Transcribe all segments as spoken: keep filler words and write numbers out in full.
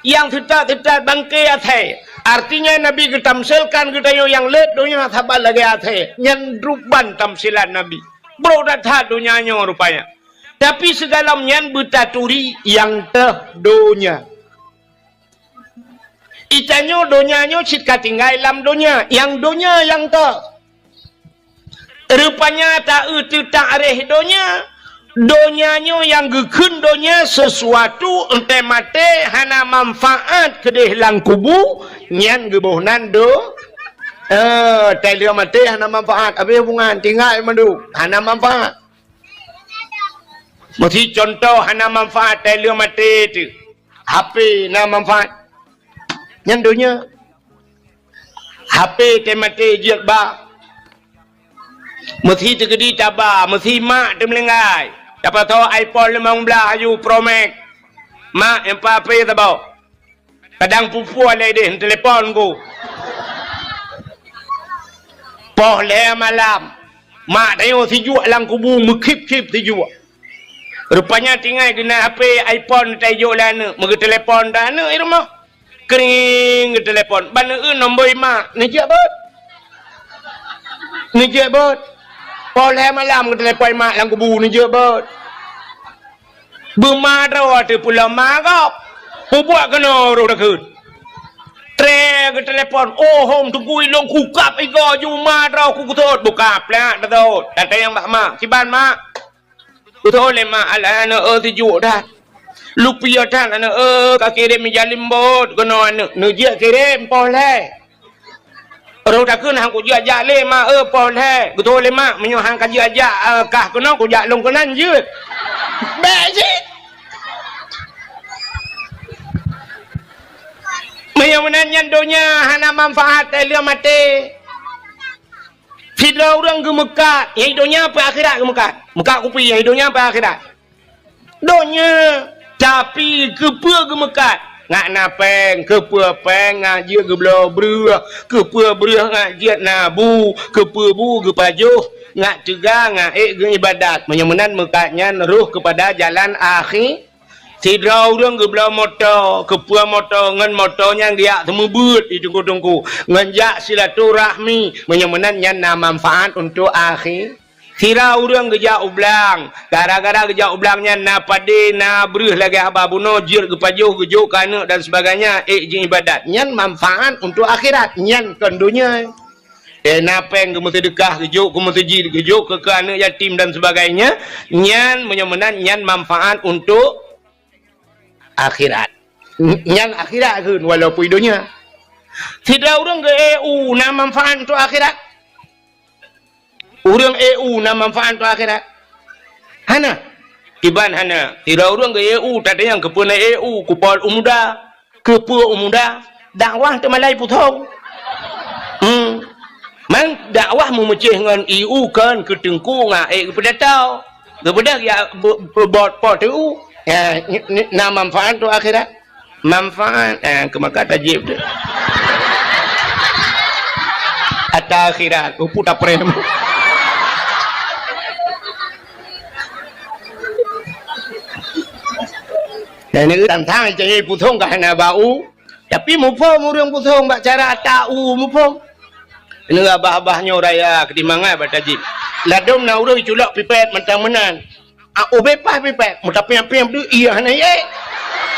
Nyang teutat-teutat bangke asèe. Artinya Nabi geutamsilkan geutanyoe nyang lét donya saban lagèe asèe. Nyan ruban tamsilan Nabi. Brok that-that donya nyoe rupanya. Tapi sigohlom nyan beutaturi nyang teuh donya. Geutanyoe donya nyoe cit ka tinggai lam donya, nyang donya nyang teuh. Rupanya ta-eu teutareh donya, donya nyoe nyang geukheun donya sesuatu, enteuk maté hana manfaat keudeh lam kubu, nyan geuboh nan do-, eh, tai lheueh maté hana manfaat, habéh hubungan, tinggai mandum, hana manfaat. Meusi contoh hana manfaat tai lheueh maté teuh. H P na manfaat. Nyan donya. H P tai maté jeuet ba. Meusi teukeudi taba, meusi mak teumeulinggai. Tapasoe iPhone limong blah aju Pro Max. Mak, nyang pa H P saboh. Kadang pue-pue lé deh, telepon ku. Poh lhèe malam. Mak tanyoe sijuek lam kubu, meukhip-khip sijuek. Rupanya tinggai geunan H P iPhone taijok lé aneuk, meugeuteulepon dah aneuk di rumoh. Kring, geuteulepon. Ban eu nombor mak, neujak bot. Neujak bot. Poh lhèe malam geuteulepon mak lam kubu, neujak bot. Beuma droe teuh pulo ma gob. Peubuet keunoe roh takheun. Tré geuteulepon, "Oh, hom Teungku, ilôn kukab igoe ju ma droe kukusot." Buka plak tasot. Tatanyong bak mak, "Kiban, Mak?" Geutanyong lé mak, "Alah, aneuk, eh, sijuek that. Lupiah that, aneuk, eh, kakirém ija limbot keunoe aneuk." Neujak kirém poh lhèe. Roh takheun han kujak jak lé mak, eh, poh lhèe. Geutanyong lé mak, "Meunyoe han kajak jak, eh, kah keunoe kujak lôn keunan jeuet." Bèk cit. Meunyoe meunan nyan donya hana manfaat, eh, lheueh maté. Sidroe ureueng geumeukat, nyang donya peue akhirat geumeukat. Meukat kupi, nyang donya peue akhirat. Donya, tapi keupeue geumeukat? Ngat na péng, keupeue péng ngat jeuet geubloe breueh, keupeue breueh ngat jeuet na bu, keupeue bu geupajoh, ngat teuga, ngat ék geuibadat. Meunyoe meunan meukat nyan roh keupada jalan akhi-, Sidroe ureueng geubloe moto, keupeue moto, ngon moto nyan geujak seumeubeuet di teungku-teungku, ngon jak silaturahmi, meunyoe meunan nyan na manfaat untuk akhi-, Sira ureueng geujak u blang, gara-gara geujak u blang nyan na padé, na breueh lagèe haba bunoe, jeuet geupajoh, geujok keu aneuk dan sebagainya, ék jiibadat. Nyan manfaat untuk akhirat, nyan kon donya. Eh, na péng geumeuseudeukah, geujok keu meuseujid, geujok keu, keu aneuk yatim dan sebagainya, nyan meunyoe meunan, nyan manfaat untuk akhirat. Nyan akhirat kheun, walaupun donya. Sidroe ureueng geu-E U na manfaat untuk akhirat? Ureueng E U na manfaat untuk akhirat? Hana. Kiban hana. Sidroe ureueng geu-E U, tatanyong keupeue na E U, kupol u muda. Keupeue u muda? Dakwah teumalai puthong. Hmm. Man dakwah meumeucéh ngon E U kon keu teungku ngon ék geupeudata. Geupeudeh ya bu-, bu-, bot po T U. Ya, ni, ni, na manfaat tu akhirat. Manfaat, eh, keu maka tajib tu. Ata akhirat, upu taprem. Dan ni tantang cari puthong ka hana bau. Tapi muphom ureueng puthong bak cara ata u muphom. Neu abah-abah nyoe raya keutimbangan bak tajib. Ladom na ureueng culok pipet mantong meunan. Ah, ubé paih pipet, meutapiam-piam tu iya hana yek.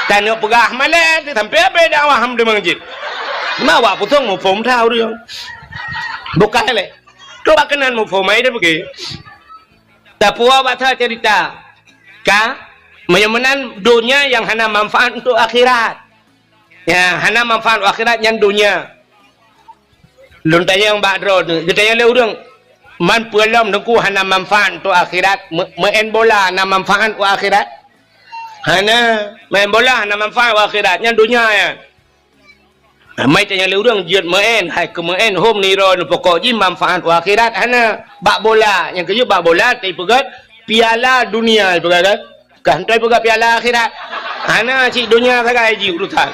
Tanyoe peugah malèe tu sampai abéh dakwah ham deungon jih. Ma awak puthong muphom that ureueng. Bukan lé. Tu bak keunan muphom ai dia pergi. Tapi awak bak cerita. Ka, meunyoe meunan donya nyang hana manfaat untuk akhirat. Ya, hana manfaat akhirat nyan donya. Lôn tanyong bak droeneuh, geutanyong lé ureueng, "Man peue lom Teungku hana manfaat untuk akhirat? Me-, meu'en bola na manfaat untuk akhirat?" Hana, meu'en bola hana manfaat untuk akhirat, nyan donya nyan. Ramai tanyong lé ureueng jeuet meu'en, hai keu meu'en hom nirôn pokok jih manfaat untuk akhirat hana. Bak bola, nyang keujeuet bak bola teupeugöt piala dunia peugah kan. Ka hana peugah piala akhirat. Hana cit donya sagai jih urusan.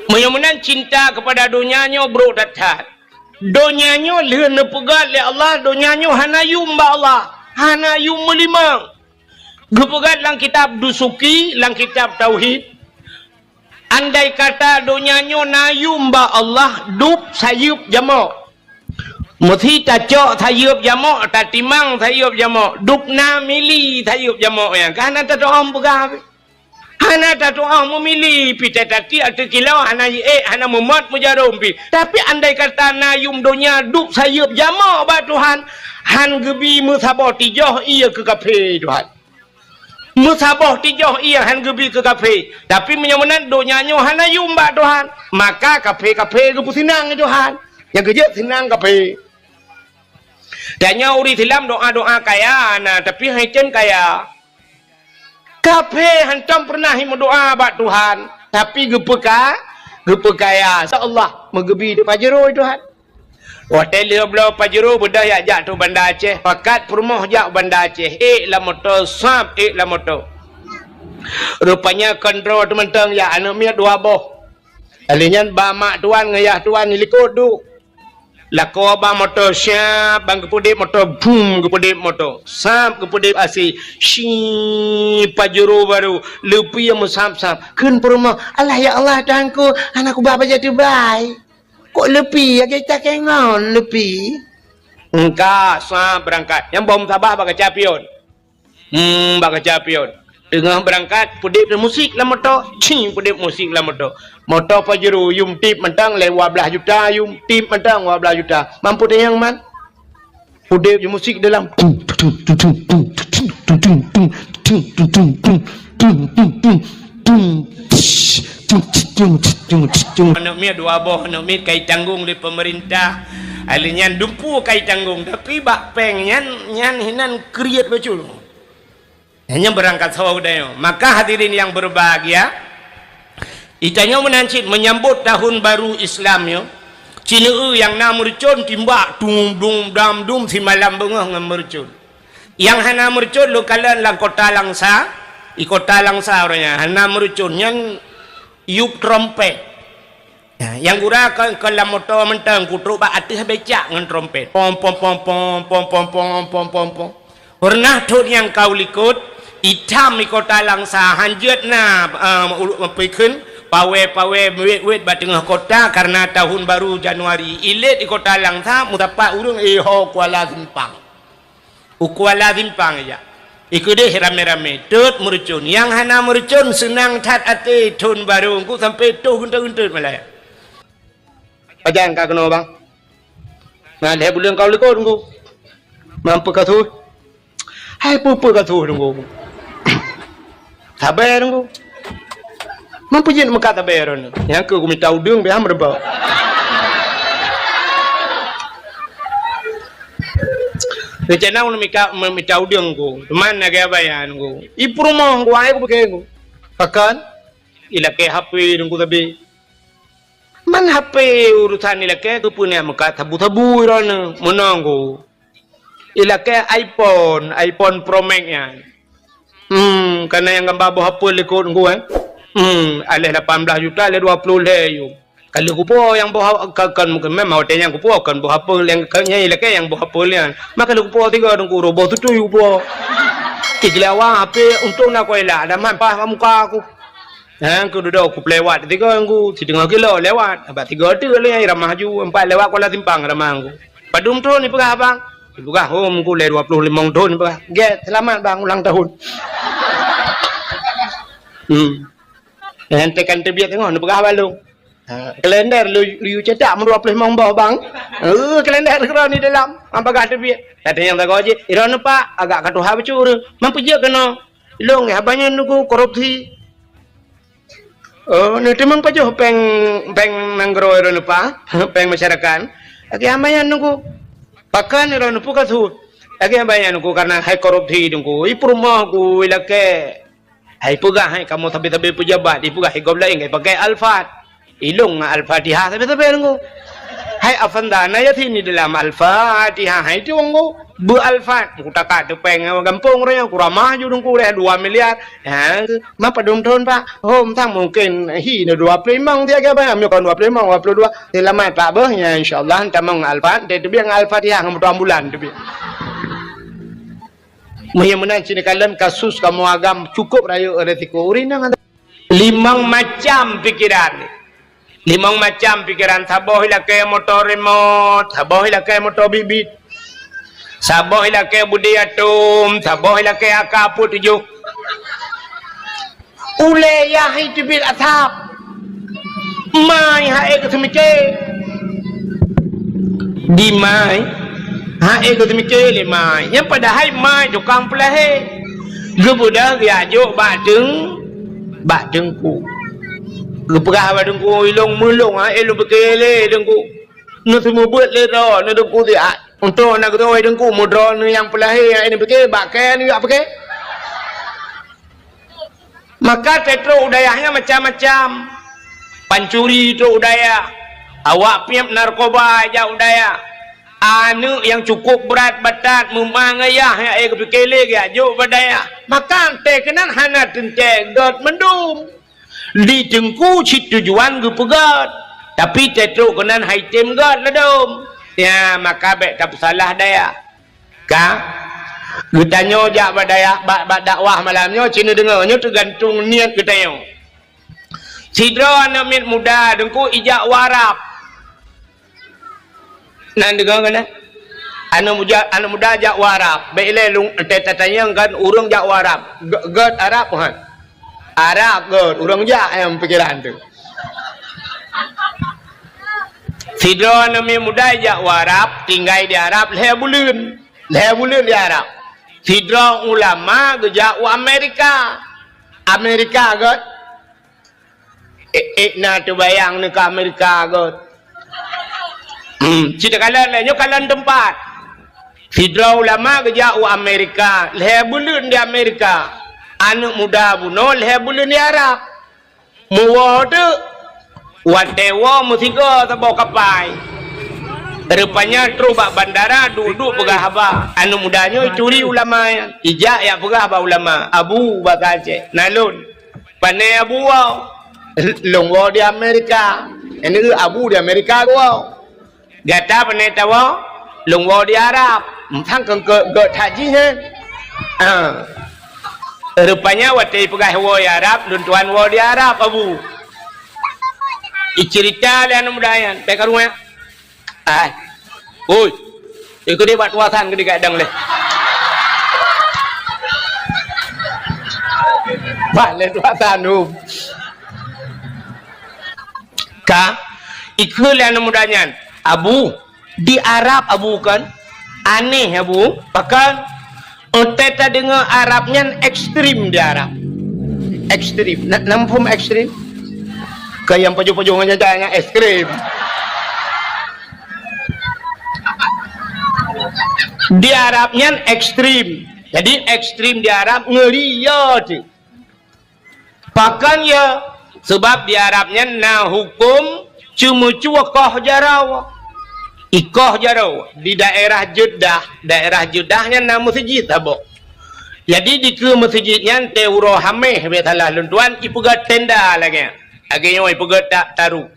Meunyoe meunan cinta kepada donya nyoe brok that-that. Donya nyoe lheueh neupeugah lé Allah, donya nyoe hana yum bak Allah, hana yum meulimong. Geupeugah lam kitab Dusuki, lam kitab Tauhid, andai kata donya nyoe na yum bak Allah, dub sayeuep jamok. Meusi tacok sayeuep jamok, tatimang sayeuep jamok, dub na mili sayeuep jamok nyan. Ka hana tatu'oh peugah. Hana tatu'oh meumili, pih tati ateueh kilo, hana jiék, hana meumot meujarom pih. Tapi andai kata na yum donya dub sayeuep jamok bak Tuhan, han geubi meusaboh tijoh ie keu kaphé Tuhan. Meusaboh tijoh ie han geubi keu kaphé. Tapi meunyoe meunan donya nyoe hana yum bak Tuhan, maka kaphé-kaphé geupeuseunang lé Tuhan. Nyang keujeuet seunang kaphé. Tanyoe ureueng Islam doa-doa kaya na, tapi han tem kaya. Kaphé hantom peureunah meudoa bak Tuhan, tapi geupeuka-, geupeukaya. Insya Allah, meugeubi di Pajero Tuhan. Watèe lheueh bloe Pajero beudôh jak, jak tu Banda Aceh, pakat peurumoh jak Banda Aceh, ék lam moto, sab ék lam moto. Rupanya kontrol teuh mantong jak, aneuk miet dua boh. Kali nyan ba mak tuan ngon yah tuan di likot duek. Lakoe bang moto, siap bang geupeudép moto, bum geupeudép moto. Sab geupeudép asai, si Pajero baru, leupie meusab-sab. Kheun peurumoh, "Alah ya Allah Tuhanku, hana kuba bajèe teubai. Kok leupie, lagèe cakée ngon leupie?" Engka, sab beurangkat. Nyang boh meusabah bak kaca pion. Hmm, bak kaca pion. Teungoh beurangkat, peudép musik lam moto. Cing, peudép musik lam moto. Moto Pajero, yum tip mantong lé dua blaih juta, yum tip mantong dua blaih juta. Mampu teunyang man? Peudép musik dalam. Aneuk miet dua boh, aneuk miet ka jitanggong lé peumeurintah. Ahli nyan dumpeue ka jitanggong, tapi bak péng nyan, nyan hinan kriet bacut. Nyan beurangkat saboh geutanyoe. Maka hadirin yang berbahagia, geutanyoe meunan cit menyambut tahun baru Islam nyoe, cineue nyang na meurucon timbak dum dum dam dum simalam beungoh ngon meurucon. Nyang hana meurucon lôn kalon lam kota Langsa, di kota Langsa uroe nyan hana meurucon nyan yup trompet. Ya, nyang gura kon, kon lam moto mantong, kutrok bak ateueh becak ngon trompet. Pom, pom, pom, pom. Peureunah thon nyang ka u likot, itam di kota Langsa, hanjeuet na, eh, ulu-, peue kheun, pawé-pawé, wét-wét bak teungoh kota karena tahun baru Januari. Ilét di kota Langsa, meusapat ureueng, eh, ho Kuala Simpang. U Kuala Simpang ijak. Ikeudeh ramé-ramé, tot meurucon. Nyang hana meurucon seunang that até thon barô, engku sampoe toh geuntot-geuntot malam. Pajan ka keunoe, bang? Na lhèe buleuen ka u likot, engku. Mampu ka su? Hai peue-peue ka su, engku. Sabe, Teungku. Meunyoe jeuet meukat sabe droeneuh. Nyang keu kumita udeueng pih han meureubah. Rencana ulôn mika, meumita udeueng, Teungku. Teuma lagèe abaya, Teungku. I peurumoh, Teungku, ai kupike, Teungku. Pakon? Ilakèe H P, Teungku, sabe. Man H P urusan ilakèe keupeue neuk meukat sabu-sabu droeneuh. Meunoe, Teungku. Ilakèe iPhone, iPhone Pro Max nyan. Hmm, kana nyang gamba boh apel likot, Teungku, eh. Hmm, aléh lapan blaih juta, aléh dua ploh lhèe yum. Ka lheueh kupo nyang boh ha-, ka, kan, memang watèe nyan kupo kan boh apel nyang ka, nyan ilakèe nyang boh apel nyan. Maka lheueh kupo tiga, Teungku, roboh tutui kupo. Cit geuliawa H P untông na kuela, ada man paih bak muka aku. Nyang keu dudoe kupeuliwat tiga, Teungku, siteungoh kilo lewat. Bak tiga teuk lé ramah ju, empat lewat Kuala Simpang ramah, Teungku. Padum thon ipeugah abang? Ipeugah, "Oh, Teungku, lé dua ploh limong thon," ipeugah. "Gèt, seulamat, Bang, ulang tahun." Hmm. Nyang tekan teubiet teungoh, neupeugah bak lôn. Ha, kalender lu, lu cetak meudua ploh limong boh, Bang. Eh, kalender keudroe di dalam, han peugah teubiet. Kata nyang sagoe jih, "Droeneuh, Pak, agak ka tuha bacut ureueng. Man peue jeuet keunoe?" Lôn, "Haba nyan, Teungku, korupsi." "Oh, neuteumeung pajoh péng, péng nanggroe droeneuh, Pak? Péng masyarakat?" Lagèe haba nyan, Teungku. "Pakon droeneuh, peue ka su?" Lagèe haba nyan, Teungku, karena hai korupsi, Teungku. I peurumoh ku, ilakèe. Hai peugah, hai kamoe sabe-sabe peujabat, ipeugah i gob laén, kai pakai Alphard. Ilôn ngon Al-Fatihah sabe-sabe, Teungku. Hai Avanda, na Yasin di dalam Al-Fatihah, hai Teungku. Beu Alphard, kutaka teupeng gampông raya, kuramah ju, Teungku, lé dua miliar. Ha, man padum thon, Pak? Hom sang mungken hi na dua ploh limong siaga, Pak. Meunyoe kon dua ploh limong, dua puluh dua. Seulamat, Pak, beuh. Ya, insya Allah, tamong Alphard, teubiet ngon Al-Fatihah, ngon moto ambulan teubiet. Meunyoe meunan cit neukalon kasus kamoe agam cukup rayeuk resiko. Ureueng inong ada limong macam pikeran. Limong macam pikeran, saboh ilakée moto remote, saboh ilakée moto bit-bit, saboh ilakée budi atom, saboh ilakée A K peuet tujoh. Ulée yah teubiet asap. Mai hai geuseumiké. Di mai hai geuseumiké lé mai. Nyang padahai mai tukang peulahé. Geubeudôh geujak jok bak teung, bak teungku. Geupeugah bak teungku, "Ilong meulong hai lôn piké lé teungku. Neuseumeubeuet lé droe, neuteungku siat. Untuk na geuroe teungku meudroe neu nyang peulahé hai neupiké, bak kée neujak piké." Maka teutrok u dayah nyan macam-macam. Pancuri trok u dayah. Awak piep narkoba jak u dayah. Aneuk nyang cukup brat batat meumang ayah nyang ék geupiké lé geujak jok bak dayah. Maka teuh keunan hana teuntée gét mandum. Di teungku cit tujuan geupeugét. Tapi teutrok keunan hai tem gét ladom. Ya, maka bék tapeusalah dayah. Ka? Geutanyoe jak bak dayah, bak, bak dakwah malam nyoe, ci neudeungoe, nyoe teugantung niet geutanyoe. Sidroe aneuk miet muda teungku ijak u Arab. Na neudeungoe keunoe? Aneuk muda, aneuk muda jak u Arab. Bék ilée lôn, ta-, tatanyong kan ureueng jak u Arab. Gét, gét Arab, han? Arab gét, ureueng jak nyang pikeran teuh. Sidroe aneuk miet muda jak u Arab, tinggai di Arab lhée buleuen. Lhée buleuen di Arab. Sidroe ulama geujak u Amerika. Amerika gét. Ék, ék na teubayang neuh ka Amerika gét. Hmm, ci takalon lé, nyoe kalon teumpat. Sidroe ulama geujak u Amerika, lhée buleuen di Amerika. Aneuk muda bunoe lhée buleuen di Arab. Meuwoe teuk, watée woe meusigoe saboh kapai. Rupanya trok bak bandara, duek-duek peugah haba. Aneuk muda nyoe ituri ulama nyan. Ijak jak peugah bak ulama, "Abu," basa Aceh, "na lôn." "Pané Abu woe?" "Lôn woe di Amerika." "Nyan Abu di Amerika woe." "Gata pané tawoe?" "Lôn woe di Arab." "Sang keu, keu, keu that jih nyan?" Ah. Rupanya watée ipeugah woe di Arab, lôn tuan woe di Arab, Abu. Iceurita lé aneuk muda nyan, bék karunya. Ai. Oi. Ikeu deh bak tuasan keu digadang lé. Bak lé tuasan, um. Ka, ikeu lé aneuk muda nyan, "Abu, di Arab Abu kan? Aneh Abu, pakon?" Watée tadeungoe Arab nyan ekstrem di Arab. Ekstrem. Na, na muphom ekstrem? Keu nyang pajoh-pajoh ngon jajan nyang ekstrem. Di Arab nyan ekstrem. Jadi ekstrem di Arab ngeuri yo teuh. Pakon yo? Sebab di Arab nyan na huköm ceumeucue koh jaroe. Ikoh jaroe di daerah Jeddah, daerah Jeddah nyan na meuseujid saboh. Jadi dikeue meuseujid nyan teuh uroe Haméh, bék salah lôn tuan, ipeugét tenda lagée nyan. Lagée nyoe ipeugét ta-, taru.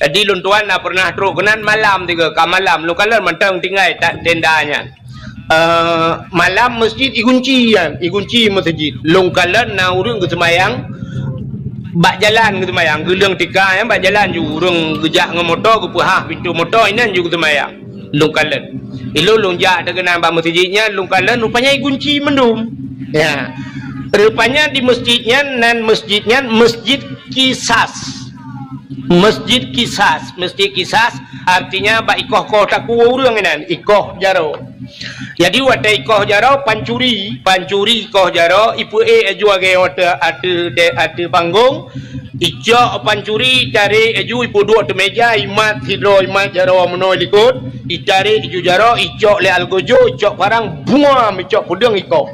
Jadi lôn tuan na pernah trok keunan malam tiga ka malam, lôn kalon mantong tinggai ta-, tenda nyan. Eh, malam meuseujid igunci nyan, igunci meuseujid. Lôn kalon na ureuëng geuseumayang bak jalan, geuseumayang geuleueng tika nyan bak jalan ju, ureuëng geujak ngon moto geupeuhah pintoe moto inan ju geuseumayang. Lôn kalon. Ilôn lôn jak teuh keunan bak meuseujid nyan, lôn kalon rupanya igunci mandum. Ya. Rupanya di meuseujid nyan, nan meuseujid nyan Meuseujid Kisas. Meuseujid Kisas, Meuseujid Kisas artinya bak ikoh-koh takue ureuëng inan, ikoh jaroe. Jadi watée ikoh jaroe pancuri, pancuri ikoh jaroe, ipeuék laju lagée watée ateueh, ateueh panggong, icok pancuri, itarek laju, ipeuduek ateueh méja, imat sidroe, imat jaroe meunoe likot, itarek laju jaroe, icok lé algojo, icok parang, buam, icok peudeueng ikoh.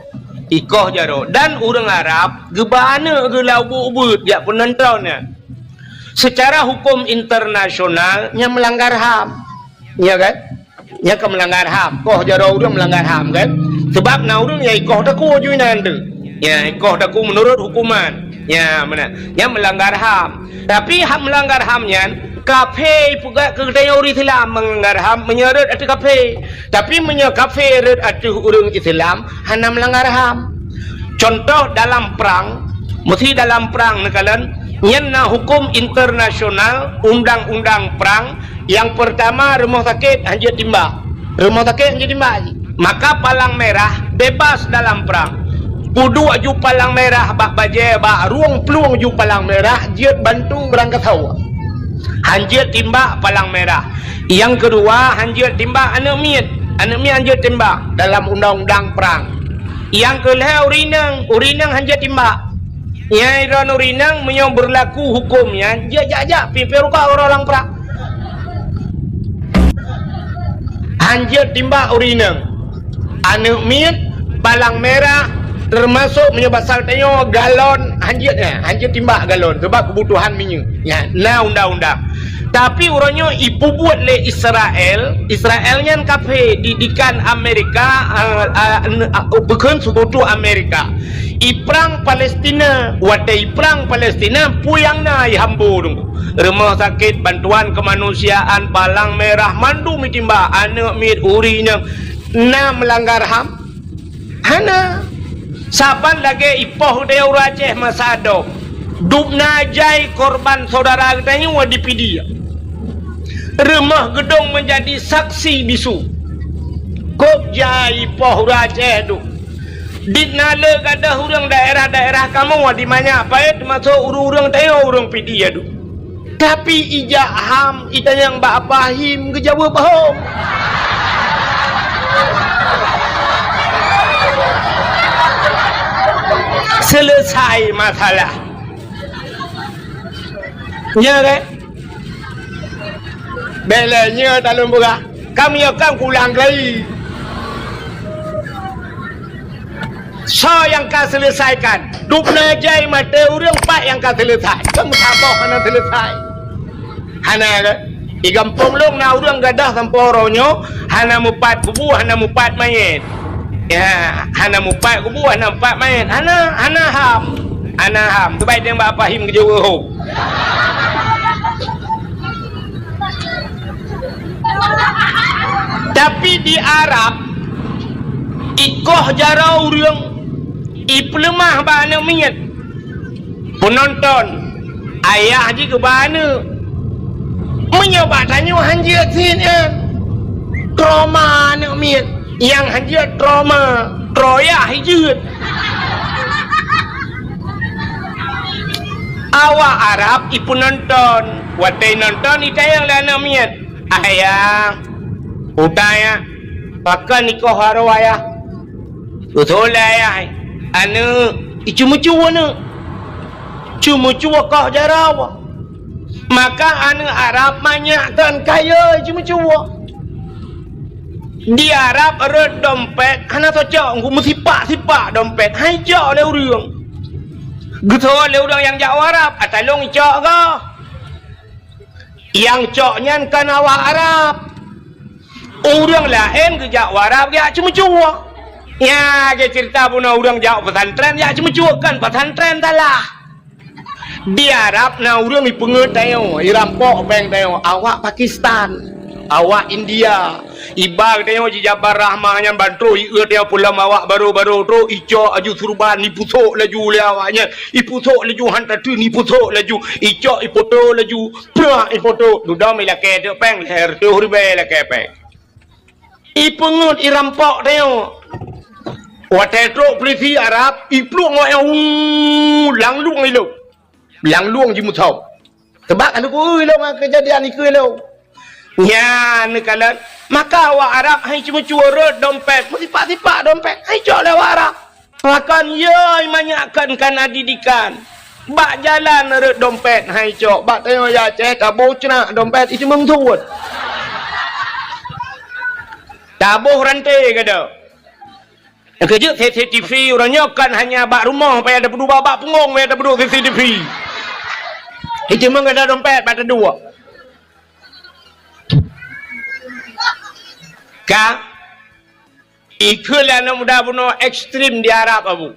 Ikoh jaroe. Dan ureuëng Arab geuba aneuëk geuh lam ubit-ubit jak peunonton nyan. Seucara huköm internasional nyan meulanggar ham. Ya kan? Nyan ka meulanggar ham. Koh jaroe ureuëng meulanggar ham kan? Sebab na ureuëng nyang ikoh takue ju inan teuh. Ya, ikoh takue meunurot huköman. Ya, meunan. Nyan meulanggar ham. Tapi hak meulanggar ham nyan Kafé ipeugah keu geutanyoe ureuëng Islam meulanggar ham meunyoe rhot ateueh kafé. Tapi meunyoe kafé rhot ateueh ureuëng Islam, hana meulanggar ham. Contoh dalam prang, meusi dalam prang neukalon, nyan na huköm internasional, undang-undang prang, nyang peurtama rumoh sakét hanjeuet timbak. Rumoh sakét hanjeuet timbak jih. Maka palang merah bebas dalam prang. Peuduek ju palang merah bak bajée, bak rueng plueng ju palang merah jeuet bantu urang kasoe. Hanjeuet timbak palang merah. Nyang keudua, hanjeuet timbak aneuëk miet. Aneuëk miet hanjeuet timbak dalam undang-undang prang. Nyang keulhée ureuëng inong, ureuëng inong hanjeuet timbak. Nyang droeneuh ureuëng inong meunyoe beurlaku huköm nyan, jeuet jak-jak pih peuruka uroe lam prang. Hanjeuet timbak ureuëng inong. Aneuëk miet, palang merah, teumasok meunyoe basa tanyoe galon, hanjeuet nyan, hanjeuet timbak galon, sabab keubutuhan minyeuk. Nyan, na undang-undang. Tapi uroe nyoe ipeubuet lé Israel, Israel nyan kafé, didikan Amerika, a, a, n-, a, bukon seukutu Amerika. Iprang Palestina, watée iprang Palestina, peue nyang na ihambô teungku. Rumoh sakét, bantuan keumanusiaan, palang merah, mandum itimbak, aneuëk miet, ureuëng inong, na meulanggar ham? Hana. Saban lagée ipoh dayah ureuëng Aceh masa dong. Dubna jai korban saudara geutanyoe dipidia. Rumoh geudong meunjadi saksi bisu. Kok jai ipoh ureuëng Aceh duek. Dit na le gadôh ureuëng daerah-daerah kamoe di Manyak Payet, teumasok ureuëng-ureuëng tanyoe ureuëng Pidie duek. Tapi ijak ham itanyong bak Apa Him geujaweueb hom. Selesai masalah. Nya kan? Bela nya talon beurah. Kami akan pulang lagi. Soe nyang ka selesaikan? Dubna jai maté ureuëng pat nyang ka selesai. Kan meusaboh hana selesai. Hana kan? Di gampông lôn na ureuëng gadôh sampoe uroe nyoe hana mupat kubu, hana mupat manyét. Ya, hana mupat kubu, hana mupat manyét. Hana, hana ham. Hana ham. Sebaik tembak Apa Him geujaweueb hom. Tapi di Arab, ikoh jaroe ureuëng, ipeuleumah bak aneuëk miet. Peunonton, ayah jih keu bak aneuëk. Meunyoe bak tanyoe hanjeuet cit nyan. Trauma aneuëk miet. Nyang hanjeuet trauma, troyah jeuet. Awak Arab ipeunonton, watée nonton itanyong lé aneuëk miet, "Ayah, utai ya, pakon ikoh jaroe ayah?" Beutôi lé ayah, aneuëk, iceumeucue aneuëk. Ceumeucue koh jaroe. Maka aneuëk Arab manyak kon kayée ceumeucue. Di Arab rot dompet hana tacok, meusipak-sipak dompet, hai cok lé ureuëng. Geusoe lé ureuëng nyang jak u Arab, "Atalong icok goh." Nyang cok nyan kon awak Arab. Ureuëng laén geujak u Arab jak ceumeucue. Nya, geucerita bunoe ureuëng jak pesantren jak ceumeucue, kon pesantren salah. Di Arab na ureuëng ipeungeut tanyoe, irampok bank tanyoe, awak Pakistan, awak India. Iba tanyoe jijabar rahmah nyan ban troh, ieu tanyoe pulam awak baro-baro troh, icok aju surban, ipusok laju lé awak nyan, ipusok laju han tateun, ipusok laju, icok ipoto laju, prak ipoto, dudoe ilakée teuk péng, lhée reutôh ribée ilakée péng. Ipeungeut irampok tanyoe. Watée trok peulisi Arab, iplueng awak nyan, uu, langlueng ilong. Langlueng jimusok. Sabab ka neukui lôn ngon keujadian ikui lôn. Nyan neukalon, maka awak Arab hai ceumeucue rot dompet, meusipak-sipak dompet, hai cok lé awak Arab. Pakon yoi manyak kon kana didikan. Bak jalan rot dompet hai cok, bak tanyoe ya Aceh taboh ceunak dompet iceumeung suet. Taboh ranté gada. Keujeuet C C T V uroe nyoe kon hanya bak rumoh payah tapeuduek, bak punggong payah tapeuduek C C T V. Iceumeung gada dompet bak taduek. Ka Ikheun lé aneuk muda bunoe ekstrem di Arab, Abu.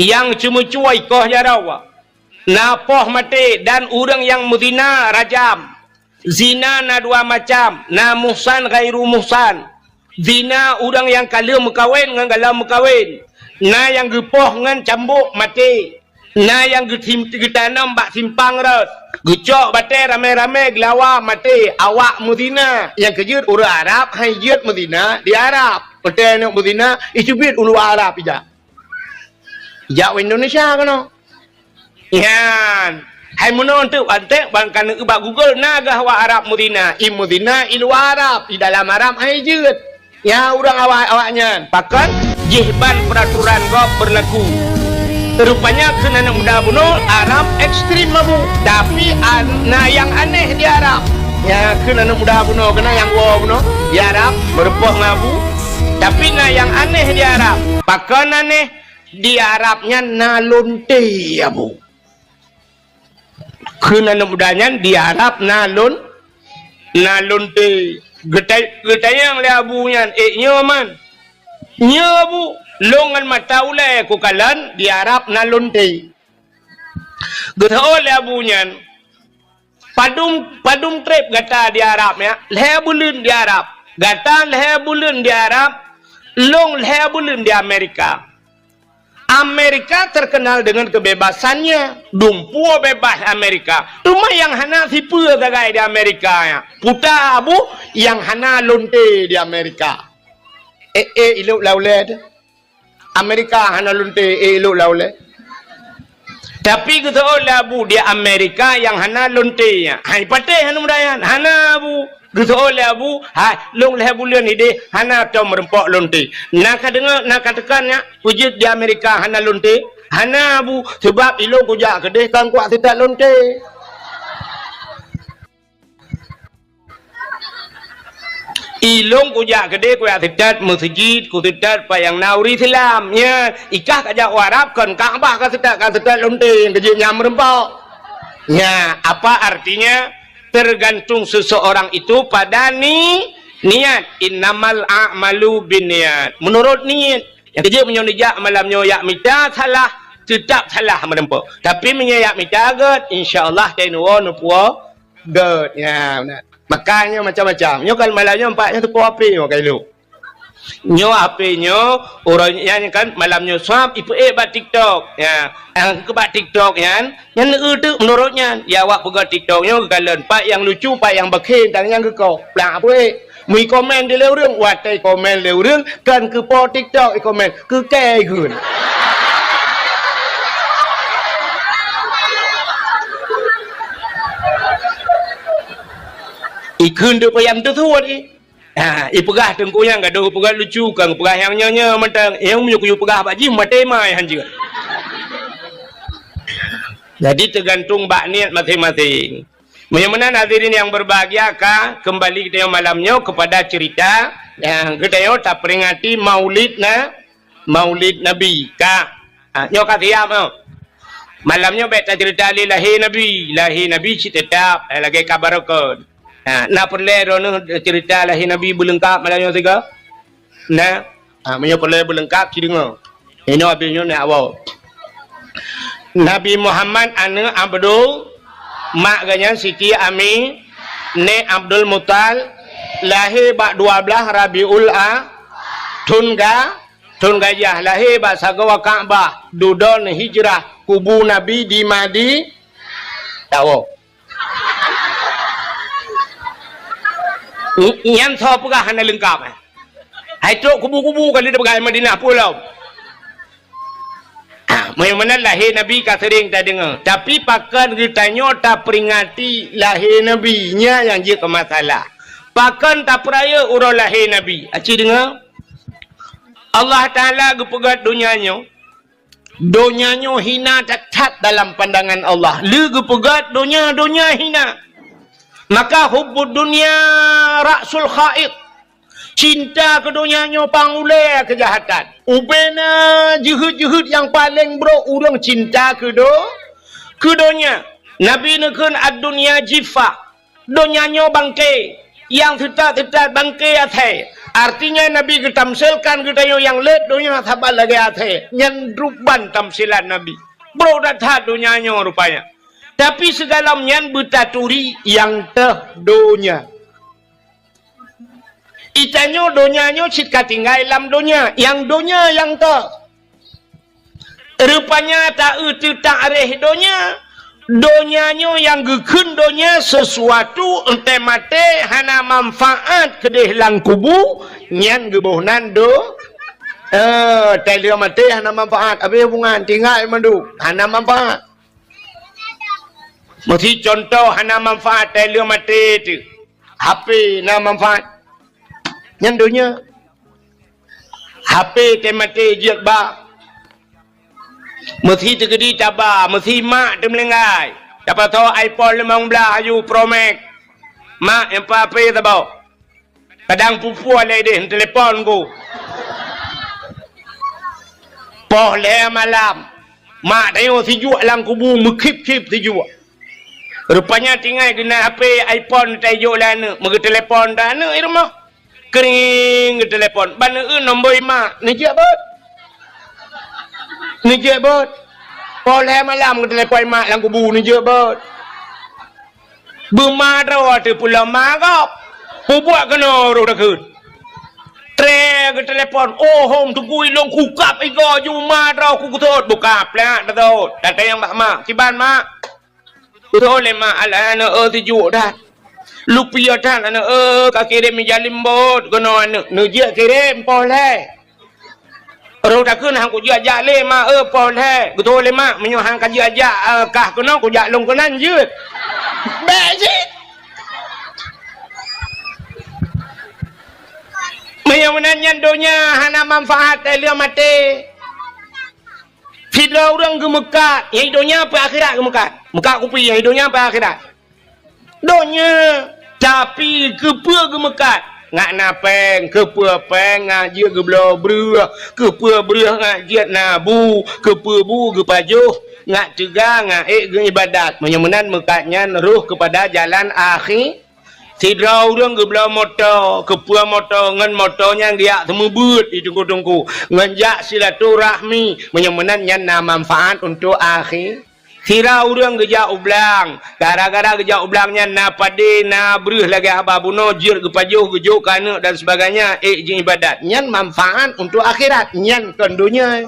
Nyang ceumeucue ikoh jaroe, na poh maté dan ureuëng nyang meuzina rajam. Zina na dua macam, na muhsan, ghairu muhsan. Zina ureuëng nyang ka lheueh meukawen ngon galom meukawen. Na nyang geupoh ngon cambuk maté. Na nyang geutim-, geutanom bak simpang rot. Geucok batée ramé-ramé geulawa maté. Awak meuzina. Nyang keujeuet ureuëng Arab hai jeuet meuzina di Arab. Watée neuk meuzina, icubit u luwa Arab ijak. Jak u Indonesia keunoe. Nyan. Hai meunoe teuk antek ban ka neueu bak Google na gah awak Arab meuzina. I meuzina i luwa Arab, i dalam Arab hai jeuet. Nya ureuëng awak-awak nyan. Pakon? Jih ban peraturan gob berlaku. Rupanya keu aneuk muda bunoe Arab ekstrem mabu. Tapi an-, na nyang aneh di Arab. Nya keu aneuk muda bunoe keunan nyang woe bunoe di Arab meureumpok ngon abu. Tapi na nyang aneh di Arab. Pakon aneh? Di Arab nyan na lonte, abu. Kheun aneuk muda nyan di Arab na lon-, na lonte. Geuta-, geutanyong lé abu nyan, "Eh, nyoe man?" "Nyoe, abu, lôn ngon mata ulée kukalon di Arab na lonte." Geuteuôt lé abu nyan, Padum, padum treb gata di Arab, ya? Lhée buleuen di Arab. Gata lhée buleuen di Arab, lôn lhée buleuen di Amerika. Amerika terkenal dengan kebebasannya. Dumpeue bebas Amerika. Teuma nyang hana sipeue sagai di Amerika, ya? Puta abu nyang hana lonte di Amerika. Eh, eh, ilok laulée tu. Amerika hana lonte, eh, ilok laulée. Tapi geuseuôt lé abu di Amerika nyang hana lonte nyan. Hai patéh aneuk muda nyan, hana abu. Geuseuôt lé abu, hai, lôn lhée buleuen ideh hana tom meureumpok lonte. Na ka deungoe, na ka teuka nyan, peue jeuet di Amerika hana lonte? Hana abu, sabab ilôn kujak keudeh kon kuat seutat lonte. Ilôn kujak keudeh kujak seutat meuseujid, kuseutat pat nyang na ureuëng Islam. Nya, ikah kajak u Arab kon Ka'bah kaseutat, kaseutat lonte nyang keujeuet nyang meureumpok. Nya, apa artinya? Tergantung seseorang itu pada ni-, niat. Innamal a'malu binniyat. Menurut niet. Nyang keujeuet meunyoe neujak malam nyoe jak mita salah, teutap salah meureumpok. Tapi meunyoe jak mita gét, insya Allah tai neuwoe neupuwoe Gét, ya, beuna. Maka nyoe macam-macam. Nyoe kan malam nyoe empat nyoe teupeue api nyoe ka ilok. Nyoe api nyoe, uroe nyan kan malam nyoe swab ipeuék bak TikTok. Ya, nyang keu bak TikTok nyan, nyan eu teuk meunurot nyan. Ya awak peugah TikTok nyoe geukalon pat nyang lucu, pat nyang bakhe, tang nyang geukoh. Plang peuék. Meu komen di lé ureuëng, watée komen lé ureuëng, kan keu po TikTok ikomen, keu kée ikheun. Ikheun deuh payah teusuet i. Ha, ipeugah teungku nyang gadoh peugah lucu, kan peugah nyang nyoe-nyoe mantong. Nyang meunyoe kuyue peugah bak jih maté mai hanjeuet. Jadi teugantung bak niet maséng-maséng. Meunyoe meunan hadirin yang berbahagia ka kembali geutanyoe malam nyoe kepada cerita nyang geutanyoe taperingati Maulid na, Maulid Nabi ka. Ha, nyoe ka siap nyoe. Malam nyoe bék tacerita lé lahé Nabi. Lahé Nabi cit teutap, eh, lagée ka barokon. Ha, na peureulée droeneuh cerita lahé Nabi beuleungkap malam nyoe sigoe? Na. Ha, meunyoe peureulée beuleungkap, ci deungoe. Inoe abéh nyoe nyak woe. Nabi Muhammad aneuëk Abdul, mak geuh nyan Siti Ami, nèk Abdul Muthalib, lahé bak dua blaih Rabiul A, thon ga-, thon gajah, lahé bak sagoe Ka'bah, dudoe hijrah, kubu Nabi di Madi-, tawoe. Ny-, nyan soe peugah hana leungkap, eh? Hai trok kubu-kubu kali tapeugah Madinah pulo. Ah, meunyoe meunan lahé Nabi ka seuring tadeungoe, tapi pakon geutanyoe taperingati lahé Nabi, nyan nyang jeuet keu masalah. Pakon tapeurayeuk uroe lahé Nabi? Aci deungoe. Allah Taala geupeugét donya nyoe, donya nyoe hina that-that dalam pandangan Allah. Lé geupeugét donya, donya hina. Maka hubbud dunya ra'sul kha'it. Cinta keu donya nyoe pang ulée keujahatan. Ubena jeuhet-jeuhet nyang paleng brok ureuëng cinta keu do-, keu donya. Nabi neukheun ad-dunya jiffah. Donya nyoe bangke, nyang teutat-teutat bangke asai. Artinya Nabi geutamsilkan geutanyoe nyang lét donya saban lagée asai. Nyan ruban tamsilan Nabi. Brok that-that donya nyoe rupanya. Tapi sigohlom nyan beutaturi nyang teuh donya. Itanyoe donya nyoe cit ka tinggai lam donya, nyang donya nyang teuh. Rupanya ta-eu teuh takreh donya. Donya nyoe nyang geukheun donya sesuatu, enteuk maté hana manfaat keudeh lam kubu, nyan geuboh nan do-, eh, tai lheueh maté hana manfaat, habéh hubungan, tinggai mandum, hana manfaat. Meusi contoh hana manfaat tai lheueh maté teuh. H P na manfaat. Nyan donya. H P teuh maté jeuet ba. Meusi teukeudi taba, meusi mak teumeulinggai. Tapasoe iPhone limong blaih aju Pro Max. Mak, nyang pa H P saboh. Kadang pupue lé deh, telepon ku. Poh lhée malam. Mak tanyoe sijuek lam kubu, meukhip-khip sijuek. Rupanya tinggai geunan H P iPhone tajok lé aneuk, meugeuteulepon dah aneuk i rumoh. Kring geuteulepon, ban eu nombor i mak, neujak bot. Neujak bot. Poh lhée malam geuteulepon i mak lam kubu, neujak bot. Beuma droe teuh pulo ma gob. Pubuet keunoe roh takheun. Tré geuteulepon, "Oh, hom teungku ilôn kukab igoe ju ma droe ku geusot." Buka plak geusot. Datang bak mak. "Kiban, Mak?" Geusot lé mak, "Alah, aneuk, eh, sijuek that. Lupiah that, aneuk, eh, ka kirém ija limbot keunoe aneuk." Neujak kirém poh lhée. Roh takheun han kujak-jak lé, Mak, eh, poh lhée. Geutôh lé mak, "Meunyoe han kajak-jak, eh, kah keunoe, kujak lôn keunan jeuet." Bék jih. Meunyoe meunan nyan donya hana manfaat, eh, lheueh maté. Sidroe ureuëng geumeukat, nyang donya peue akhirat geumeukat. Meukat kupi, nyang donya peue akhirat. Donya, tapi keupeue geumeukat? Ngat na péng, keupeue péng ngat jeuet geubloe breueh, keupeue breueh ngat jeuet na bu, keupeue bu geupajoh, ngat teuga, ngat ék geuibadat. Meunyoe meunan meukat nyan roh keupada jalan akhi-, sidroe ureuëng geubloe moto, keupeue moto, ngon moto nyan geujak seumeubeuet di teungku-teungku, ngon jak silaturahmi. Meunyoe meunan nyan na manfaat untuk akhi-, Sira ureuëng geujak u blang, gara-gara geujak u blang nyan na padé, na breueh lagée haba bunoe, jeuet geupajoh, geujok keu aneuk dan sebagainya, ék jiibadat. Nyan manfaat untuk akhirat, nyan kon donya.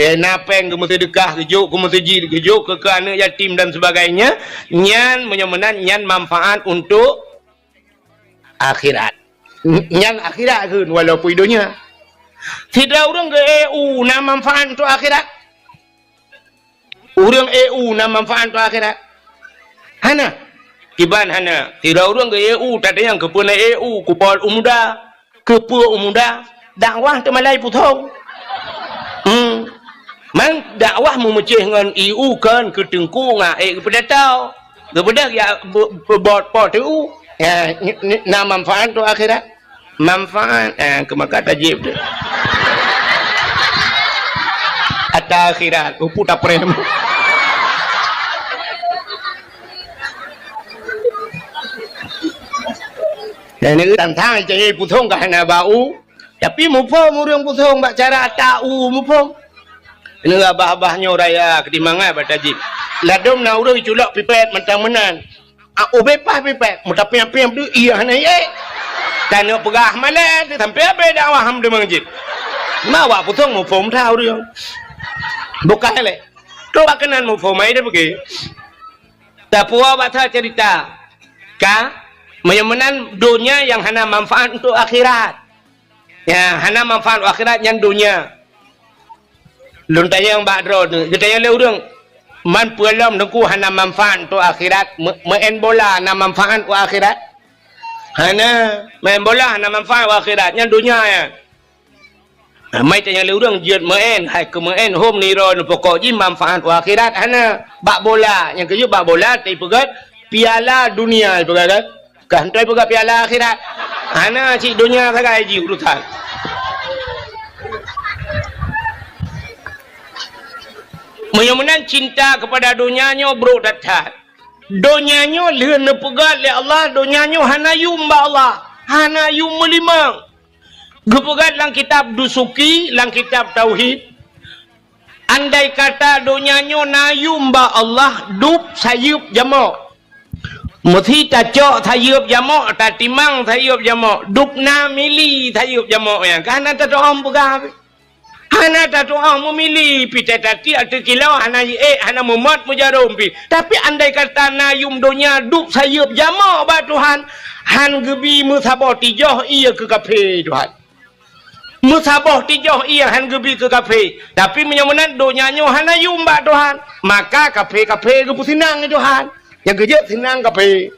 Eh, na péng geumeuseudeukah, geujok keu meuseujid, geujok keu, keu aneuk yatim dan sebagainya, nyan meunyoe meunan nyan manfaat untuk akhirat. N-, nyan akhirat kheun walaupun donya. Sidroe ureuëng geu-E U na manfaat untuk akhirat. Ureuëng E U na manfaat untuk akhirat? Hana. Kiban hana. Sidroe ureuëng geu-E U, tatanyong keupeue na E U, kupol u muda. Keupeue u muda? Dakwah teumalai pusong. Hmm. Man dakwah meumeucéh ngon E U kon keu teungku ngat ék geupeudatau. Geubeudôh ya bu-, bu-, bot po T U. Ya, ni, ni, na manfaat untuk akhirat. Manfaat, eh, keu maka tajib tu. Ata akhirat, upu taprem. Dan ni tantang cari pusong ka hana bau. Tapi muphom ureuëng pusong bak cara ata u muphom. Ini abah-abah nyoe raya keuti mangat bak tajib. Ladom na ureuëng culok pipet mantang meunan. Ah, ubé pah pipet, meutapiang-piang tu iya hana ye. Tanyoe peugah malée, sampai abé dakwah ham deungon jih. Ma awak pusong muphom that ureuëng. Bukan lé. Tu bak keunan muphom ai dia pergi. Tapuwa bak that cerita. Ka, meunyoe meunan donya nyang hana manfaat untuk akhirat. Ya, hana manfaat akhirat nyan donya. Lôn tanyong bak droe tu, geutanyong lé ureuëng, "Man peue lom Teungku hana manfaat untuk akhirat? Me-, meu'en bola na manfaat untuk akhirat?" Hana, meu'en bola hana manfaat untuk akhirat, nyan donya nyan. Ha, mai tanyong lé ureuëng jeuet meu'en, hai keu meu'en hom nirôn pokok jih manfaat untuk akhirat hana. Bak bola, nyang keujeuet bak bola, tapi peugah piala dunia, peugah kan? Ka hantoi peugah piala akhirat. Hana cit donya sagai jih urusan. Meunyoe meunan cinta keupada donya nyoe brok that-that. Donya nyoe lheueh neupeugah lé Allah, donya nyoe hana yum bak Allah, hana yum meulimong. Geupeugah lam kitab Dusuki, lam kitab Tauhid, Andai kata donya nyoe na yum bak Allah, dub sayeuep jamok. Meusi tacok sayeuep jamok, tatimang sayeuep jamok, dub na mili sayeuep jamok nyan. Ka hana tatu'oh peugah pih. Hana tatu'oh meumili pih, tatatik ateueh kilô, hana jiék, hana mumat meujarôm pih. Tapi andai kata na yum donya dub sayeuep jamok bak Tuhan, han geubi meusaboh tijoh ié keu kafé Tuhan. Meusaboh tijoh ié han geubi keu kafé. Tapi meunyoe meunan donya nyoe hana yum bak Tuhan, maka kafé-kafé geupeusinang lé Tuhan. Nyang keujeuet sinang kafé.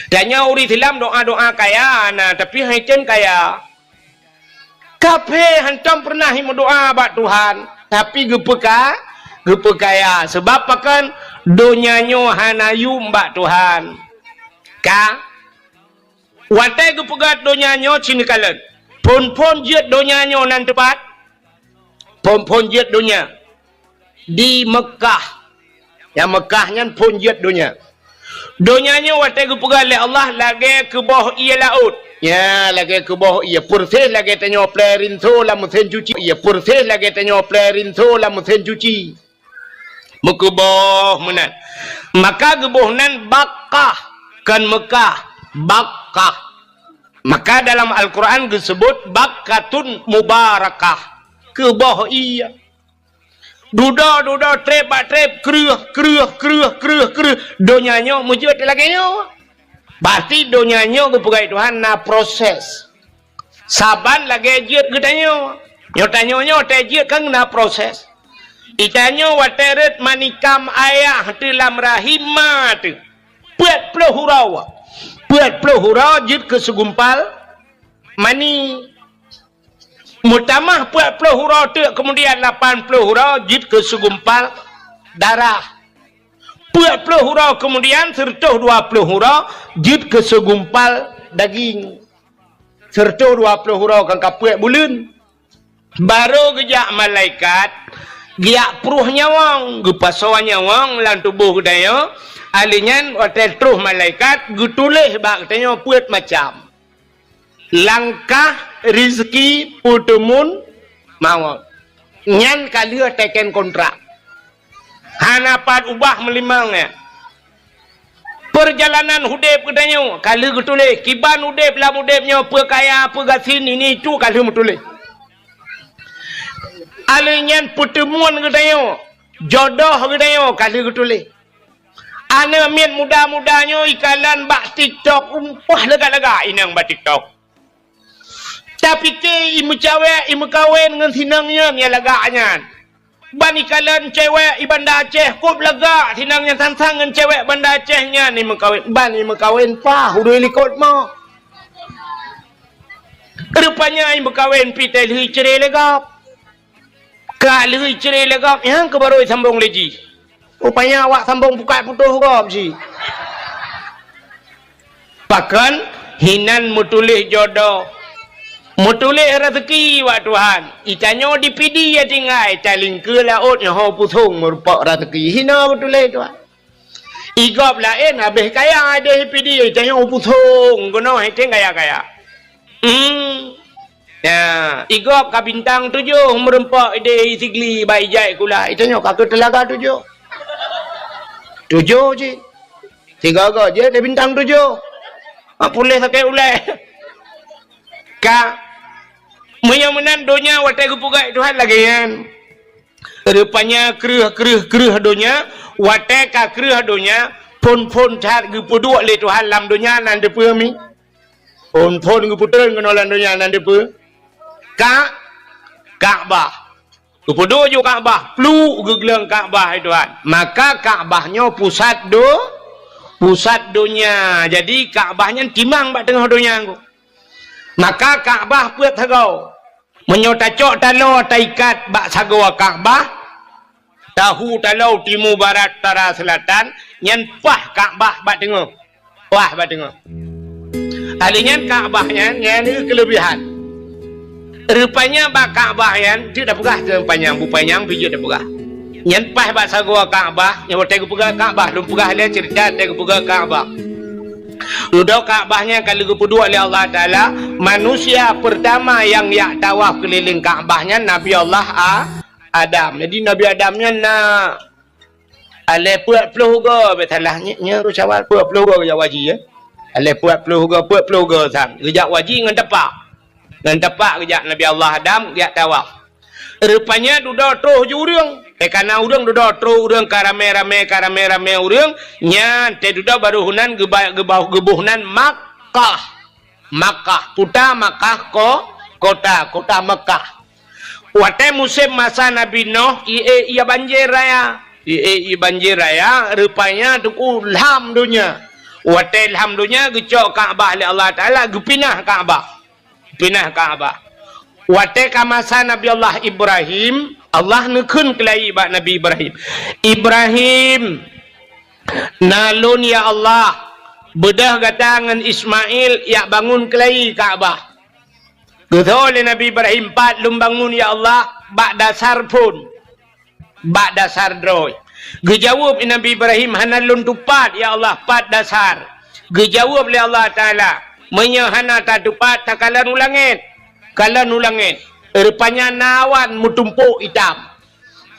Tanyoe ureuëng Islam doa-doa kaya na, tapi han tem kaya. Kafé hantom peureunah meudoa bak Tuhan, tapi geupeuka-, geupeukaya. Sabab pakon? Donya nyoe hana yum bak Tuhan. Ka? Watée geupeugah donya nyoe, ci neukalon. Phon-phon jeuet donya nyoe nan teupat? Phon-phon jeuet donya di Meukah. Nyang Meukah nyan phon jeuet donya. Donya nyoe watée geupeugah lé Allah lagée keuboh ié laôt. Ya, lagée keuboh ié, peureséh lagée tanyoe plé rinso lam meusén cuci. Ié, peureséh lagée tanyoe plé rinso lam meusén cuci. Meukeuboh meunan. Maka geuboh nan Bakkah, kon Meukah, Bakkah. Maka dalam Al-Quran geuseubut Bakkatun Mubarakah. Keuboh ié. Dudoe-dudoe, treb bak treb, kreueh, kreueh, kreueh, kreueh, kreueh. Donya nyoe meujeuet lagée nyoe. Berarti donya nyoe geupeugah Tuhan na proses. Saban lagée jeuet geutanyoe. Nyoe tanyoe nyoe watée jeuet kan na proses. Itanyoe watée rhot manikam ayah teuh lam rahim ma teuh. Peuet ploh uroe. Peuet ploh uroe jeuet keu seugumpal mani. Meutamah peuet ploh uroe teuk, keumudian lapan ploh uroe jeuet keu seugumpal darah. Peuet ploh uroe keumudian, seureutôh dua ploh uroe jeuet keu seugumpal daging. Seureutôh dua ploh uroe kan ka peuet buleuen. Barô geujak malaikat, geujak pruh nyawöng, geupasoe nyawöng lam tuboh geutanyoe, alheuh nyan watée troh malaikat geutuléh bak geutanyoe peuet macam. Langkah, rizki, peuteumun, mawöt. Nyan ka lheueh teken kontrak. Hana pat ubah meulimong nyan. Peurjalanan udeb geutanyoe ka lheueh geutuléh, kiban udeb lam udeb nyoe, peue kaya, peue gasien, ini itu ka lheueh meutuléh. Alheuh nyan peuteumun geutanyoe, jodoh geutanyoe ka lheueh geutuléh. Aneuk miet muda-muda nyoe ikalon bak TikTok, umpah lagak-lagak inong bak TikTok. Tapike imeucawek, imeukawen ngon sinong nyan nyang lagak nyan. Ban ikalon cewek i Banda Aceh, kop lagak sinong nyan sang-sang ngon cewek Banda Aceh nyan imeukawen. Ban imeukawen paih ureuëng likot mo. Rupanya imeukawen pih teuh lheueh icre lé gob. Ka lheueh icre lé gob, nyang keuh barô isambong lé jih. Rupanya awak sambong pukat putôh gob jih. Pakon? Hinan meutuléh jodoh, meutuléh raseuki bak Tuhan. Itanyoe di Pidie tinggai, talingkeue laôt nyoe ho pusong meurumpok raseuki. Hina meutuléh Tuhan. Igob laén habéh kaya ideh Pidie, itanyoe pusong keunoe henteng kaya-kaya. Hmm. Ya, igob ka bintang tujoh meurumpok ideh Sigli bak ijai kula. Itanyoe ka keu teulaga tujoh. Tujoh cit. Sigoe-goe jeuet di bintang tujoh. Mak puléh sakét ulée. Ka. Meunyoe meunan donya watée geupeugah Tuhan lagée nyan. Rupanya kreueh, kreueh, kreueh donya, watée ka kreueh donya, phon-phon that geupeuduek lé Tuhan lam donya nan teupeue mi. Phon-phon geupeutrön keunoe lam donya nan teupeue. Ka, Ka'bah. Geupeuduek ju Ka'bah, pluek geugleueng Ka'bah hai Tuhan. Maka Ka'bah nyoe pusat do-, pusat donya. Jadi Ka'bah nyan timang bak teungoh donya nyoe. Maka Ka'bah peuet sagoe. Meunyoe tacok taloe taikat bak sagoe Ka'bah, tahu taloe timu barat utara seulatan, nyan paih Ka'bah bak teungoh. Paih bak teungoh. Ahli nyan Ka'bah nyan, nyan keulebihan. Rupanya bak Ka'bah nyan, jeuet tapeugah teuh panyang, bu panyang pih jeuet tapeugah. Nyan paih bak sagoe Ka'bah, nyang watée geupeugah Ka'bah, lôn peugah lé ceurita watée geupeugah Ka'bah. Dudoe Ka'bah nyan ka lheueh geupeuduek lé Allah Taala, manusia peurtama nyang jak tawaf keulileng Ka'bah nyan Nabi Allah A-, Adam. Jadi Nabi Adam nyan na alèh peuet ploh goe, bèk salah, nyoe, nyoe rôh Syawal peuet ploh goe geujak u haji, ya. Alèh peuet ploh goe, peuet ploh goe sang. Geujak u haji ngon tapak. Ngon tapak geujak Nabi Allah Adam geujak tawaf. Rupanya dudoe troh ju ureueng. Eh, kana ureueng dudoe troh ureueng ka ramé-ramé, ka ramé-ramé ureueng, nyan teududoe barô heunan geuba-, geuba-, geuboh nan Makkah. Makkah, kuta Makkah, ko-, kota, kota Makkah. Watèe musém masa Nabi Nuh, ié, ié banjir raya. Ié, ié banjir raya, rupanya teungku lham donya. Watèe lham donya, geucok Ka'bah lé Allah Taala, geupinah Ka'bah. Pinah Ka'bah. Watèe ka masa Nabi Allah Ibrahim, Allah neukheun keulayi bak Nabi Ibrahim, "Ibrahim, na lôn, ya Allah, beudôh gata ngon Ismail jak bangun keulayi Ka'bah." Geutho lé Nabi Ibrahim, "Pat lôn bangun, ya Allah, bak dasar phon." Bak dasar droe. Geujaweueb Nabi Ibrahim, "Hana lôn tupat, ya Allah, pat dasar." Geujaweueb lé Allah Taala, "Meunyoe hana tatupat, takalon u langét." Kalon u langét. Rupanya na awan meutumpôk itam.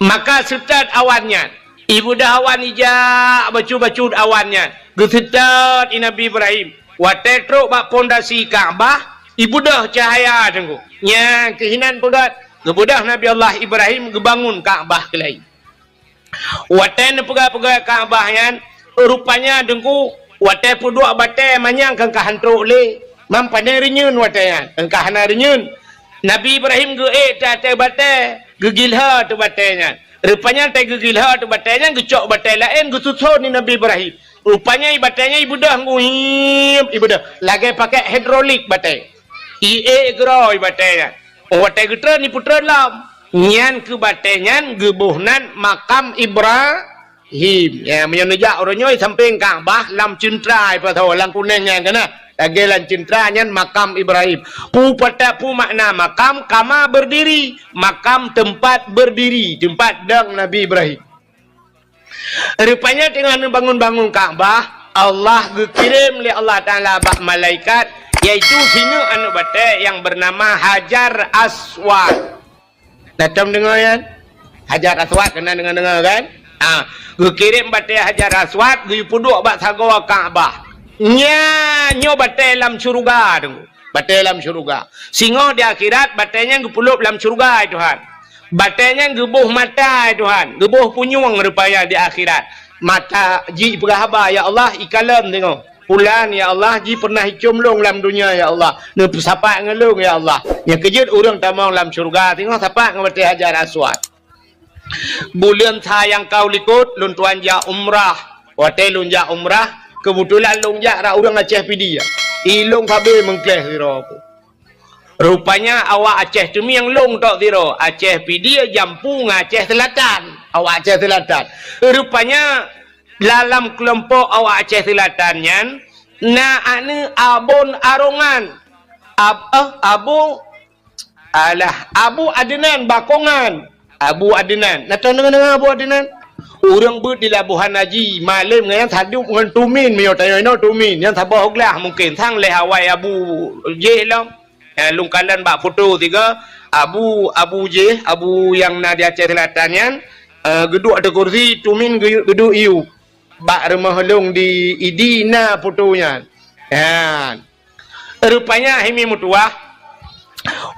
Maka seutôt awan nyan. Ibeudôh awan ijak bacut-bacut awan nyan. Geuseutôt i Nabi Ibrahim. Watèe trok bak pondasi Ka'bah, ibeudôh cahya teungku. Nyan keuh inan peugöt, geubeudôh Nabi Allah Ibrahim geubangun Ka'bah keulayi. Watèe neupeugah-peugah Ka'bah nyan, rupanya teungku, watèe peuduek batèe manyang kan ka han trok lé. Mam pane reunyeun watèe nyan, kan ka hana reunyeun. Nabi Ibrahim geuék ateueh batèe, geugilhô ateueh batèe nyan. Rupanya watèe geugilhô ateueh batèe nyan, geucok batèe laén geususon di Nabi Ibrahim. Rupanya i batèe nyan ibeudôh, nguip ibeudôh. Lagèe pakèk hidrolik batèe. Iék keudroe batèe nyan. Watèe geutreun, ipeutreun lom. Nyan keuh batèe nyan geuboh nan Makam Ibrahim. Ya, meunyoe neujak uroe nyoe sampéng Ka'bah lam ceuntra, ipasoe lam kunéng nyan keunan. Lagèe lam ceuntra nyan Makam Ibrahim. Peue pat, peue makna makam? Kama berdiri. Makam tempat berdiri, tempat dong Nabi Ibrahim. Rupanya teungoh neubangun-bangun Ka'bah, Allah geukirém lé Allah Taala bak malaikat, yaitu sineuk aneuk batèe nyang beunama Hajar Aswad. Na tom deungö nyan? Hajar Aswad, keunan deungö-deungö kan? Ah, geukirém batèe Hajar Aswad, geupeuduek bak sagoe Ka'bah. Nya, nyoe batèe lam syeuruga teungku. Batèe lam syeuruga. Singoh di akhirat, batèe nyan geupeulop lam syeuruga, hai Tuhan. Batèe nyan geuboh mata, hai Tuhan. Geuboh punyueng rupanya di akhirat. Mata jih peugah haba, "Ya Allah, ikalon singoh. Pulan, ya Allah, jih pernah icöm lôn lam donya, ya Allah. Neupeusapat ngon lôn, ya Allah." Nyang keujeuet ureueng tamong lam syeuruga, singoh sapat ngon batèe Hajar Aswad. Buleuen sa nyang ka u likot, lôn tuan jak umrah. Watèe lôn jak umrah, keubeutulan lôn jak rot ureueng Aceh Pidie. I lôn sabe meungkléh sidroe. Rupanya awak Aceh Teumieng lôn tok sidroe. Aceh Pidie jampu ngon Aceh Seulatan. Awak Aceh Seulatan. Rupanya dalam keulompok awak Aceh Seulatan nyan, na aneuk Abon Arongan. Ab-, eh, Abu Alah, Abu Adnan Bakongan. Abu Adnan. Na tom deungö-deungö Abu Adnan? Ureueng beuet di Labuhan Haji, malém ngon nyan sadub ngon Tumin, meunyoe tanyoe inoe Tumin, nyan saboh glah mungken, sang lhèe awai Abu jih lom. Eh, lôn kalon bak foto sigoe, Abu, Abu jih, Abu nyang na di Aceh Seulatan nyan, eh, geuduek ateueh kursi, Tumin geu-, geuduek iyup. Bak rumoh lôn di Idi na foto nyan. Nyan. Rupanya hai mi meutuwah,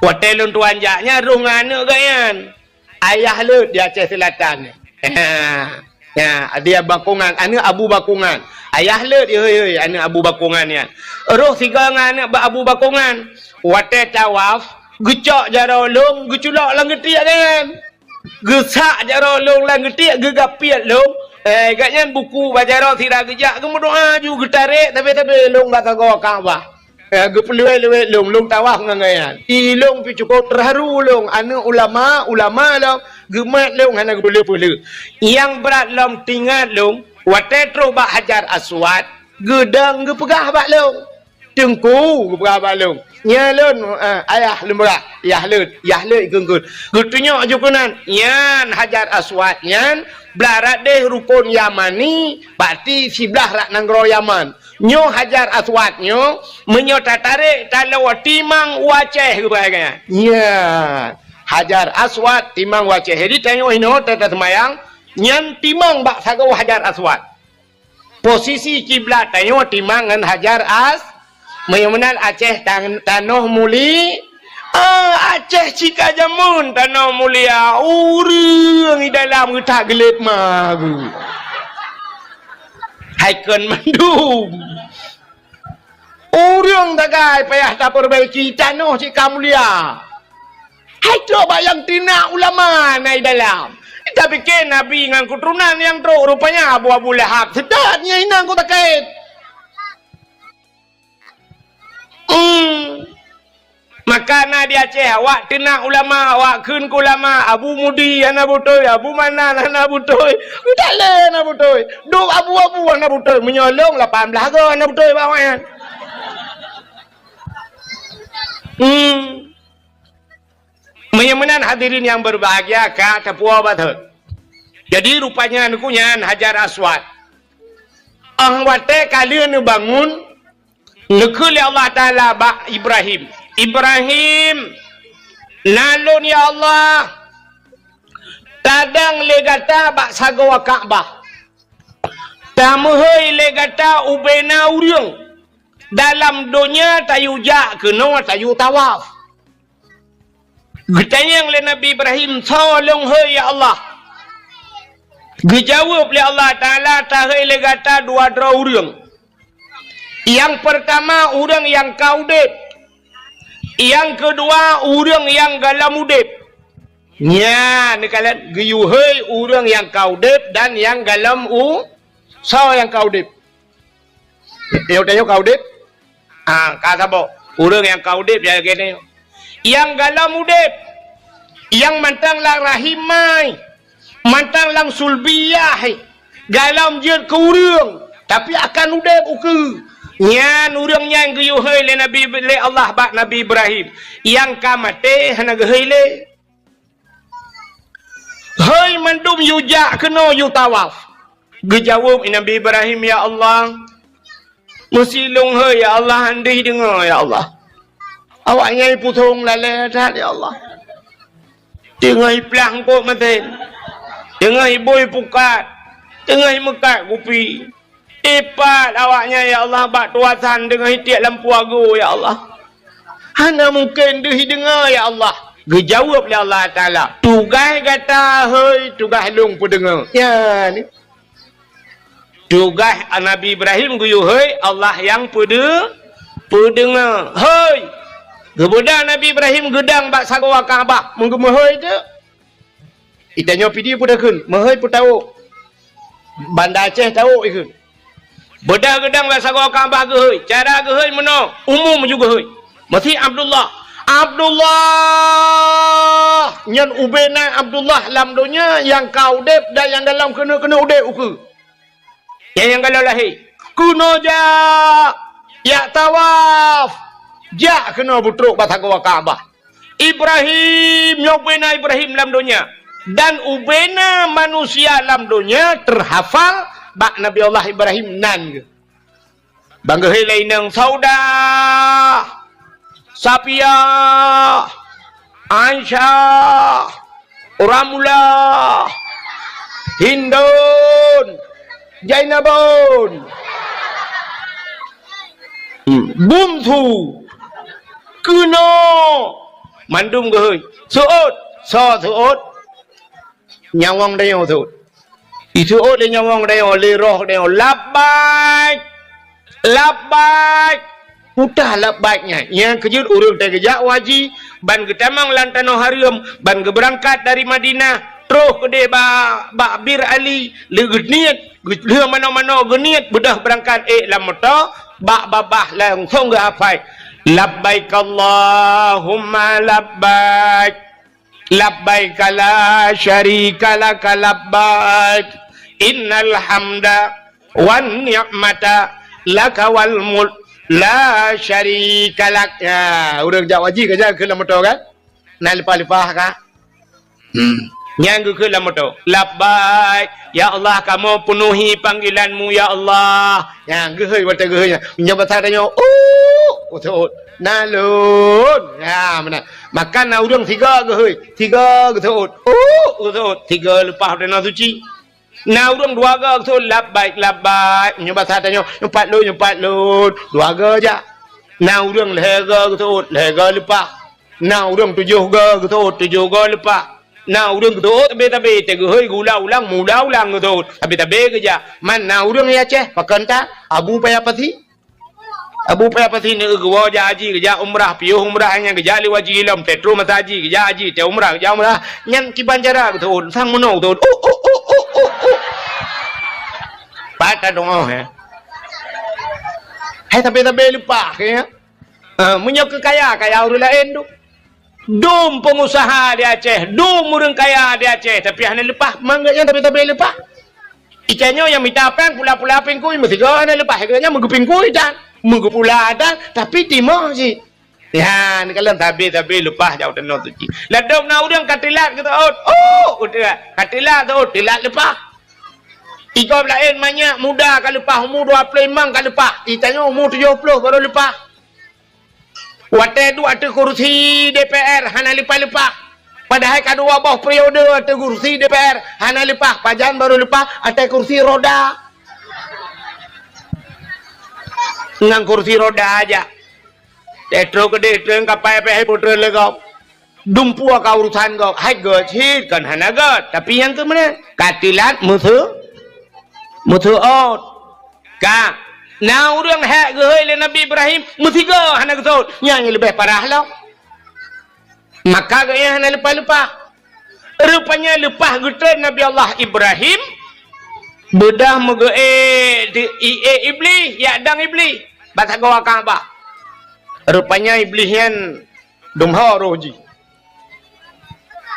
watèe lôn tuan jak nyan rôh ngon aneuk geuh nyan. Ayah leuet di Aceh Seulatan. Ha, ha, dia Bakongan, aneuk Abu Bakongan. Ayah leuet, hei, hei, aneuk Abu Bakongan nyan. Rôh sigoe ngon aneuk ba-, Abu Bakongan. Watèe tawaf, geucok jaroe lôn, geuculok lam geutiek geuh nyan. Geusak jaroe lôn lam geutiek, geugapiet lôn. Eh, gobnyan buku bak jaroe sira geujak, geumeudoa ju geutarek, tapi-tapi lôn bak sagoe Ka'bah. Eh, geupeuleuwet-leuwet lôn, lôn tawaf ngon gobnyan. I lôn pih cukôp teuharu lôn, aneuk ulama, ulama lôn, geumat lôn hana geupeuleueh-peuleueh. Nyang brat lom teuingat lôn, watèe trôh bak Hajar Aswad, geudong geupeugah bak lôn. Teungku, geupeugah bak lôn, "Nyan lôn, eh, ayah lôn peugah, yah leuet, yah leuet," geukheun. Geutunyok ju keunan, nyan Hajar Aswad nyan, blah rot deh rukon Yamani, berarti siblah rot nanggroe Yaman. Nyoe Hajar Aswad nyoe, meunyoe tatarek taloe timang u Aceh, geupeugah nyan. Nyan. Hajar Aswad timang u Aceh. Jadi tanyoe inoe teuka seumayang, nyan timang bak sagoe Hajar Aswad. Posisi kiblat tanyoe timang ngon Hajar As-, meunyoe meunan Aceh tan-, tanoh muli-, ah, Aceh cit ka jameun tanoh mulia, ureuëng di dalam geutak geulet ma geuh. Hai kon mandum. Ureuëng sagai payah tapeubaiki, tanoh cit ka mulia. Hai trok bak nyang teunak ulama na i dalam. Tapike Nabi ngon keuturonan nyang trok, rupanya Abu, Abu Lahab. Seudat nyan inong ku takét. Hmm. Maka na di Aceh, awak teunak ulama, awak kheun keu ulama, Abu Mudi hana beutôi, Abu Manan hana beutôi, Mutale hana beutôi, dum abu-abu hana beutôi, meunyoe lôn lapan blaih goe hana beutôi bak awaknyan. Hmm. Meunyoe meunan hadirin nyang berbahagia ka tapuwoe batot. Jadi rupanya nyan Hajar Aswad. Óh watée ka lheueh neubangun, neukheun lé Allah Taala bak Ibrahim, "Ibrahim, na lôn ya Allah, tadong lé gata bak sagoe Ka'bah. Tameuhôi lé gata ubena ureuëng, dalam donya tayue jak keunoe tayue tawaf." Geutanyong lé Nabi Ibrahim, "Soe lôn hôi ya Allah?" Geujaweueb lé Allah Taala, "Tahôi lé gata dua droe ureuëng. Nyang peurtama ureuëng nyang ka udeb, nyang keudua ureuëng nyang gohlom udeb." Nyan neukalon geuyue hôi ureuëng nyang ka udeb dan nyang gohlom u-, soe nyang ka udeb? Nyoe tanyoe ka udeb? Ah, ka saboh. Ureuëng nyang ka udeb ya lagée nyoe. Nyang gohlom udeb, nyang mantong lam rahim mai, mantong lam sulbiyah, gohlom jeuet keu ureuëng, tapi akan udeb ukeue. Nyan ureuëng nyan geuyue hôi lé Nabi, lé Allah bak Nabi Ibrahim. Nyang ka maté hana geuhôi lé. Hôi mandum yue jak keunoe yue tawaf. Geujaweueb Nabi Ibrahim, "Ya Allah, meusi lôn hôi ya Allah, han deuh deungoe ya Allah. Awaknyan pusong lalée that ya Allah. Teungoh iplah eungkôt meusén, teungoh ibui pukat, teungoh imeukat kupi." Ipat awaknyan ya Allah bak tuasan deungon itiek lam puago ya Allah. Hana mungken deuh deungoe ya Allah. Geujaweueb lé Allah Taala, "Tugaih gata hôi, tugaih lôn peudeungoe." Nyan. Tugaih Nabi Ibrahim geuyue hôi, Allah nyang peude-, peudeungoe. Hôi. Geubeudôh Nabi Ibrahim geudong bak sagoe Ka'bah, meugeumeuhôi teuk. Itanyoe Pidie peue takheun, meuhôi peue tawök. Banda Aceh tawök ikheun. Beudôh geudong bak sagoe Ka'bah geuhôi. Cara geuhôi meunoe, umum ju geuhôi. Meusi Abdullah. Abdullah! Nyan ubena Abdullah lam donya nyang ka udeb dan nyang gohlom keuneuk-keuneuk udeb ukeue. Nyang, nyang gohlom lahé. Keunoe jak, jak tawaf. Jak keunoe beutrok bak sagoe Ka'bah. Ibrahim, nyoe ubena Ibrahim lam donya. Dan ubena manusia lam donya teuhafal bak Nabi Allah Ibrahim nan geuh. Ban geuhôi lé inong Saudah, Safiah, Aisyah, Ramlah, Hindun, Jainabun, hmm, Bungsu, keunoe, mandum geuhôi. Seuôt, soe seuôt? Nyawöng tanyoe seuôt. Iseuôt lé nyawöng tanyoe, lé roh tanyoe, "Labbaik! Labbaik!" Peue teuma labbaik nyan? Nyang keujeuet ureuëng teuh geujak u haji, ban geutamong lam tanoh hareuem, ban geubeurangkat dari Madinah, troh keudeh ba-, bak Bir Ali, lé geuniet, geu-, lheueh manoe-manoe geuniet, beudôh beurangkat ék lam moto, bak babah langsong geuhafai, "Labbaik Allahumma labbaik." Labbaik la syarika laka labbaik. Innal hamda wan ni'mata laka wal mulk la syarika lak. Ya, ureuëng jak haji ka jak keu lam moto kan? Na leupah-leupah ka? Hmm. Nyan geukheun lam moto, "Labbaik, ya Allah, kamoe peunuhi panggilan-Mu, ya Allah." Nyan geuhôi, watèe geuhôi nyan. Meunyoe basa tanyoe, "Uh," geuseuôt, "Na lôn." Nyan meunan. Maka na ureueng sigoe geuhôi, sigoe geuseuôt, "Uh," geuseuôt, sigoe leupah u tanoh suci. Na ureueng dua goe geuseuôt, "Labbaik, labbaik." Meunyoe basa tanyoe, "Nyoe pat lôn, nyoe pat lôn." Dua goe jak. Na ureueng lhèe goe geuseuôt, lhèe goe leupah. Na ureueng tujoh goe geuseuôt, tujoh goe leupah. Na ureueng geuseuôt tabé-tabé, teuh geuhôi geuulang-ulang, meuulang-ulang geuseuôt, tabé-tabé geujak. Man na ureueng di Aceh, pakon tan, Abu Paya Pasi. Abu Paya Pasi neu geuwoe jak haji, geujak umrah, piôh umrah nyan geujak lé haji lom, teuh troh masa haji, geujak haji, teuh umrah, geujak umrah. Nyan kiban cara geuseuôt, sang meunoe geuseuôt. Uh, uh, uh, uh, uh, uh. Pat tadeungoe, eh. Hai tabé-tabé leupah, ya. Ah, meunyoe keu kaya, kaya ureueng laén tu. Dum peungusaha di Aceh, dum ureueng kaya di Aceh, tapi hana leupah, mangat nyan tapi-tapi leupah. Ica nyoe nyang mita péng pula-pula pingkui, meusigoe hana leupah, geuh nyan meugeupingkui tan, meugeupula tan, tapi timoh cit. Nyan, kalon sabe-sabe leupah jak u tanoh suci. Ladôm na ureueng ka teulat geuseuôt, oh, udeh, ka teulat seuôt, teulat leupah. Igob laén manyak muda ka leupah, umu dua ploh limong ka leupah, ica nyoe umu tujoh ploh baru leupah. Watèe duek ateueh kursi D P R hana leupah-leupah. Padahai ka dua boh periode ateueh kursi D P R hana leupah. Pajan baru leupah? Ateueh kursi roda. Ngon kursi roda aja. Teuh troh keudeh, treun kapai pih, putreun lé gob. Dumpeue ka urusan gob. Hai göt cit, kon hana göt. Tapi nyang keu meunan, ka teulat meuseu-, meuseuôt. Ka, na ureueng hék geuhôi lé Nabi Ibrahim, meusigoe hana geuseuôt, nyan nyang leubeh parah lom. Maka geuh nyan hana leupah-leupah. Rupanya leupah geutreun Nabi Allah Ibrahim, beudôh meugeuék di, i-, ék Iblih, jak dong Iblih, bak sagoe Ka'bah. Rupanya Iblih nyan dum ho roh jih.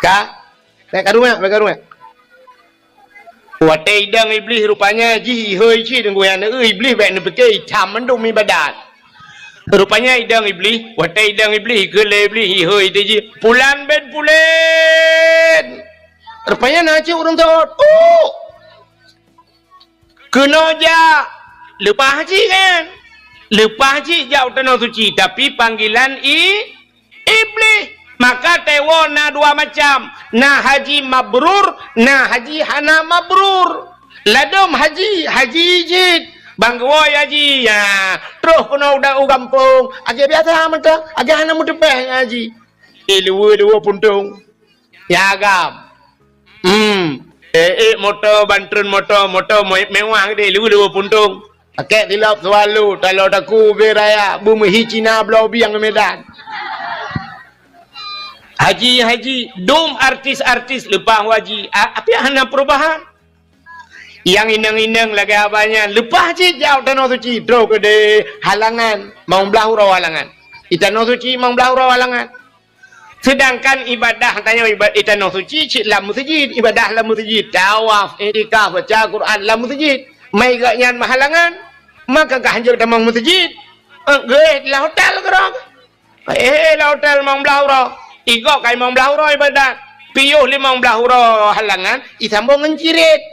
Ka, bèk karu nyak, bèk karu nyak. Watèe idong Iblih rupanya jih ihôi cit, deungon nyan, Iblih bèk neupike itam mandum ibadat. Rupanya idong Iblih, watèe idong Iblih, keu lé Iblih ihôi teuh jih, "Pulan bin Pulan!" Rupanya na cit ureueng seuôt, "Uh! Keunoe jak!" Leupah cit kan? Leupah cit jak u tanoh suci, tapi panggilan i-, Iblih. Maka teuwoe na dua macam, na haji mabrur, na haji hana mabrur. Ladôm haji, haji cit. Ban geuwoe haji, ya, troh keunoe u da-, u gampông, lagèe biasa mantong, lagèe hana meuteupèh haji. Eh, luweue-luweue puntông. Ya, agam. Hmm. Eh, eh, moto, ban treun moto, moto me-, mewah geude, luweue-luweue puntông. Pakèk silop Swallow, talo takue ubé raya, beumeuhi Cina bloe bieng Medan. Haji, haji, dum artis-artis leupah haji, a-, tapi hana perubahan. Nyang inong-inong lagèe haba nyan, leupah cit jak u tanoh suci, troh keudeh halangan, limong blah uroe halangan. Di tanoh suci limong blah uroe halangan. Seudangkan ibadah tanyoe iba-, di tanoh suci cit lam meuseujid, ibadah lam meuseujid, tawaf, iktikaf, baca Quran lam meuseujid. Mai gobnyan meuhalangan, maka ka hanjeuet tamong meuseujid. Eh, geuéh lam hotel keudroe. Eh, lam hotel limong blah uroe. Igob ka limong blah uroe ibadat. Piôh limong blah uroe halangan, isambông ngon cirit.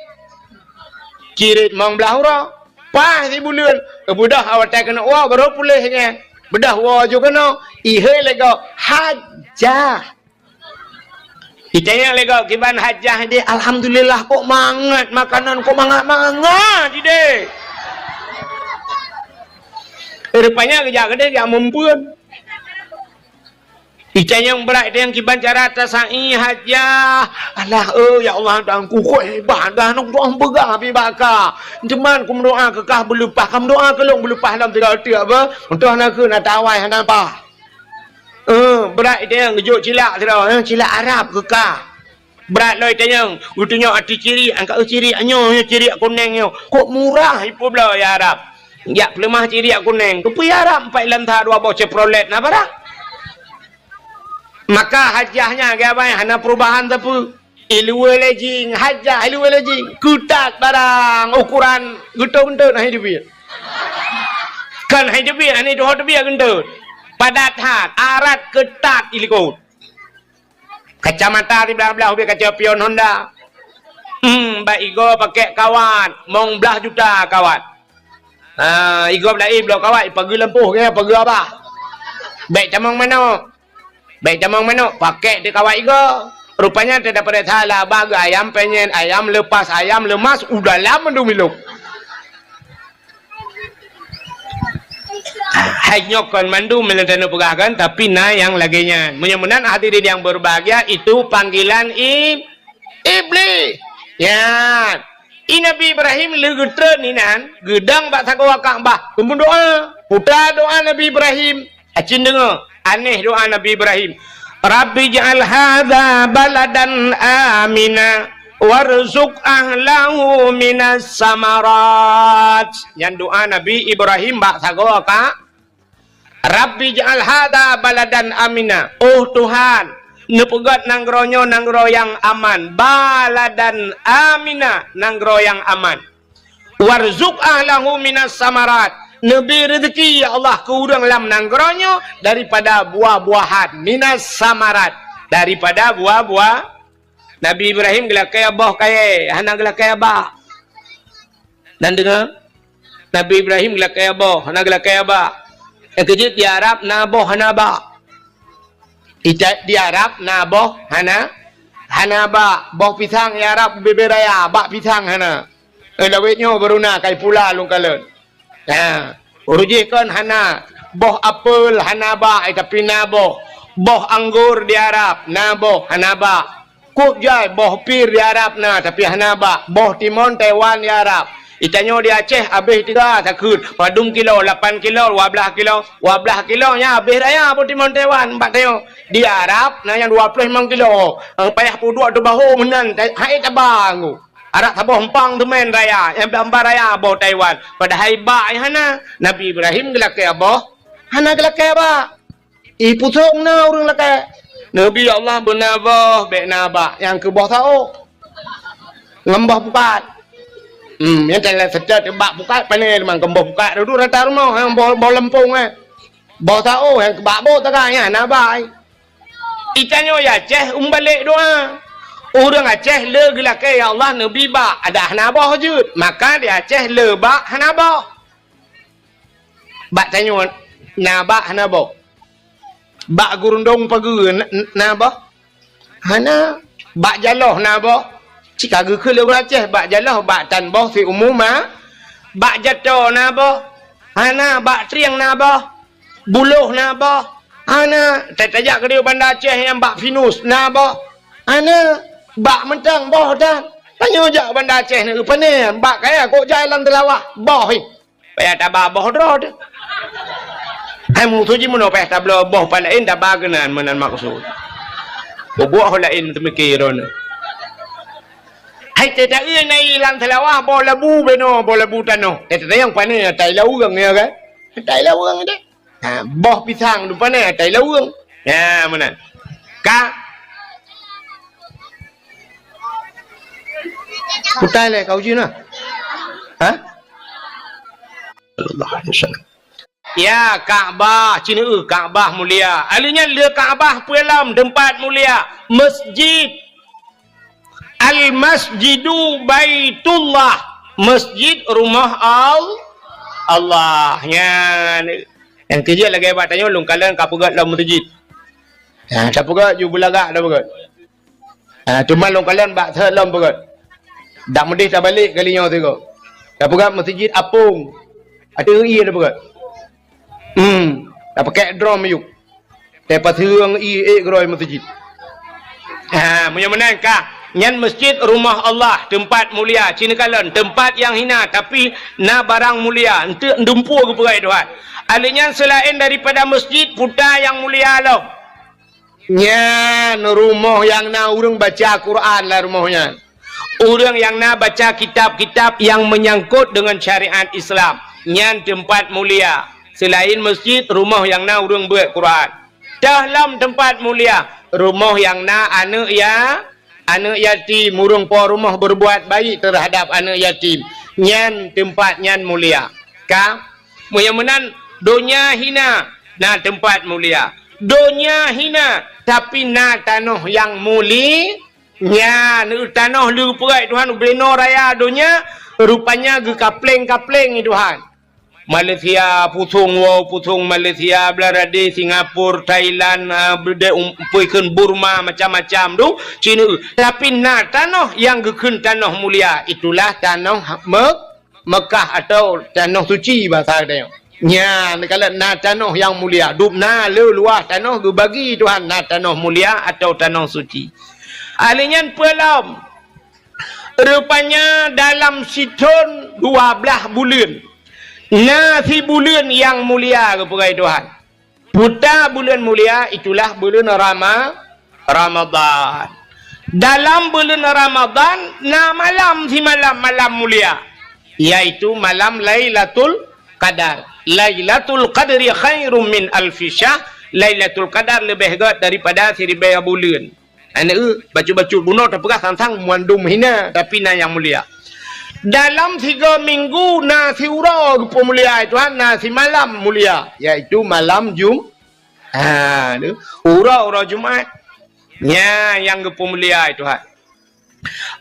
Cirit limong blah uroe. Paih sibuleuen, beudôh watèe keuneuk woe, barô puléh nyan. Beudôh woe ju keunoe, ihôi lé gob, hajjah. Itanyong lé gob, "Kiban hajjah idéh?" "Alhamdulillah, kok mangat makanan, kok mangat-mangat idéh." Rupanya geujak keudeh jak meumbuen. Itanyong brat, itanyong kiban cara tasa'i hajjah. "Alah, eh, ya Allah, Tuhanku, kok hebat dah, nong doa peugah pi baka. Teuma kumeudoa keu kah beuleupah, kam doa keu lôn beuleupah lom tiga teuk apa? Untôh na keu na tawai hana pah." Eh, brat itanyong geujok cilak sidroe, eh, cilak Arab keu kah. Brat lom itanyong, geutunyok ateueh cirik, angkat, "Eh, cirik nyoe, nyoe cirik kunéng nyoe. Kok murah ipeubloe ya Arab. Jak peuleumah cirik kunéng. Keupeue ya Arab, empat lam sa dua boh Chevrolet na barang." Maka hajjah nyan, geubai hana perubahan sapeue. Iluwe lejing, hajjah iluwe lejing. Keutat barang, ukuran geuteubiet, hai teubiet. Kan hai teubiet, hai tuho teubiet geuteubiet. Padat that, arat keutat ilikot. Kacamata siblah-blah ubé kaca pion Honda. Hmm, bak igoe pakèk kawat, mong blah juta kawat. Ha, igob laén bloe kawat, ipageue lampôh, ipageue abah. Bèk tamong manok. Bèk tamong manok, pakèk di kawat igob. Rupanya teudapat salah, abah geuayam penyet, ayam lepas, ayam lemas, u dalam mandum ilong. Hai nyoe kon mandum meunyoe tanyoe peugah kan, tapi na nyang lagèe nyan. Meunyoe meunan hadirin yang berbahagia, itu panggilan i-, Iblih. Nyan. I Nabi Ibrahim lheueh geutreun inan, geudong bak sagoe Ka'bah, geumeudoa. Peugah doa Nabi Ibrahim. Acin deungoe, aneh doa Nabi Ibrahim. "Rabbi ij'al hadza baladan amina warzuq ahlahu minas samarat." Nyan doa Nabi Ibrahim bak sagoe Ka-, "Rabbi ij'al hadza baladan amina." Oh Tuhan, neupeugöt nanggroe nyoe nanggroe nyang aman. Baladan amina, nanggroe nyang aman. "Warzuq ahlahu minas samarat." Neubri rezeki, ya Allah, keu ureueng lam nanggroe nyoe daripada buah-buahan. Minas samarat, daripada buah-buah. Nabi Ibrahim geulakèe boh kayèe, hana geulakèe abah. Dan deungoe, Nabi Ibrahim geulakèe boh, hana geulakèe abah. Nyang keujeuet di Arab na boh hana bak. Ita-, di Arab na boh hana, hana bak. Boh pisang di Arab bubé-bubé raya, bak pisang hana. Eh, lawét nyoe baru na kai pula lôn kalon. Ha, ureueng jih kon hana. Boh apel hana bak, eh, tapi na boh. Boh anggur di Arab na boh, hana bak. Kok jai boh pir di Arab na, tapi hana bak. Boh timon Taiwan di Arab. Itanyoe di Aceh abéh tiga sakheut. Padum kilo, lapan kilo, dua blah kilo. Dua blah kilo nyan abéh raya boh timon Taiwan bak tanyoe. Di Arab na nyang dua ploh limong kilo. Ang payah peuduek teubaho meunan, hai taba nggu. Arak saboh empang teumèn raya, nyang bak raya boh Taiwan. Padahai bak nyang hana. Nabi Ibrahim geulakèe boh, hana geulakèe bak. Ih, pusong na ureueng lakèe. Nabi Allah beuna boh, bèk na bak, nyang keu boh saôh. Ngon boh pukat. Hmm, nyang teuma seutôt bak pukat, pané limong keu boh pukat. Dudoe rata rumoh, nyang boh, boh leumpông, eh. Boh saôh, nyang keu bak boh taga, nyan na bak. Itanyoe di Aceh, umbalek doa. Ureueng Aceh le geulakèe, "Ya Allah, neubri bak," adak hana boh jeuet. Maka di Aceh le bak hana boh. Bak tanyoe na bak hana boh. Bak gurundong pageue na, na boh? Hana. Bak jaloh na boh? Cit ka geukheun lé ureueng Aceh, bak jaloh, bak tan boh siumu ma. Bak jato na boh? Hana. Bak trieng na boh? Buloh na boh? Hana. Ta-, tajak keudéh Banda Aceh nyang bak pinus na boh? Hana. Bak mantong boh tan. Tanyoe jak Banda Aceh na, pane bak kaya kok jai lam teulawah boh, hi. Payah taba boh droe teuh. Hai musoh jih meunoe payah tabloe boh pat laén taba keunan meunan maksud. Bubuet ho laén teumike droeneuh. Hai teuta-eu na i lam teulawah boh labu benoe, boh labu tanoh. Eh, teuta nyang pane atai laweueng, ya kan? Atai laweueng deh. Ha, boh pisang tu pane atai laweueng. Ya, meunan. Ka. Putai lé kau jih na. Ha? Sallallahu alaihi wasallam. Ya, Ka'bah, ci neu Ka'bah mulia. Ahli nyan le Ka'bah peue lom teumpat mulia. Masjid. Al-Masjidu Baitullah. Masjid rumah Al-, Allah. Nyan. Nyang keujeuet lagèe bak tanyoe lôn kalon ka peugöt lom masjid. Ha, tapeugöt ju beulagak tapeugöt. Ha, teuma lôn kalon bak thon lom peugöt. Dak meudeh tabalek kali nyoe sigoe. Tapeugöt masjid apong. Ateueh ie tapeugöt. Hmm, tapakèk drom miyueb. Tapaseueng ie ék geurôi masjid. Ha, meunyoe meunan ka, nyan masjid rumah Allah, teumpat mulia, ci neukalon, teumpat nyang hina, tapi na barang mulia, eunteuk dumpeue geupeugöt Tuhan. Ahli nyan seulaén daripada masjid, puta nyang mulia lom. Nyan rumoh nyang na ureueng baca Quran lam rumoh nyan. Ureueng nyang na baca kitab-kitab nyang meunyangkot deungon syariat Islam, nyan teumpat mulia. Seulaén masjid, rumoh nyang na ureueng beuet Quran. Toh lom teumpat mulia, rumoh nyang na aneuk ya-, aneuk yatim, ureueng po rumoh berbuat baik terhadap aneuk yatim. Nyan teumpat nyan mulia. Ka? Meunyoe meunan, donya hina, na teumpat mulia. Donya hina, tapi na tanoh nyang mulia. Nyan, tanoh leupeugah Tuhan ubenoe raya donya, rupanya geukapleng-kapleng Tuhan. Malaysia, pusong woe, pusong Malaysia, Bangladesh, Singapura, Thailand, ah, beudé um, peue kheun Burma, macam-macam tu, Cina. Tapi na tanoh nyang geukheun tanoh mulia, itulah tanoh Me-, Mekah atau tanoh suci bahasa geutanyoe. Nyan, kalau na tanoh nyang mulia, dum na le luwah tanoh geubagi Tuhan na tanoh mulia atau tanoh suci. Ahli nyan peue lom? Rupanya dalam sithon dua blaih buleuen. Na sibuleuen nyang mulia geupeugah Tuhan. Puta buleuen mulia itulah buleuen Rama-, Ramadan. Dalam buleuen Ramadan na malam simalam malam mulia, yaitu malam Lailatul Qadar. Lailatul Qadri khairum min alfi syahr. Lailatul Qadar leubeh gét daripada siribèe buleuen. Aneuk, bacut-bacut bunoe tapeugah sang-sang mandum hina, tapi na nyang mulia. Dalam sigoe minggu na siuroe geupeumulia Tuhan, na simalam mulia, yaitu malam Jum-, ha, tu, uroe-uroe Jumat. Nyan nyang geupeumulia Tuhan.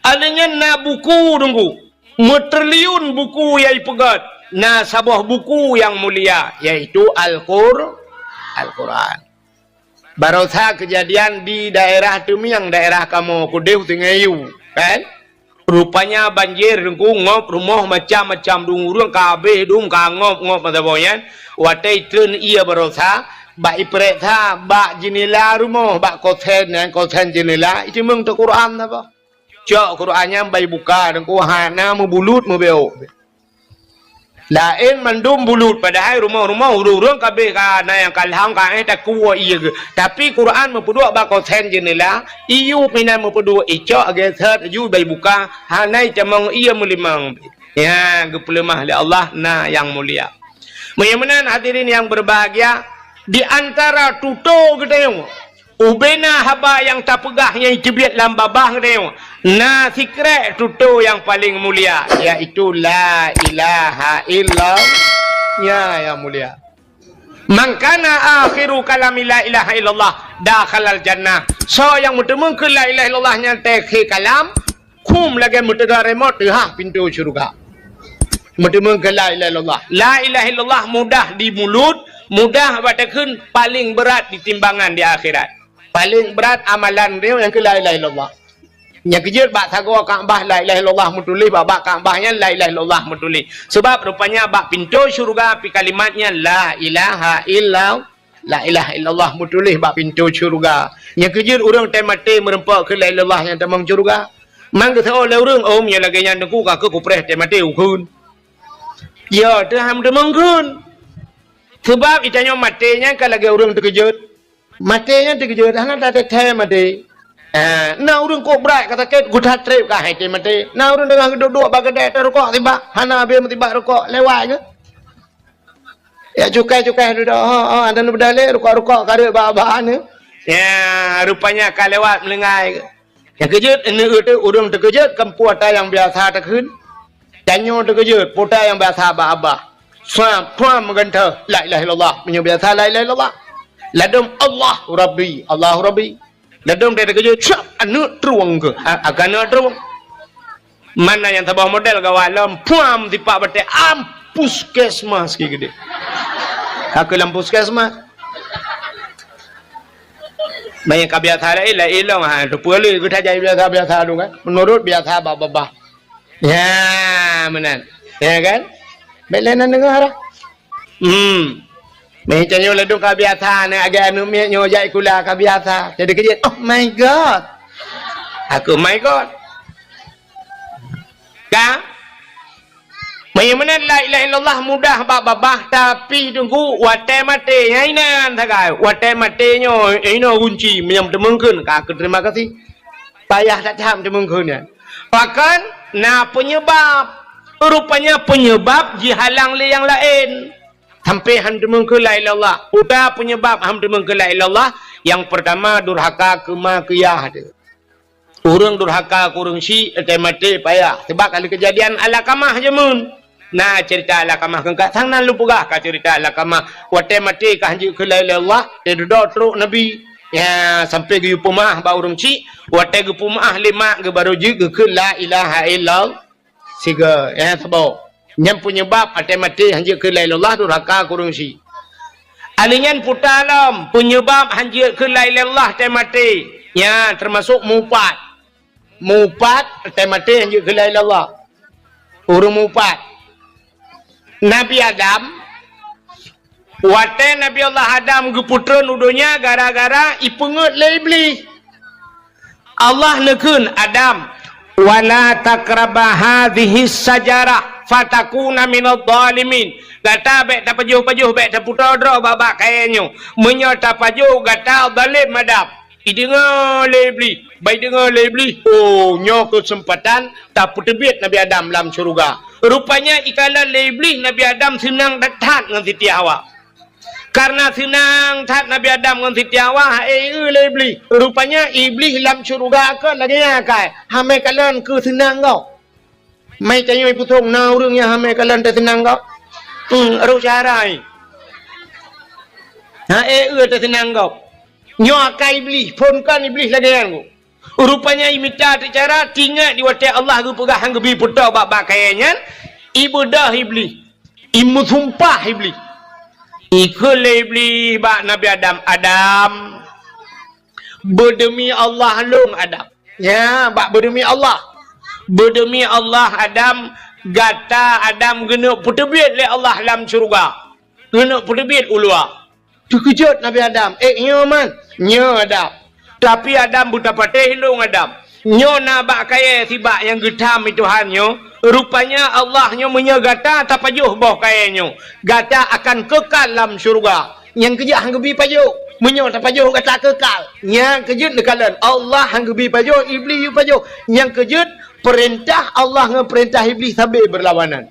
Alheuh nyan na buku Teungku, meutriliun buku nyang ipeugét, na saboh buku nyang mulia, yaitu Al-Qur-, Al-Quran. Barosa keujadian di daerah Teumieng, daerah kamoe keudeh Sungai Yu, kan? Rupanya banjir Teungku, ngop rumoh macam-macam, dum ureueng ka habéh, dum ka ngop-ngop masa boh nyan. Watèe itreun ié barosa, bak iprèksa bak jeunela rumoh, bak kosen nyan, kosen jeunela, iteumeung teuh Quran saboh. Cok Quran nyan bak ibuka Teungku, hana meubulut meubeuôk. Laén mandum bulut, padahai rumoh-rumoh ureueng-ureueng ka habéh ka na nyang ka lham ka éh takue ié geuh. Tapi Quran meupeuduek bak kosen jeunela, iyup inan meupeuduek icok geuset ju bak ibuka, hana itamong ié meulimong. Nyan geupeuleumah lé Allah na nyang mulia. Meunyoe meunan hadirin nyang berbahagia, di antara tutoe geutanyoe Ubena haba nyang tapeugah nyang teubiet lam babah geutanyoe, na sikrek tutoe nyang paleng mulia, yaitu la ilaha illallah. Nya nyang mulia. Man kana akhiru kalami la ilaha illallah dakhalal jannah. Soe nyang meuteumeung keu la ilaha illallah nyan teukhe kalam, Khum lagèe meuteuga remote teuhah pintoe syeuruga. Meuteumeung keu la ilaha illallah. La ilaha illallah mudah di mulut, mudah bak takheun, paleng brat di timbangan di akhirat. Paleng brat amalan droe nyang keu la ilaha illallah. Nyang keujeuet bak sagoe Ka'bah la ilaha illallah meutuléh, bak, bak Ka'bah nyan la ilaha illallah meutuléh. Sabab rupanya bak pintoe syeuruga pih kalimat nyan la ilaha illallah. La ilaha illallah meutuléh bak pintoe syeuruga. Nyang keujeuet ureueng teumaté meureumpok keu la ilaha illallah nyang tamong syeuruga. Man geuseuôt lé ureueng, "Oh, meunyoe lagèe nyan Teungku, ka keuh kupreh teumaté ukheun." Ya, teuham tamong kheun. Sabab geutanyoe maté nyan ka lagèe ureueng teukeujot. Maté nyan teukeujot, hana tateuthèe maté. Ah, na ureueng kok brat ka sakét, geutat trép ka hai teumaté. Na ureueng teungoh geuduek-duek bak keudè, tarukok sibak, hana habéh meusibak rukok, lewat geuh. Ya, cukai-cukai dudoe, oh, oh, ada nu beudalé, rukok-rukok ka reuek bak abah ni. Ya, rupanya ka lewat meulinggai. Nyang keujeuet, ini ureueng teukeujot, kan peue ata nyang biasa takheun. Tanyoe teukeujot, peue ata nyang biasa bak abah. Suam, suam meugantoh, la ilaha illallah. Meunyoe biasa la ilaha illallah. Ladôm Allah Rabbi, Allahu Rabbi. Ladôm teukeujot, suam, aneuk trueng keuh. A-, akan aneuk trueng. Mana nyang saboh model gawat lom, puam tipak batèe, am puskesmas keu geude. Ka keuh lam puskesmas. Banyak ka biasa laén, laén lom, ha, tu peue lé geutanyoe biasa-biasa tu kan. Menurut biasa bak babah. Ya, meunan. Ya kan? Bèk lé na deungö dah. Hmm. Meuh tanyoe ladôm ka biasa, na agak aneuk miet nyoe jak sikula ka biasa. Jadi keujeuet, "Oh my God." Aku, "My God." Ka? Meunyoe meunan la ilaha illallah mudah bak babah, tapi Teungku watèe maté, nyan inan sagai. Watèe maté nyoe, inoe gunci, meunyoe teumeung kheun, ka keuh terima kasih. Payah that-that teumeung kheun nyan. Bahkan na penyebab. Rupanya penyebab jihalang lé nyang laén. Sampai han teumeung kheun la ilaha illallah. Uta penyebab han teumeung kheun la ilaha illallah, nyang pertama durhaka keu ma keu yah teuh. Ureueng durhaka keu ureueng syik, teumaté payah. Sabab ka lheueh keujadian Alakamah jameun. Na ceurita Alkamah keungka, sang nan lôn peugah ka ceurita Alkamah. Watée maté ka hanjeuet keu la ilaha illallah, teududoe trok Nabi. Ya, sampai geuyue peumeu'ah bak ureuëng chik. Watée geupeumeu'ah lé mak geuh barô jeuet geukheun la ilaha illallah. Sigoe, ya, saboh. Nyan peunyeubab watée maté hanjeuet keu la ilaha illallah, durhaka keu ureuëng chik. Alheuh nyan puta lom, peunyeubab hanjeuet keu la ilaha illallah watée maté. Ya, teumasok mupat. Mupat, watée maté hanjeuet keu la ilaha illallah. Ureuëng mupat. Nabi Adam, watée Nabi Allah Adam geupeutreun u donya gara-gara ipeungeuet lé Iblih. Allah neukheun Adam, "Wala taqraba hadhihi syajarah fatakuna minadh dhalimin." Gata bék tapajoh-pajoh, bék tapeutoe droe bak-bak kayée nyoe. Meunyoe tapajoh, gata zalem Adam. Ideungoe lé Iblih, bah ideungoe lé Iblih, "Oh, nyoe keuseumpatan tapeuteubiet Nabi Adam lam syeuruga." Rupanya ikalon lé Iblih Nabi Adam seunang that ngon Siti Hawa. Karena seunang that Nabi Adam ngon Siti Hawa, ha'e eu lé Iblih. Rupanya Iblih lam syeuruga kon lagée nyan akai, hamé kalon keu seunang gob. Mai tanyoe ipusong na ureuëng nyang hamé kalon teuseunang gob. Hmm, roh syara nyan. Ha'e eu teuseunang gob. Nyoe akai Iblih, phon kon Iblih lagée nyan gob. Rupanya imita teucara, tingat di watée Allah geupeugah han geubi peutoe bak-bak kayée nyan, ibeudôh Iblih, imeusumpah Iblih. Ikheun lé Iblih bak Nabi Adam, "Adam, beudeumi Allah lôn Adam." Ya, bak beudeumi Allah. "Beudeumi Allah Adam, gata Adam geuneuk peuteubiet lé Allah lam syeuruga. Geuneuk peuteubiet u luwa." Teukeujot Nabi Adam, "Eh, nyoe man, nyoe Adam. Tapi Adam beutapatéh lôn Adam. Nyoe na bak kayée sibak nyang geutham i Tuhan nyoe. Rupanya Allah nyoe meunyoe gata tapajoh boh kayée nyoe, gata akan keukal lam syeuruga. Nyang keujeuet han geubi pajoh. Meunyoe tapajoh gata keukal." Nyang keujeuet neukalon Allah han geubi pajoh, Iblih yue pajoh. Nyang keujeuet peurintah Allah ngon peurintah Iblih sabe beurlawanan.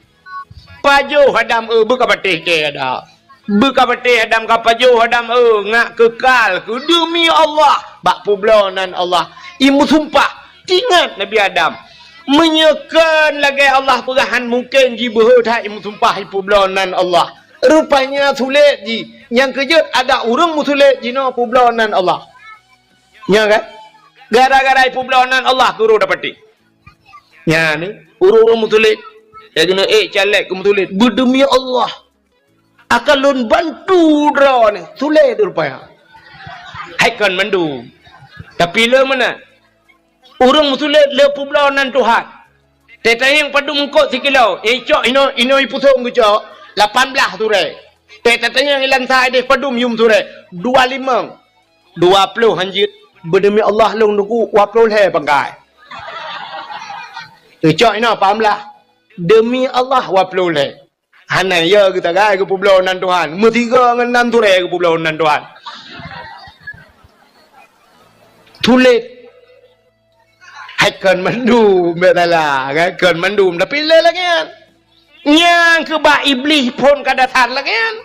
Pajoh Adam, eu, beukapatéh kée Adam. Beukapatéh Adam, ka pajoh Adam, eu, ngat keukal keu deumi Allah bak peubloe nan Allah. Imeusumpah, tingat Nabi Adam. Meunyoe kon lagée Allah peugah han mungken jibeuhe that imeusumpah ipeubloe nan Allah. Rupanya sulet jih. Nyang keujeuet adak ureuëng meusulet jinoe peubloe nan Allah. Nyo kan? Gara-gara ipeubloe nan Allah keu roh dapatéh. Nyan ni, ureuëng-ureuëng meusulet. Ya keuneuk ék caleg keu meusulet. Beudeumi Allah, akan lôn bantu droeneuh. Sulet rupanya. Hai kon mandum. Tapi le meunan. Ureuëng meusulet le peubloe nan Tuhan. Teuh tanyong padum eungkot sikilo. Eh, cok inoe, inoe ipusong geucok. Lapan blaih surée. Teuh tatanyong ilan sa ideh padum yum surée. Dua limong. Dua ploh hanjeuet. Beudeumi Allah lôn teungku, dua ploh lhée pangkai. Teuh cok inoe lapan blaih. Deumi Allah dua ploh lhée. Hana yo geutagai geupeubloe nan Tuhan. Meusigoe ngon nan surée geupeubloe nan Tuhan. Sulet. Hai kon mandum, bék salah, kan? Kon mandum, tapi le lagée nyan. Nyang keu bak Iblih phon ka dasar lagée nyan.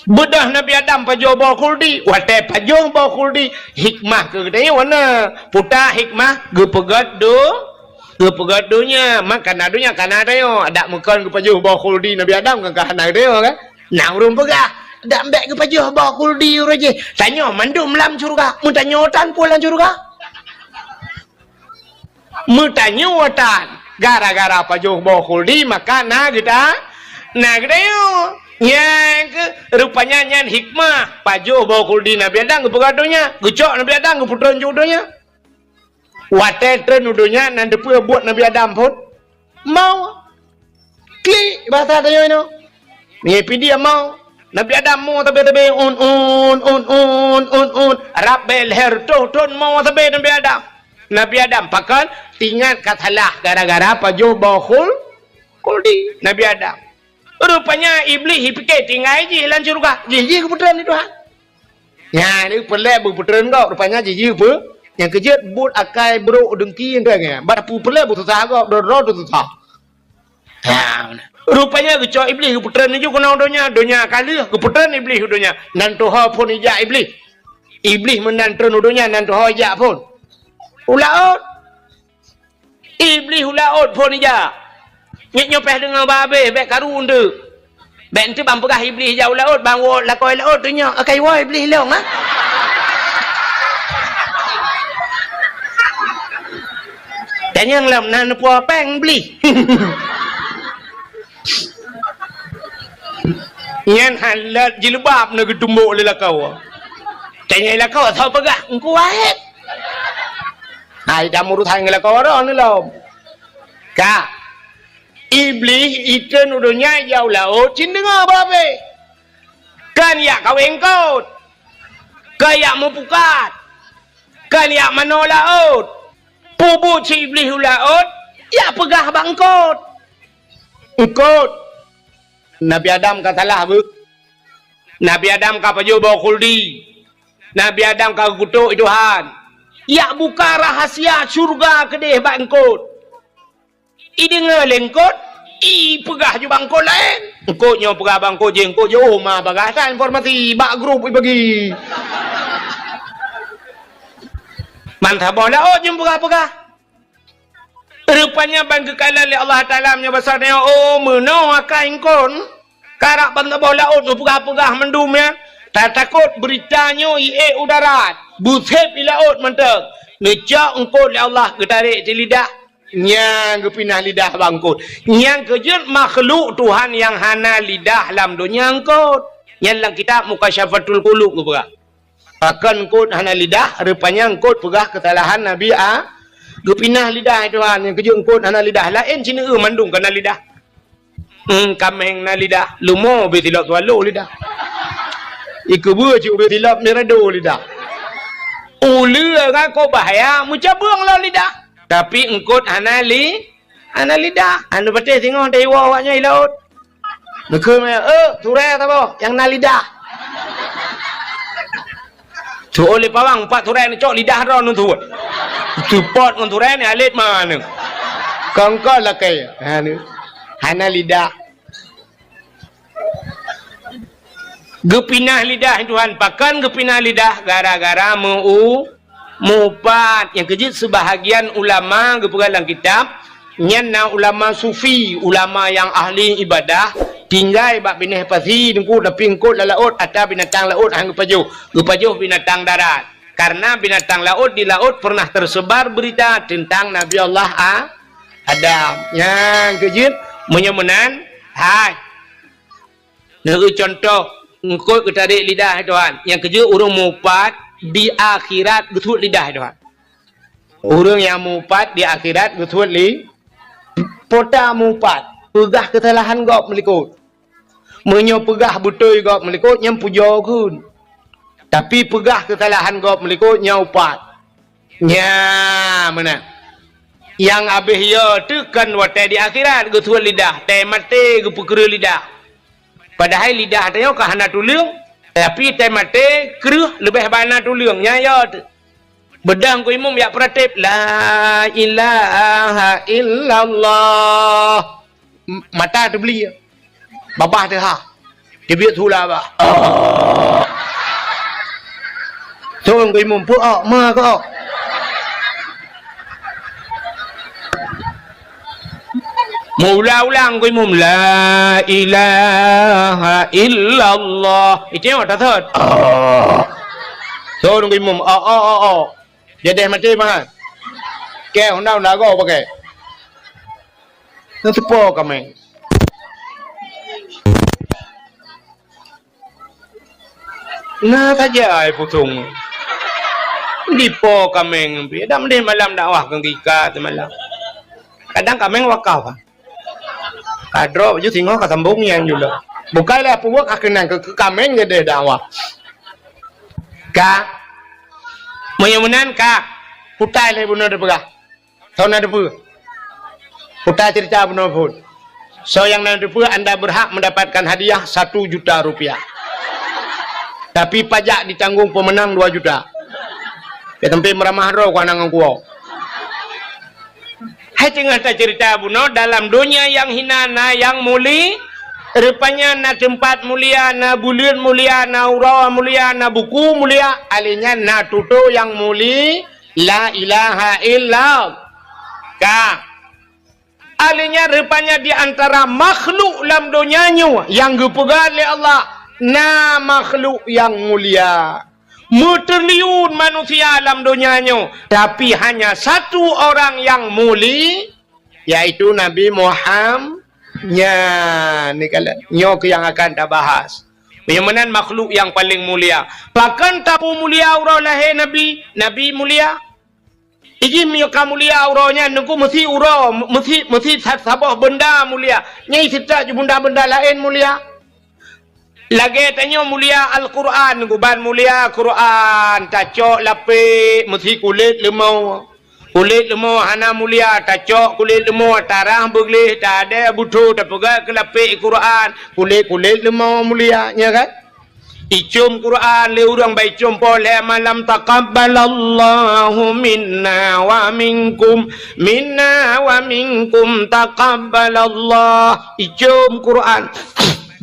Beudôh Nabi Adam pajoh boh khuldi, watée pajoh boh khuldi, hikmah keu geutanyoe na. Puta hikmah geupeugét do-, geupeugét donya, maka na donya kana tanyoe. Adak meukon geupajoh boh khuldi Nabi Adam kan ka hana tanyoe kan? Na ureuëng peugah, "Dak bék geupajoh boh khuldi ureuëng jih. Tanyoe mandum lam syeuruga, meutanyoe tan peue lam syeuruga." Meutanyoe tan, gara-gara pajoh boh khuldi maka na geuta-, na geutanyoe. Nyang keu rupanya nyan hikmah pajoh boh khuldi Nabi Adam geupeugah donya, geucok Nabi Adam geupeutreun ju donya. Watée treun u donya nan teupeue buet Nabi Adam phon? Mo. Klik bahasa tanyoe nyoe. Ngieng pih dia mo. Nabi Adam mo tabe-tabe un un un un un un. Rab bée lhée reutôh thon mo tabe Nabi Adam. Nabi Adam pakon tingat ka salah gara-gara pajoh boh khul-, khuldi Nabi Adam. Rupanya Iblih ipike tinggai jih lam syeuruga. Jih, jih geupeutreun lé Tuhan. Nyan, ni peureulée beupeutreun gob, rupanya jih, jih peu-, nyang keujeuet buet akai brok deungki nyan, bak peureulée beususah gob, droe-droe teususah. Ha, rupanya geucok Iblih geupeutreun laju keunoe donya, donya ka lheueh, geupeutreun Iblih u donya. Nan tuho phon ijak Iblih. Iblih meunan treun u donya, nan tuho ijak phon. U laôt. Iblih u laôt phon ijak. Nyoe, nyoe pih deungoe babeh, bèk karu eunteuk. Bèk eunteuk ban peugah Iblih jak u laôt, ban woe lakoe laôt, teunyoe akai woe Iblih lôn, ha? Tanyong lom na neupuwoe péng Iblih. Nyan halat jilbab na geutumbok lé lakoe. Tanyong lakoe, soe peugah? Teungku Wahéb. Hai, dak meurusan ngon lakoe droeneuh lom. Ka. Iblih itreun u donya jak u laôt cit deungoe babeh. Kan jak kawé eungkôt. Kan jak meupukat. Kan jak manoe laôt. Peubuet si Iblih u laôt, jak peugah bak eungkôt. Eungkôt, Nabi Adam ka salah beuh. Nabi Adam ka pajoh boh khuldi. Nabi Adam ka geukutok Tuhan. Jak buka rahasia syeuruga keudeh bak eungkôt. Ideungoe lé eungkôt, ipeugah ju bak eungkôt laén. Eungkôt nyoe peugah bak eungkôt jih, eungkôt jih, oh, ma bagah that informasi bak grup ibagi. Ban saboh laôt jih peugah-peugah. Rupanya ban geukalon lé Allah Taala meunyoe basa nyoe, oh, meunoe akai eungkôt. Karap ban saboh laôt neupeugah-peugah mandum nyan, tatakot beurita nyoe iék u darat, beusép i laôt mantong. Neucok eungkôt lé Allah, geutarek cit lidah, nyang geupinah lidah bak eungkôt. Nyang keujeuet makhluk Tuhan nyang hana lidah lam donya eungkôt. Nyan lam kitab Mukasyafatul Qulub geupeugah. Pakon eungkôt hana lidah, rupanya eungkôt peugah keusalahan Nabi A-, geupinah lidah Tuhan, nyang keujeuet eungkôt hana lidah. Laén sineuk mandum ka na lidah. Hmm, kaméng na lidah, leumo beusilop swallow lidah. Ikeubeu cit beusilop mirado lidah. Uleue ngon kobah ya meucabeueng lom lidah. Tapi eungkôt hana li-, hana lidah. Anu patéh singoh teuiwoe awak nyan i laôt. Neukheun mé, "Eh, turée saboh nyang na lidah." Tu'oh lé pawang, pat turée neucok lidah droe neutuet. Seupôt ngon turée ni alet ma neu. Kongkon lakée. Ha, ni. Hana lidah. Geupinah lidah Tuhan. Pakon geupinah lidah? Gara-gara meu-, meuupat. Nyang keujeuet seubahagian ulama geupeugah lam kitab, nyan na ulama sufi, ulama nyang ahli ibadah, tinggai bak binéh pasi teungku, tapi eungkôt lam laôt, atra binatang laôt han geupajoh, geupajoh binatang darat. Karena binatang laôt di laôt pernah tersebar berita tentang Nabi Allah A-, Adam. Nyang keujeuet, meunyoe meunan, hai. Neueu contoh, eungkôt geutarek lidah Tuhan. Nyang keujeuet ureuëng meuupat di akhirat geusuet lidah Tuhan. Ureuëng nyang meuupat di akhirat geusuet li-, pota meuupat, peugah keusalahan gob meulikot. Meunyoe peugah beutôi gob meulikot, nyan pujoe kheun. Tapi peugah keusalahan gob meulikot, nyan upat. Nya, meunan. Nyang abéh yo teuh kon watée di akhirat geusuet lidah, tée maté geupeukreueh lidah. Padahai lidah tanyoe ka hana tuleueng, tapi tée maté kreueh leubeh bana tuleueng. Nya yo teuh. Beudang ku imum jak peuratéb, "La ilaha illallah." M-, mata teubeli. Babah teuhah. Teubiet sula bah. Oh. Thôn ku imum, "Peue ok, ma keu ok?" Meuulang-ulang ku imum, "La ilaha illallah." Iteueng tasot. Oh. Thôn ku imum, "Ok, ok, ok, ok." Jadeh maté mah. Kée honda-honda go pakai. Nang teupo kaméng. Na saja ai pusong. Dipo kaméng pi. Dak meudeh malam dakwah keu gika semalam. Kadang kaméng wakaf. Kadroe baju singoh ka sambong nyang jula. Bukai lé puwok ka keunang keu, keu kaméng geude dakwah. Ka. Meunyoe meunan ka. Putai lé bunoe dipeugah. Soe na teupeue? Putai cerita bunoe phon. Soe nyang na teupeue, anda berhak mendapatkan hadiah satu juta rupiah. Tapi pajak ditanggung pemenang dua juta. Ka sampai meuramah droe ku anang kuwoe. Hai teungoh tacerita bunoe, dalam donya nyang hina na nyang muli-, rupanya na teumpat mulia, na buleuen mulia, na uroe mulia, na buku mulia, alèh nyan na tutoe nyang muli, la ilaha illallah. Ka. Alheuh nyan rupanya di antara makhluk lam donya nyoe nyang geupeugah lé Allah, na makhluk nyang mulia. Meutriliun manusia lam donya nyoe, tapi hanya satu orang nyang muli, yaitu Nabi Muham-, nyan, ni kala-, nyoe keuh nyang akan tabahas. Meunyoe meunan makhluk nyang paleng mulia. Pakon tapeumulia uroe lahé Nabi? Nabi mulia. Iji meunyoe ka mulia uroe nyan, Teungku, meusi uroe, meusi, meusi sa-, saboh beunda mulia. Nyang seutôt ju beunda-beunda laén mulia. Lagée tanyoe mulia Al-Qur'an, Teungku, ban mulia Qur'an, tacok lapék meusi kulét leumo. Kulét leumo hana mulia, tacok kulét leumo, tarah beugleh, tadée butho, tapeugah keu lapék Qur'an, kulét-kulét leumo mulia, nya kan? Icom Qur'an lé ureuëng bak icom poh lhée malam, "Taqabbalallahu minna wa minkum, minna wa minkum taqabbalallah." Icom Qur'an.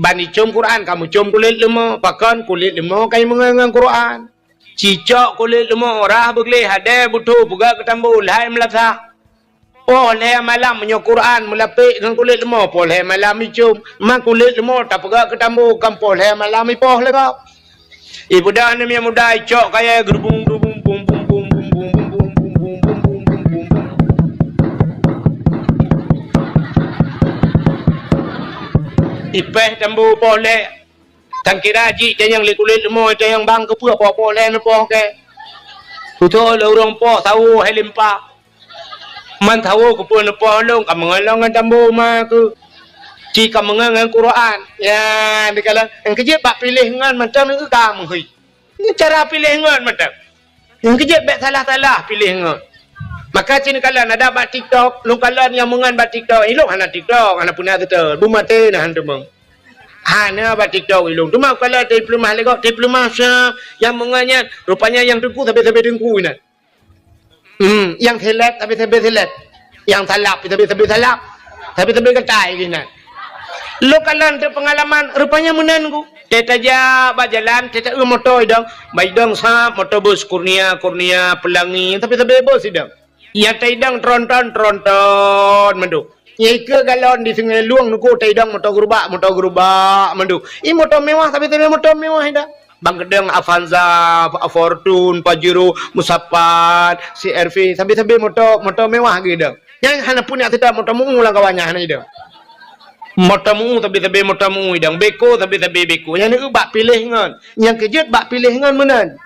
Ban icom Qur'an, kamoe com kulét leumo. Pakon kulét leumo ka imeungon ngon Qur'an. Cicok kulét leumo, rah beugleh, hadée butho, peugah keu tambo, lhai meulasah. Poh lhée malam meunyoe Qur'an meulapék ngon kulét leumo, poh lhée malam icom. Ma kulét leumo tapeugah keu tambo, kan poh lhée malam ipoh lé gob. Ibeudôh aneuk miet muda icok kayée geurubung-rubung, bung, bung, bung. Ipéh tambo poh lhée. Tan kira jih tanyong lé kulét leumo, tanyong bang keupeue poh-poh lhée neupoh kée. Beutôi lé ureuëng poh sawo hai limpa. Man sawo keupeue neupoh lôn, ka meungon lôn ngon tambo ma keuh. Ci ka meungon ngon Qur'an. Ya, dikalon. Nyang keujeuet bak piléh ngon mantong neuka meuhôi. Nyoe cara piléh ngon mantong. Nyang keujeuet bék salah-salah piléh ngon. Maka ci neukalon ada bak TikTok, lôn kalon nyang meungon bak TikTok. Ilôn hana TikTok, hana peuna TikTok. Beumaté na han teumong. Hana bak TikTok ilôn. Teuma kalon teupeulumah lé gob, teupeulumah sa nyang meungon nyan. Rupanya nyang teungku sabe-sabe teungku inan. Hmm, nyang seleb sabe-sabe seleb. Nyang salab sabe-sabe salab. Sabe-sabe gatai inan. Lôn kalon teupeungalaman, rupanya meunan ku. Teutajak bak jalan, teuta-eu moto idong. Bak idong sab, moto bus Kurnia, Kurnia, Pelangi, sabe-sabe bus idong. Nyang taidong tronton, tronton mandum. Nyang ikeue galon di Sungai Lueng nuku taidong moto gerubak, moto gerubak mandum. I moto mewah, tapi-tapi moto mewah ida. Bang keudong Avanza, Fortuner, Pajero, Musapat, C R V, sabe-sabe moto, moto mewah geudong. Nyang hana pun nyang sedang moto meu'u lam kawan nyan hana idong. Moto meu'u sabe-sabe moto meu'u idong, beko sabe-sabe beko. Nyang neueu bak piléh ngon, nyang keujeuet bak piléh ngon meunan.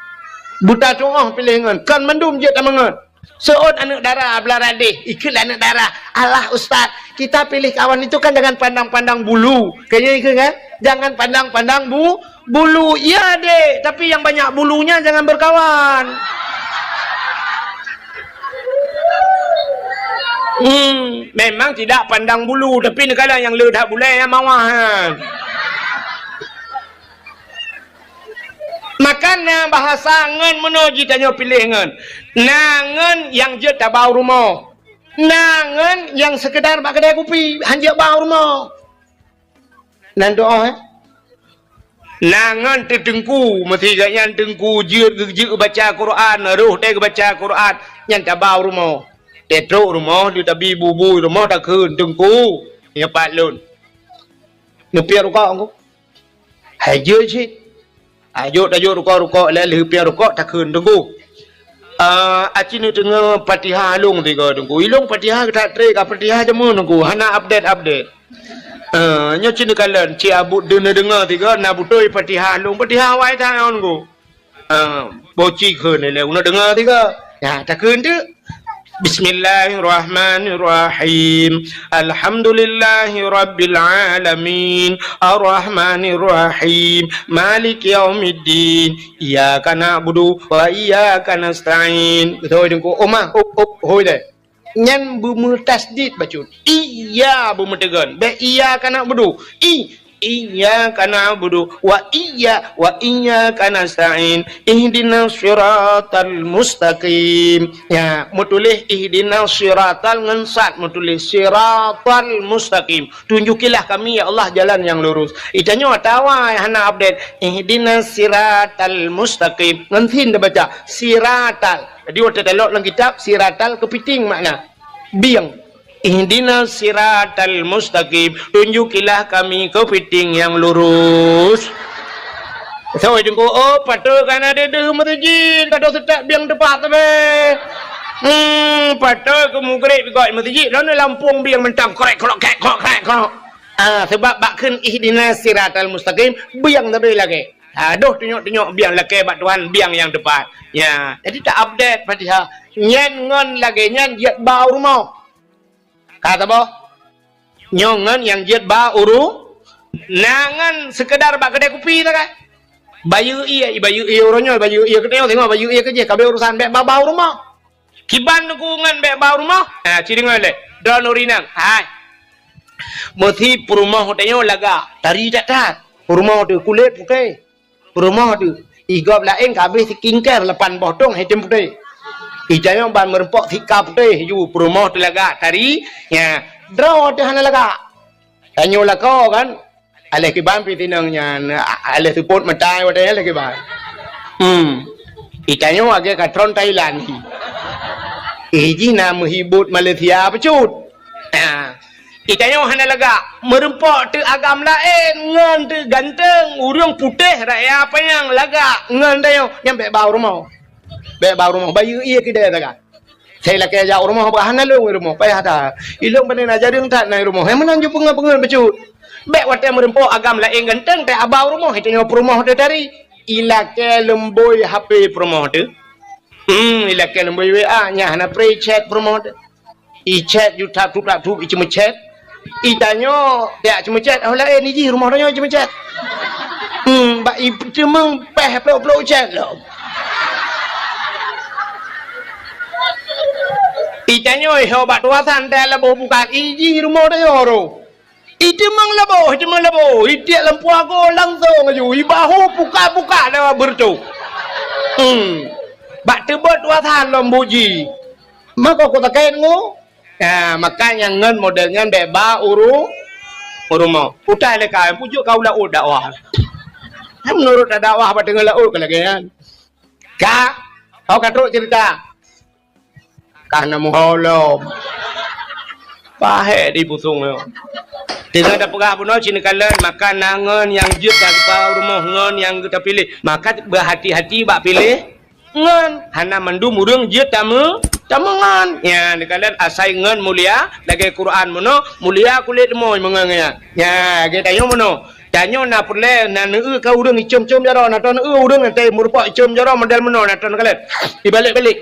Buta tuoh piléh ngon, kon mandum jeuet tameungon. Seuôt aneuëk dara blah radeh, ikheun lé aneuëk dara, "Alah ustaz, kita pilih kawan itu kan jangan pandang-pandang bulu." Kayaknya ikheun kan? "Jangan pandang-pandang bu-, bulu." Iya dek, tapi yang banyak bulunya jangan berkawan. Hmm, memang tidak pandang bulu, tapi neukala nyang le that bulée nyang mawah nyan. Maka na bahasa ngon meunoe jitanyoe piléh ngon. Na ngon nyang jeuet taba u rumoh. Na ngon nyang seukeudar bak keudai kupi, han jeuet ba u rumoh. Nan doa, eh? Na ngon teuteungku, meusiga nyan teungku jeuet geubaca Quran, roh teuh geubaca Quran, nyan taba u rumoh. Teutrok rumoh, di tabi bubu rumoh takheun, "Teungku, nyoe pat lôn." Neupiep rukok ku. Hai jeuet cit. Hai jok tajok rukok-rukok lé lheueh piep rukok takheun, "Teungku, ah, aci neudeungoe Fatihah lôn sigoe, Teungku. Ilôn Fatihah that treb ka Fatihah jameun, Teungku. Hana update-update." Ah, nyoe cit neukalon, cit abut deungoe-deungoe sigoe, na beutôi Fatihah lôn, Fatihah awai that, Teungku. Ah, boci kheun lé, uneuk deungoe sigoe. Nyan, takheun teuk. Bismillahirrahmanirrahim. Alhamdulillahirabbil alamin. Arrahmanirrahim. Maliki yaumiddin. Iyyaka na'budu wa iyyaka nasta'in. Beutôi, Teungku. Omah, op, op, hôi deh. Nyan beumeutasydid bacut. Iya beumeuteugon. Bék iyyaka na'budu. I, iyyaka na'budu wa iyya-, wa iyyaka nasta'in. Ihdinas siratal mustaqim. Ya, meutuléh ihdinas siratal ngon sad meutuléh siratal mustaqim. Tunjukilah kami, ya Allah, jalan yang lurus. Itanyoe atawa hana update. Ihdinas siratal mustaqim. Ngon sin tabaca. Siratal. Jadi, watée talok lam kitab, siratal keupiting makna. Bieng. "Ihdinas siratal mustaqim, tunjukilah kami kepiting yang lurus." Soe teungku, "Oh, patot ka na deuh-deuh meuseujid, ka deuh seutat biang teupat sabe." Hmm, patot keu mugreb gok meuseujid, lôn lampôh biang mantong krek krok krek krok krek krok. Ah, sebab bak kheun ihdinas siratal mustaqim, biang sabe lagèe. Adoh tunyok-tunyok biang lakèe bak Tuhan, biang nyang teupat. Ya, jadi ta-update Fatihah. Nyan ngon lagèe nyan jeuet ba u rumoh. Ka saboh. Nyoe ngon nyang jeuet ba u ru-, na ngon seukeudar bak keudè kupi sagai. Bayeue ié, bayeue ié uroe nyoe, bayeue ié keunoe, singoh bayeue ié keujih, ka abéh urusan, bèk ba-ba u rumoh. Kiban teungku ngon bèk ba u rumoh? Ha, ci deungö lé. Droeneuh ureueng inong. Hai. Meusi peurumoh tanyoe lagak, tari that-that. Peurumoh teuh kulét putéh. Peurumoh teuh, i gob laén ka abéh skincare lapan boh tông, hitam putéh. I tanyoe ban meureumpok sika putéh ju, peurumoh teuh lagak, tari, nya, droe teuh hana lagak. Tanyoe lakoe kan, aléh kiban pih tinong nyan, a-, aléh seupôt mata watèe nyan aléh kiban. Hmm. I tanyoe lagèe ka tron Thailand. I jih na meuhibot Malaysia bacut. Ha. I tanyoe hana lagak, meureumpok teuh agam laén, ngon teuh ganteng, ureueng putéh raya panyang lagak, ngon tanyoe, nyan bèk ba u rumoh. Bèk ba u rumoh, bayeue ié keudè sagai. Sai lakèe jak u rumoh, bah hana lôn u rumoh, payah that. Ilôn pane na jareueng that na i rumoh. Hai meunan ju peungeut-peungeut bacut. Bèk watèe meureumpok agam laén ganteng, teuh ba u rumoh, i tanyoe peurumoh teuh tari. I lakèe leumbôi HP peurumoh teuh. Hmm, i lakèe leumbôi WA, nyan hana pré chat peurumoh teuh. I chat ju that-that, i ceumeuchat. I tanyoe, jak ceumeuchat, oh laén, i jih rumoh tanyoe ceumeuchat. Hmm, bak i teumeung péh plôk-plôk chat lom. I tanyoe, ho bak tuasan, teuh laboh buka, i jih rumoh tanyoe roh. I teumeung laboh, i teumeung laboh, i tiek lam puago langsong aju, i bahu puka-puka dah beureutoh. Hmm. Bak teubot tuasan lom buji. Mako ku takét ngu. Ya, makanya ngon model nyan bèk ba u ru-, u rumoh. Utai lé ka, pujuk ka u laôt dakwah. Meunurot dakwah bak teungoh laôt ka lagèe nyan. Ka, ho ka trok cerita. Ka na meuho lom. Pahé di pusong nyoe. Teungoh tapeugah bunoe ci neukalon, maka na ngon nyang jeuet tapeugah u rumoh ngon nyang geuta piléh. Maka beuhati-hati bak piléh ngon. Hana mandum ureueng jeuet tameu-, tameungon. Nya, neukalon asai ngon mulia, lagèe Quran bunoe, mulia kulét leumoi meungon nyan. Nya, lagèe tanyoe bunoe. Tanyoe na peureulèe, na neueu ka ureueng icom-com jaroe, na tô neueu ureueng nyang meureumpok icom jaroe model bunoe, na tô neukalon. Ibalek-balek.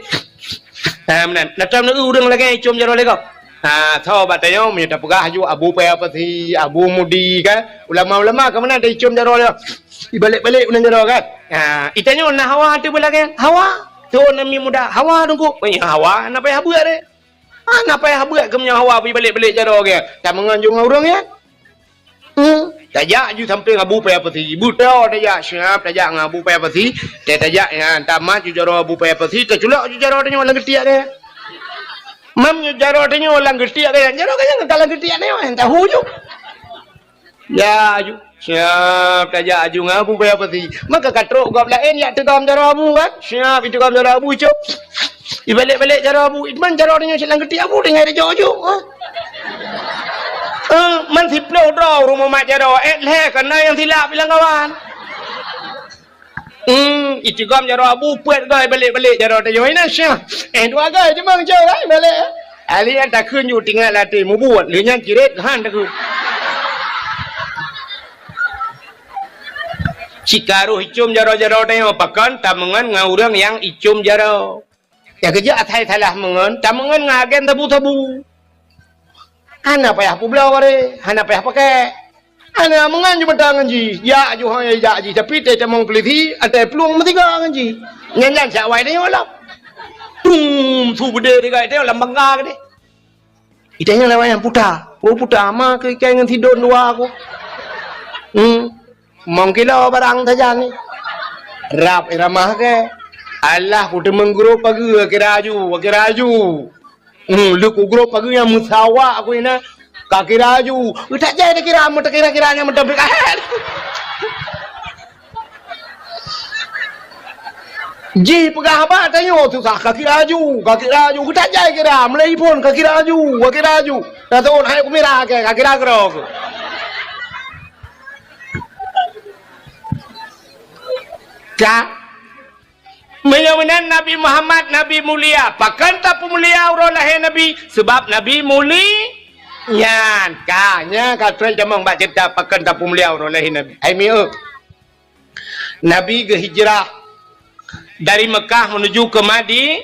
Ha, meunan. Na tô neueu ureueng lagèe icom jaroe lé gob. Ha, tho bak tanyoe meunyoe tapeugah aju Abu Paya Pasi, Abu Mudi kan. Ulama-ulama ka meunan taicom jaroe lé. Ibalek-balek meunan jaroe kan. Ha, i tanyoe na hawa teuh beulagèe. Hawa. Tho nami muda. Hawa teungku. Oh, ya, hawa. Na payah beuet deh. Ha, na payah beuet keu meunyoe hawa ibalek-balek jaroe gèt. Tameungon ju ngon ureueng nyan. Hmm, tajak ju sampéng Abu Paya Pasi. Beutôi tajak, siap tajak ngon Abu Paya Pasi. Teuh tajak nyan, tamat ju jaroe Abu Paya Pasi, taculok ju jaroe tanyoe lam geutiek deh. Mam ju jaroe tanyoe lam geutiek deh, jaroe tanyoe ka lam geutiek deh, tahu ju. Ya, ju. Siap tajak aju ngon Abu Paya Pasi. Maka ka trok gob laén jak teugom jaroe Abu kan? Siap iteugom jaroe Abu, cok. Ibalek-balek jaroe Abu, man jaroe tanyoe cit lam geutiek Abu tinggai dijok-jok, ha? Eh, man siplôh droe rumoh mat jaroe, eh, lhèe kana nyang silap ilang kawan. Hmm, iteugom jaroe Abu, peuet goe ibalek-balek jaroe tanyoe, ina syah. Eh, dua goe cuma ngejok, eh, balek, eh. Ali nyang takheun ju tinggai latih mubuet, lheueh nyan cirét han takheun. Cit ka roh icom jaroe-jaroe tanyoe, pakon tameungon ngon ureueng nyang icom jaroe. Nyang keujeuet asai salah meungon, tameungon ngon agen sabu-sabu. Hana payah peubloe bareh, hana payah pakèk. Hana meungon ju meuta ngon jih, jak ju hana jak jih, tapi teuh tamong peulisi, atai plueng meusigoe ngon jih. Nyan-nyan siat awai tanyoe lom. Tum, su beudé digai tanyoe lam bangga keudeh. Itanyong lé wayang puta. Oh, puta, ma keu ikai ngon sidon dua aku. Hmm. Mong kilo barang sajan ni. Rab iramah ke. Alah, ku teumeung grob pageue, kira aju, kira aju. Hmm, leuku grob pageue nyang meusawa aku ina. Ka kira aju. Utak jai takira, meutakira-kira nyang meutabrik ahet. Jipeugah haba tanyoe susah, ka kira aju, ka kira aju. Geutajai kira, meulai phon ka kira aju, ka kira aju. Ka teuôt hai kumira ke, ka kira keudroe keuh. Ka? Meunyoe meunan Nabi Muhammad, Nabi mulia. Pakon tapeumulia uroe lahé Nabi? Sabab Nabi muli-, nyan. Ka, nyan ka trok tamong bak ceurita pakon tapeumulia uroe lahé Nabi. Hai mieu. Nabi geuhijrah dari Mekah menuju ke Madi-,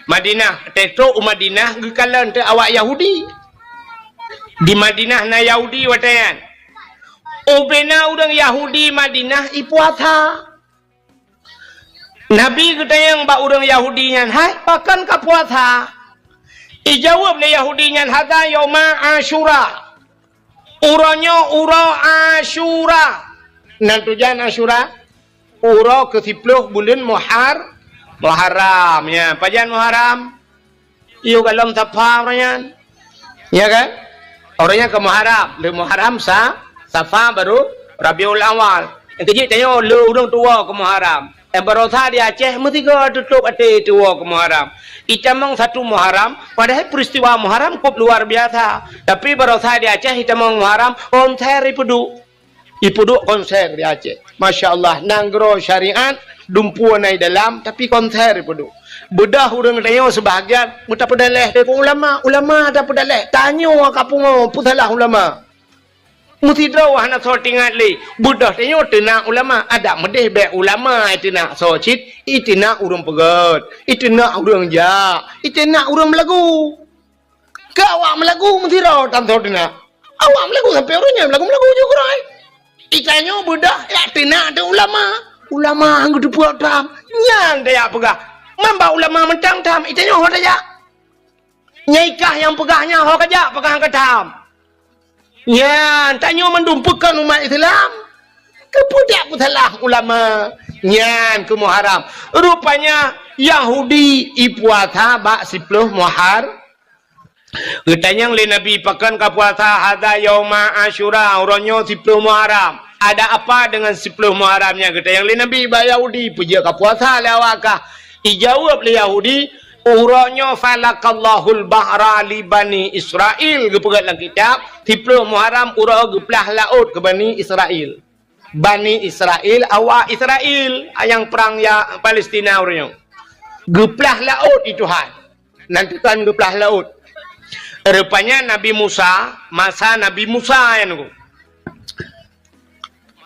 Madinah. Teutôk u Madinah geukalon teuk awak Yahudi. Di Madinah na Yahudi watée nyan. Ubena ureuëng Yahudi Madinah ipuasa. Nabi geutanyong bak ureuëng Yahudi nyan, "Hai, pakon ka puasa?" Ijaweueb lé Yahudi nyan, "Hadza yauma Asyura." Uroe nyoe uroe Asyura. Nan tujan Asyura? Uroe keusiploh buleuen Muhar-, Muharram. Ya, pajan Muharram? Yôh golom Safa uroe nyan. Ya kan? Uroe nyan keu Muharram. Lé Muharram sa-, Safa baru Rabiul Awal. Nyang keujeuet tanyoe lé ureuëng tuwoe keu Muharram. Eh, barosa di Aceh meusigoe tutôp até tuwoe keu Muharram. Itamong satu Muharram, padahai peristiwa Muharram kôp luar biasa. Tapi barosa di Aceh itamong Muharram, konser ipeuduek. Ipeuduek konser di Aceh. Masya Allah, nanggroe syariat, dumpeue na i dalam, tapi konser ipeuduek. Beudôh ureuëng tanyoe seubahagian, meutapeudaleh deungon ulama, ulama tapeudaleh. Tanyoe ka pungo, peusalah ulama. Meusidroe hana soe teuingat lé. Beudôh tanyoe teunak ulama, adak meudeh bék ulama iteunak soe cit, iteunak ureuëng peugét, iteunak ureuëng jak, iteunak ureuëng meulagu. Keu awak meulagu meusidroe tam soe teunak. Awak meulagu sampoe uroe nyoe meulagu-meulagu ju keurôi. Itanyoe beudôh jak teunak teuh ulama. Ulama han geuteupeue tam. Nyan tajak peugah. Man bak ulama mantong tam, itanyoe ho tajak. Nyai kah nyang peugah nyan ho kajak peugah han ka tam. Nyan, tanyoe mandum peukon umat Islam. Keupeue dak peusalah ulama? Nyan keu Muharram. Rupanya Yahudi ipuasa bak siploh Muhar-, Geutanyong lé Nabi, "Pakon ka puasa?" "Hadza yauma Asyura, uroe nyoe siploh Muharram." "Ada apa dengan siploh Muharram nyan?" Geutanyong lé Nabi bak Yahudi, "Peue jeuet ka puasa lé awak kah?" Ijaweueb lé Yahudi, "Uroe nyoe falaqallahul bahra li Bani Israil." Geupeugét lam kitab, siploh Muharram uroe geuplah laôt keu Bani Israil. Bani Israil, awak Israil, nyang prang ya Palestina uroe nyoe. Geuplah laôt di Tuhan. Nan Tuhan geuplah laôt. Rupanya Nabi Musa, masa Nabi Musa nyan nunggu.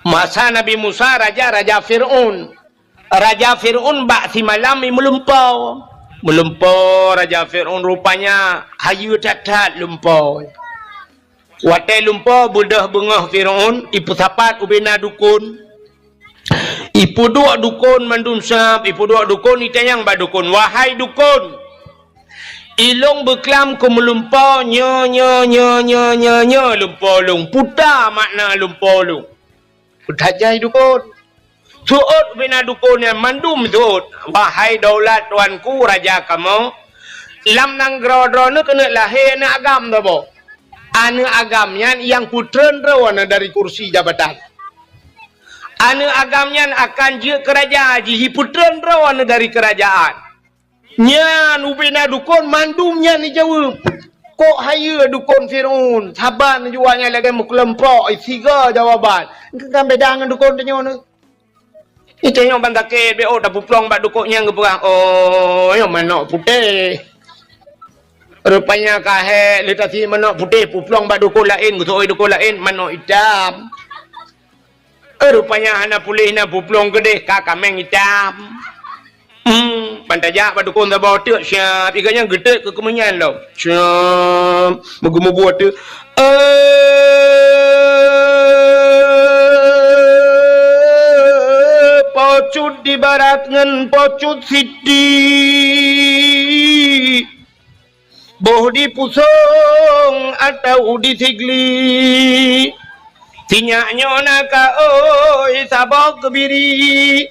Masa Nabi Musa, raja, raja Fir'aun. Raja Fir'aun bak simalam i meulumpoe. Meulumpoe raja Fir'aun rupanya hayeue that-that lumpoe. Watée lumpoe beudôh beungoh Fir'aun, ipeusapat ubena dukon. Ipeuduek dukon mandum sab, ipeuduek dukon, itanyong bak dukon, "Wahai dukon, ilong beuklam keu meulumpoe nyoe, nyoe, nyoe, lumpoe lôn. Peue makna lumpoe lôn?" Peutanyong dukon. Seuôt ubena dukon nyan mandum seuôt, "Wahai daulat tuanku raja kamoe, lam nanggroe droeneuh keuneuk lahé aneuëk agam saboh. Aneuëk agam nyan nyang peutreun droeneuh dari kursi jabatan. Aneuëk agam nyan akan jeuet keu raja jih, peutreun droeneuh dari keurajaan." Nyan ubena dukon mandum nyan ijaweueb. Kok hayeue dukon Fir'aun, saban jua nyan lagée meukeuleumpok, siga jawaban. Kan beda ngon dukon tanyoe nyoe. Itanyoe ban sakét, bék ôk tapeuplong bak dukon nyang geupeugah, "Oh, nyoe manok putéh." Rupanya ka hék, lé tasi manok putéh, peuplong bak dukon laén, geuseuôt dukon laén, manok itam. Eh, rupanya hana puléh na peuplong keudeh ka kaméng itam. Hmm, ban tajak bak dukon saboh teuk siab, ié gobnyan geuteuk keu keumeunyan lom. Siab, meugu-meugu teuk. Eh, Po Cut di barat ngon Po Cut Siti. Boh di Pusong atau di Sigli. Sinyak nyoe na ka oi saboh keubiri.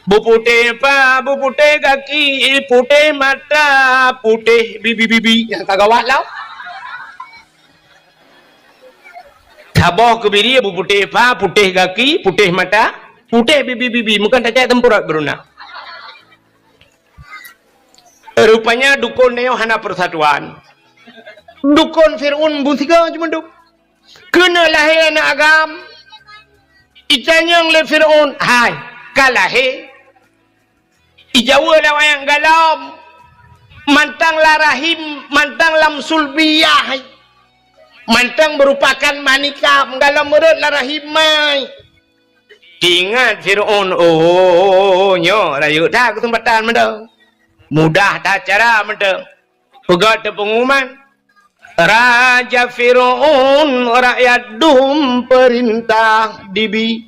Beuputéh pa, beuputéh gaki, putéh mata, putéh bibi-bibi. Nyang ka gawat lah. Saboh keubiri beuputéh pa, putéh gaki, putéh mata, putéh bibi-bibi. Meukan tacak teumpeurot beuruna. Rupanya dukon nyoe hana persatuan. Dukon Fir'aun beusigoe jimeudup. Keuneuk lahé aneuëk agam, itanyong lé Fir'aun, "Hai, ka lahé?" Ijaweub lé awaknyan, "Galom, mantong lam rahim, mantong lam sulbiyah, mantong meurupakan manikam, galom rhot lam rahim mai." Teuingat Fir'aun, "Oh, nyoe rayeuk that keuseumpatan mantong. Mudah that cara mantong." Peugah teupeunguman, "Raja Fir'aun, rakyat dum peurintah dibi,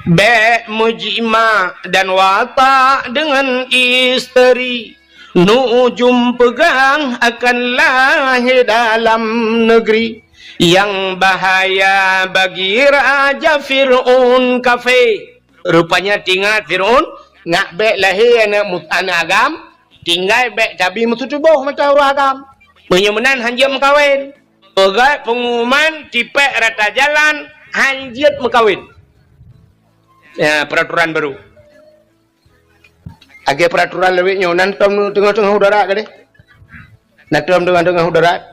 bék meujimak dan watak deungon isteri. Nujum peugah akan lahé dalam neugri. Nyang bahaya bagi Raja Fir'aun kafé." Rupanya teuingat Fir'aun, nak bék lahé aneuëk mu-, aneuëk agam, tinggai bék tabi meutuboh mata ureuëng agam. Meunyoe meunan hanjeuet meukawen. Peugah peunguman tipék rata jalan hanjeuet meukawen. Ya, peraturan baru. Lagée peraturan lawét nyoe, nan tom teungoh-teungoh udara gadeh. Nan tom teungoh-teungoh udara.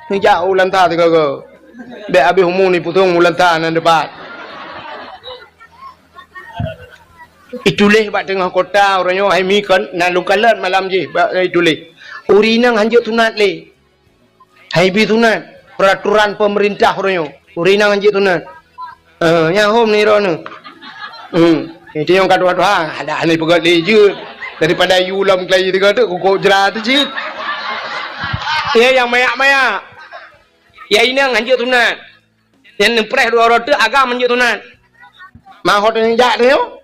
Neujak u Lanta sigoe-goe. Bék habéh umu ni pusong u Lanta nan dipat. Ituléh bak teungoh kota uroe nyoe hai mi kon na lungkalan malam jih bak ituléh. Ureuëng inong hanjeuet sunat lé. Hai bi sunat, peraturan pemerintah uroe nyoe. Ureuëng inong hanjeuet sunat. Eh, nyan hom ni droeneuh. Hmm. Itu nyang ka tuha-tuha, ada ni peugah lé jeuet. Daripada yu lom kelai tiga tu, kukok jerat tu cit. Ya, nyang mayak-mayak. Ya, inong hanjeuet sunat. Nyang neupreh dua uroe teuk agam hanjeuet sunat. Mahot nyang jak tu nyoe.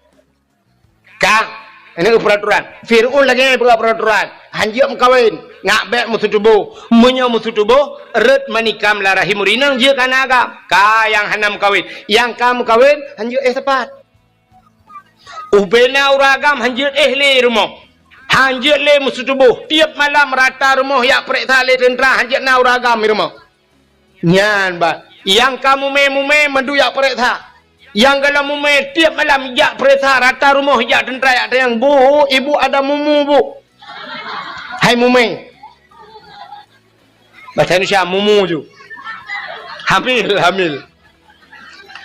Ka, ini peraturan. Fir'aun lagée nyan peugah peraturan. Hanjeuet meukawen, nak bék meutuboh. Meunyoe meutuboh, rhot manikam lam rahim ureuëng inong jeuet keu aneuëk agam. Ka nyang hana meukawen. Nyang ka meukawen, hanjeuet éh sapat. Ubena ureuëng agam hanjeuet éh lé rumoh. Hanjeuet lé meutuboh. Tiep malam rata rumoh jak peureksa lé teuntra hanjeuet na ureuëng agam di rumoh. Nyan bah, nyang ka mumé-mumé mandum jak peureksa. Nyang galom mumé tiep malam jak peureksa, rata rumoh jak teuntra jak tanyong, "Bu, ibu ada mumu, Bu." Hai mumé. Bahasa Indonesia, mumu ju. Hamil, hamil.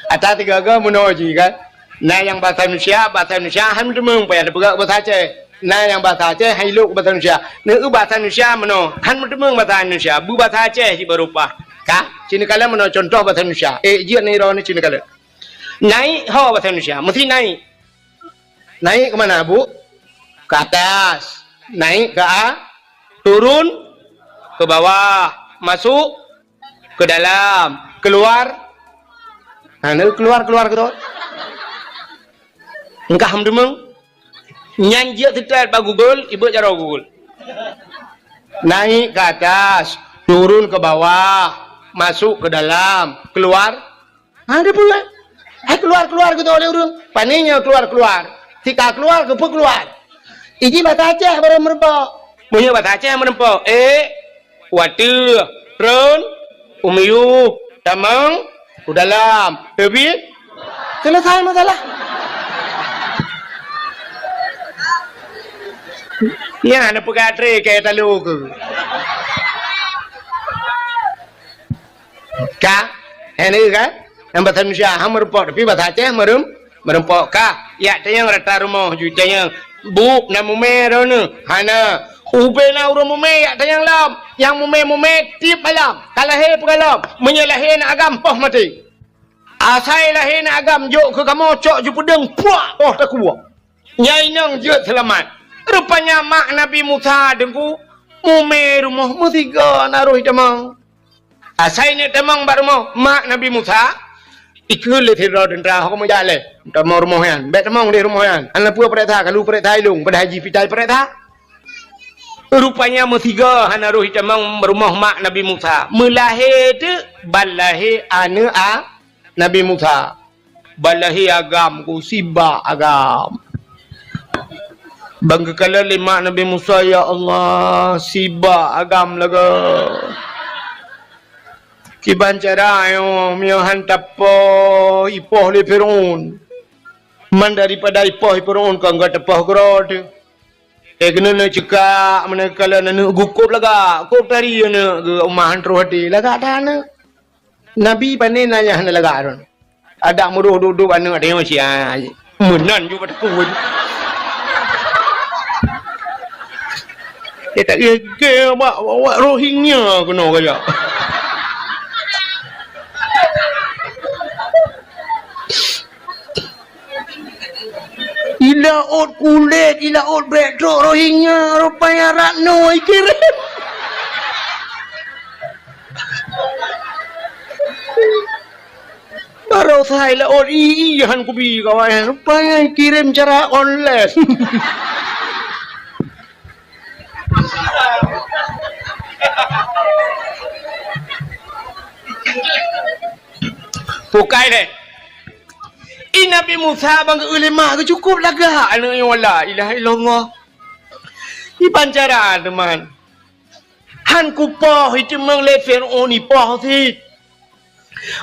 Ata tiga-tiga meunoe jih kan. Na nyang bahasa Indonesia, bahasa Indonesia han meuteumong, payah teupeugah bahasa Aceh. Na nyang bahasa Aceh han ilok bahasa Indonesia. Neu bahasa Indonesia meunoe, han meuteumong bahasa Indonesia, beubahasa Aceh jih baru paih. Ka, ci neukalon meunoe contoh bahasa Indonesia. Eh, jeuet neu droeneuh ci neukalon. Naik ho bahasa Indonesia, mesti naik. Naik ke mana, Bu? Ke atas. Naik ke a-, turun ke bawah, masuk ke dalam, keluar. Ha, neu keluar, keluar ke tu. Engkah meudeungoe. Nyan jeuet seutôt bak Google, ibeuet jaroe Google. Naik ke atas, turun ke bawah, masuk ke dalam, keluar. Ha, dia pun kan? Hai keluar-keluar gitu oleh ureuëng. Pane nyoe keluar-keluar. Tika keluar, keupeue keluar. Iji bahasa Aceh baru meureumpok. Meunyoe bahasa Aceh meureumpok, eh, watée, rön, u miyueb, tamong, u dalam, teubiet, selesai masalah. Nyan na peugah tré keu talo keu. Ka? Hai neu kan? Nyang bahasa Indonesia han meureumpok, tapi bahasa Aceh meureuem-, meureumpok. Ka? Jak tanyong rata rumoh ju tanyong, "Bu, na mumé droeneuh?" "Hana." "Ubé na ureuëng mumé jak tanyong lom." Nyang mumé-mumé tiep malam. Ka lahé peue gohlom. Meunyoe lahé aneuëk agam, poh maté. Asai lahé aneuëk agam jok keu kamoe cok ju peudeueng, puak, poh takue. Nyan inong jeuet seulamat. Rupanya mak Nabi Musa deungoe mumé rumoh meusigoe na roh jitamong. Asai neuk tamong bak rumoh mak Nabi Musa, ikheun lé sidroe teuntara, "Ho kamoe jak lé tamong rumoh nyan. Bék tamong di rumoh nyan. Hana peue peureksa, ka lheueh peureksa ilong, padahai jih pitai peureksa." Rupanya meusigoe hana roh jitamong rumoh mak Nabi Musa. Meulahé teuk ban lahé aneuëk a Nabi Musa. Ban lahé agam ku, sibak agam. Ban geukalon lé mak Nabi Musa, "Ya Allah, sibak agam lagée. Kiban cara nyoe, meunyoe han tapoh, ipoh lé Fir'aun. Man daripada ipoh Fir'aun, kon geuteupah keudroe teuh." Eh, keunoe na ceukak, meunan kala na neuk gukôb lagak. Kôb tari aneuk geu umah han troh até. Lagak that aneuk. Nabi pane na nyang hana lagak droe. Adak meudoh duek-duek aneuk teuh sia. Meunan ju bak takue. Eh, tak gègèe bak, bak, bak Rohingya keunoe kajak. Ilaôt kulét, ilaôt bèk trok Rohingya, rupanya Ratno ikirém. Baroesa ilaôt i, i han kubi kawan, rupanya ikirém cara online. Bukai deh. I Nabi Musa bang geuh lé ma geuh cukôp lagak aneuk nyoe, la ilaha illallah. Iban cara teuma. Han kupoh iteumeung lé Fir'aun ipoh cit.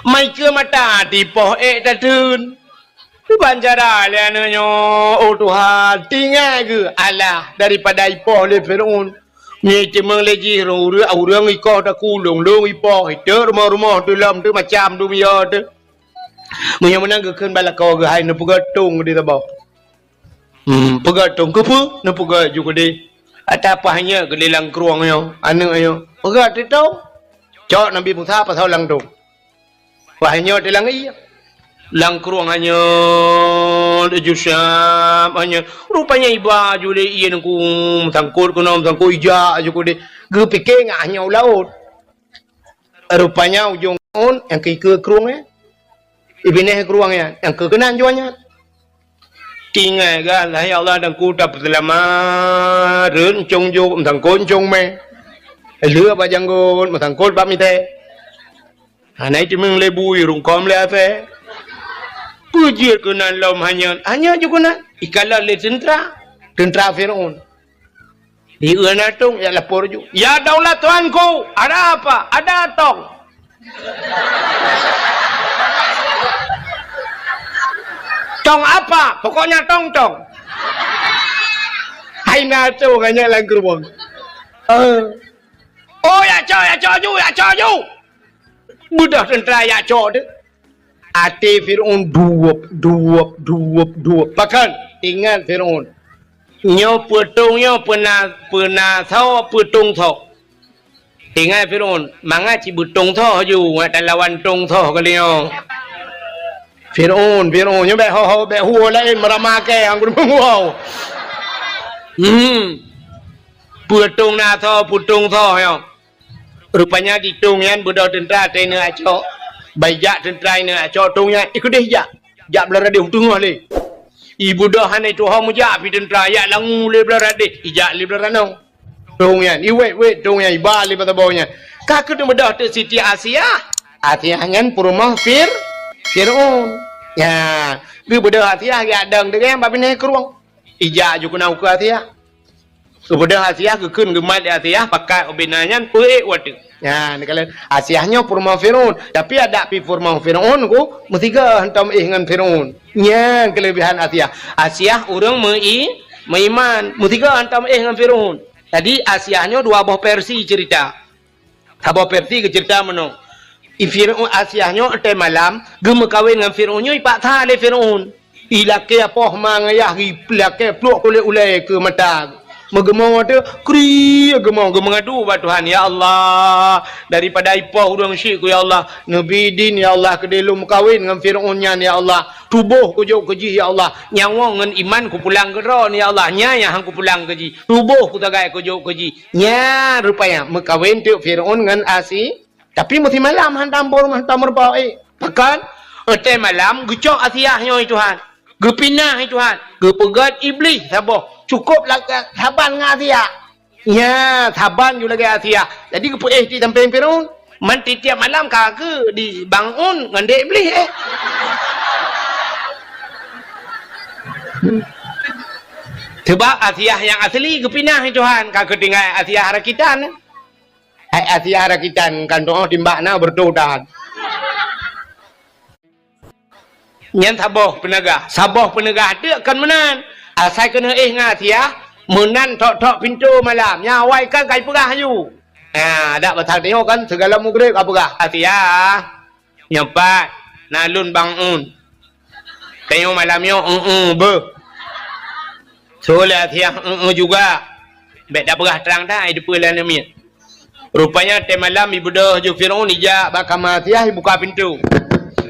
Mai keu mata tipoh ék tateun. Iban cara lé aneuk nyoe, oh Tuhan, tinggai geuh alah daripada ipoh lé Fir'aun. Nyoe iteumeung lé jih ureueng, ureueng ikoh takulông, lông ipoh, iteuk rumoh-rumoh, teulom, teuk macam, dum yo teuh. Meunyoe meunan geukheun bak lakoe geuh hai neupeugöt tông di saboh. Hmm, peugöt tông keupeue? Neupeugöt ju keudeh. Ata paih nyoe keudeh lam krueng nyoe, aneuk nyoe. Peugöt tông. Cok Nabi Musa pasoe lam tông. Paih nyoe di lam ié. Lam krueng hanyeut, ju siap hanyeut. Rupanya iba ju lé ié nungku meusangkot keunoe meusangkot ijak ju keudeh. Geupike ngat hanyeut u laôt. Rupanya ujong on nyang keu ikeue krueng nyan. Ibinéh krueng nyan, nyang keu keunan juah nyan. Tinggai gah, lah ya Allah, dan ku tapeuseulamat, rhot ncong jok, meusangkot ncong mé. Lheueh bak janggot, meusangkot bak mitée. Hana iteumeung lé bui, rungkôm lé asée. Peue jeuet keunan lom hanyeut, hanyeut ju keunan. Ikalon lé teuntra, teuntra Fir'aun. Di ena tông, ya lapor ju. "Ya daulat tuanku, ada apa? Ada tong." "Tong apa? Pokoknya tong-tong." Hai na tông hanya lam geureuboh. Eh. "Oh, ya cok, ya cok ju, ya cok ju." Beudôh teuntra ya cok teuh. Até Fir'aun duwop, duwop, duwop, duwop. Pakon? Ingat Fir'aun. Nyoe peutông nyoe peuna, peuna soe, peutông soe. Ingat Fir'aun, mangat cit beutông soe ju, ngat talawan tông soe kali nyoe. Fir'aun, Fir'aun, nyoe bèk ho-ho, bèk huo laén meurama kèe, anggur meuhuo. Hmm. Peutông na soe, peutông soe nyoe. Rupanya di tông nyan beudôh teuntra teuh ineuk acok. Ban ijak teuntra ineuk acok tông nyan, ikeudeh jak. Jak Beularandeh u teungoh lé. I beudôh hana ituho meujak pih teuntra, jak langue lé Beularandeh, ijak lé Beularandeh. Tông nyan, iwet-wet tông nyan, iba lé bak saboh nyan. Ka keuneuk beudôh teuk Siti Asiah. Asiah nyan peurumoh Fir-, Fir'aun. Nya, geubeudôh Asiah geujak dong deungon bak binéh krueng. Ijak ju keunan ukeue Asiah. Geubeudôh Asiah, geukheun geumat lé Asiah, pakat ubena nyan peuék watèe. Nyan, neukalon Asiah nyoe peurumoh Fir'aun, tapi adak pih peurumoh Fir'aun ku meusigoe hantom éh ngon Fir'aun. Nyan keuleubehan Asiah. Asiah ureueng meu-i-, meuiman, meusigoe hantom éh ngon Fir'aun. Jadi Asiah nyoe dua boh versi ceurita. Saboh versi geuceurita meunoe. I Fir'aun Asiah nyoe watèe malam geumeukawen ngon Fir'aun nyoe ipaksa lé Fir'aun. Ilakèe poh ma ngon yah, ilakèe pluek kulét ulèe keu mata. Meugeumoe teuh, kriek geumoe, geumeungadu bak Tuhan, "Ya Allah, daripada ipoh ureueng syik ku, ya Allah, neubi idin, ya Allah, keudeh lôn meukawen ngon Fir'aun nyan, ya Allah. Tuboh kujok keu jih, ya Allah. Nyawöng ngon iman kupulang keu droe, ya Allah. Nyan nyang han kupulang keu jih. Tuboh kusagai kujok keu jih." Nyan rupanya meukawen teuk Fir'aun ngon Asi-, tapi meusimalam hantom bor, hantom meurumpok, eh. Pakon? Watèe malam geucok Asiah nyoe, Tuhan. Geupinah, Tuhan. Geupeugöt Iblih saboh. Cukôp la-, saban ngon Asiah. Nya, saban ju lagèe Asiah. Jadi geupeuéh di sampéng Fir'aun. Man tiep-tiep malam ka keu di bangun ngon dek Iblih, eh. Sebab Asiah nyang asli geupinah, Tuhan, ka keu tinggai Asiah rakitan. Hai Asiah rakitan, kan doa timbak na beureutoh tahan. Nyan saboh peuneugah, saboh peuneugah teuk kon meunan. Asai keuneuk éh ngon Asiah, Meunan thok-thok pintoe malam, nyan awai kan ka jipeugah laju. Ha, dak pasal tanyoe kan, sigohlom mugreb ka peugah, "Asiah, nyoe pat na lôn bang un. Tanyoe malam nyoe, eu-eu beuh." Soe lé Asiah, "Eu-eu juga." Bèk tapeugah trang that, ai teupeue lam miet. Rupanya watèe malam jibeudôh ju Fir'aun, jijak bak kama Asiah, jibuka pintoe.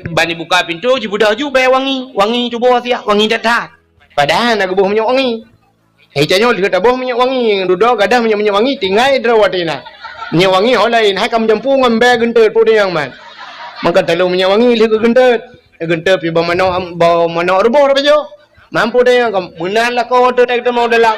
Ban jibuka pintoe, jibeudôh ju bèe wangi. Wangi tuboh Asiah, wangi that-that. Padahai na geuboh minyeuk wangi. Hai tanyoe lheueh taboh minyeuk wangi, dudoe gadoh minyeuk-minyeuk wangi, tinggai droe watèe na. Minyeuk wangi ho laén, hai ka meujampu ngon bèe geunteut peue nyang man. Maka talôn minyeuk wangi lheueh geugeunteut. Geugeunteut pih bak manok, bak manok ruboh tapajoh. Mampu tanyoe ka meunan lakoe watèe tateumé dalam.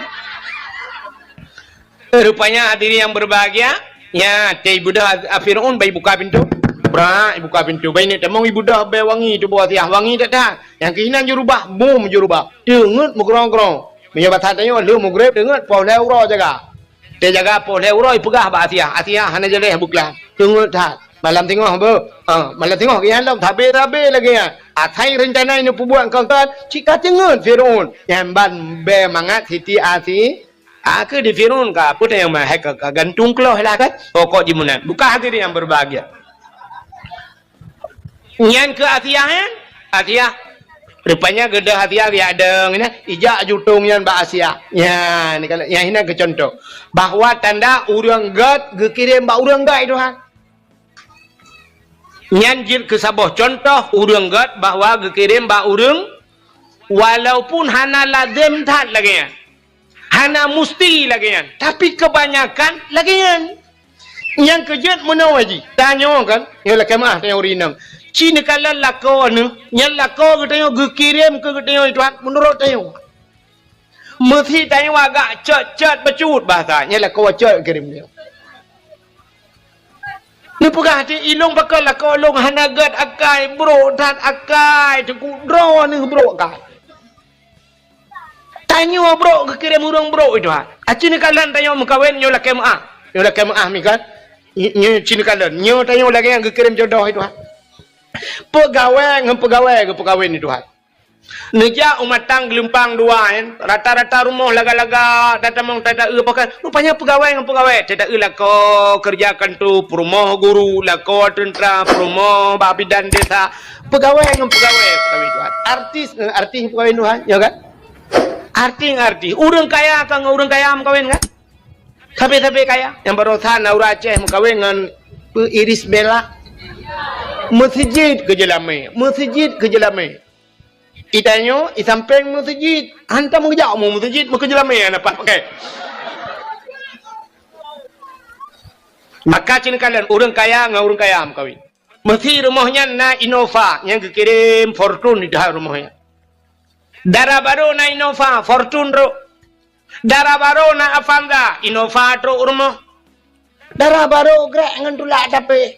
Rupanya hadirin yang berbahagia, nyan, watèe jibeudôh Fir'aun ban jibuka pintoe. Brak, jibuka pintoe. Ban jineuk tamong jibeudôh bèe wangi tuboh Asiah, wangi that-that. Nyang keuh inan jurubah, bom jurubah. Teungeut meugrong-grong. Meunyoe basa tanyoe lheueh mugreb teungeut poh lhèe uroe jaga. Watèe jaga poh lhèe uroe jipeugah bak Asiah, "Asiah, hana jaleh beuklam. Teungeut that. Malam singoh beuh." Ha, malam singoh geuiyan lom, sabe-sabe lagèe nyan. Asai reuncana nyang peubuet keu-keu, cit ka teungeut Fir'aun. Nyan ban bèe mangat Siti Asi-, a, keu di Fir'aun ka, peue nyang ma-, hai ka, ka gantung keuloh lah kan. Pokok jih meunan. Bukan hadirin yang berbahagia. Nyan keu Asiah, nyan. Asiah. Rupanya geudoh Asiah geujak dong nyan, ijak jutông nyan bak Asiah. Nyan, nyan inan keu contoh. Bahwa tanda ureueng gèt geukirém bak ureueng gèt, Tuhan. Nyan jeuet keu saboh contoh ureueng gèt bahwa geukirém bak ureueng, walaupun hana lazem that lagèe nyan. Hana musti lagèe nyan, tapi keubanyakan lagèe nyan. Nyang keu jeuet meunoe jih, tanyoe kan, nyoe lakèe meu'ah tanyoe ureueng inong. Ci neukalon lakoe neuh, nyan lakoe geutanyoe geukirém keu geutanyoe, Tuhan, meunurot tanyoe. Meusé tanyoe agak cot-cot bacut bahasa, nyan lakoe cot geukirém nyoe. Neupeugah cit, "Ilôn pakon lakoe lôn hana gèt akai, brok that akai, teungku droeneuh brok akai." Tanyoe brok geukirém ureueng brok, Tuhan. Aci neukalon tanyoe meukawen nyoe lakèe meu'ah. Nyoe lakèe meu'ah mi kan. Nyoe, nyoe ci neukalon. Nyoe tanyoe lagèe nyang geukirém jodoh, Tuhan. Peugawèe ngon peugawèe geupeukawen, Tuhan. Neujak u Matang Geulumpang Dua nyan, rata-rata rumoh laga-laga, tatamong tata-eu pakon. Rupanya peugawèe ngon peugawèe, tata-eu lakoe keureuja kantô, peurumoh guru, lakoe teuntra, peurumoh bak bidan desa, peugawèe ngon peugawèe, peugawèe Tuhan. Artis ngon artis peugawèe Tuhan, ya kan? Artis ngon artis. Ureueng kaya ka ngon ureueng kaya meukawen kan? Sabe-sabe kaya. Nyang barosan na ureueng Aceh meukawen ngon Iris Bella. Meuseujid keu jeulamé, meuseujid keu jeulamé. Itanyoe, isampéng meuseujid. Hantom geujak u meuseujid, meukeujeulamé hana pat pakai. Maka ci neukalon ureueng kaya ngon ureueng kaya meukawen. Meusi rumoh nyan na Innova, nyang geukirém Fortuner di dalam rumoh nyan. Dara barô na Innova, Fortuner trôk. Dara barô na Avanza, Innova trôk u rumoh. Dara barô grek ngon tulak tapi.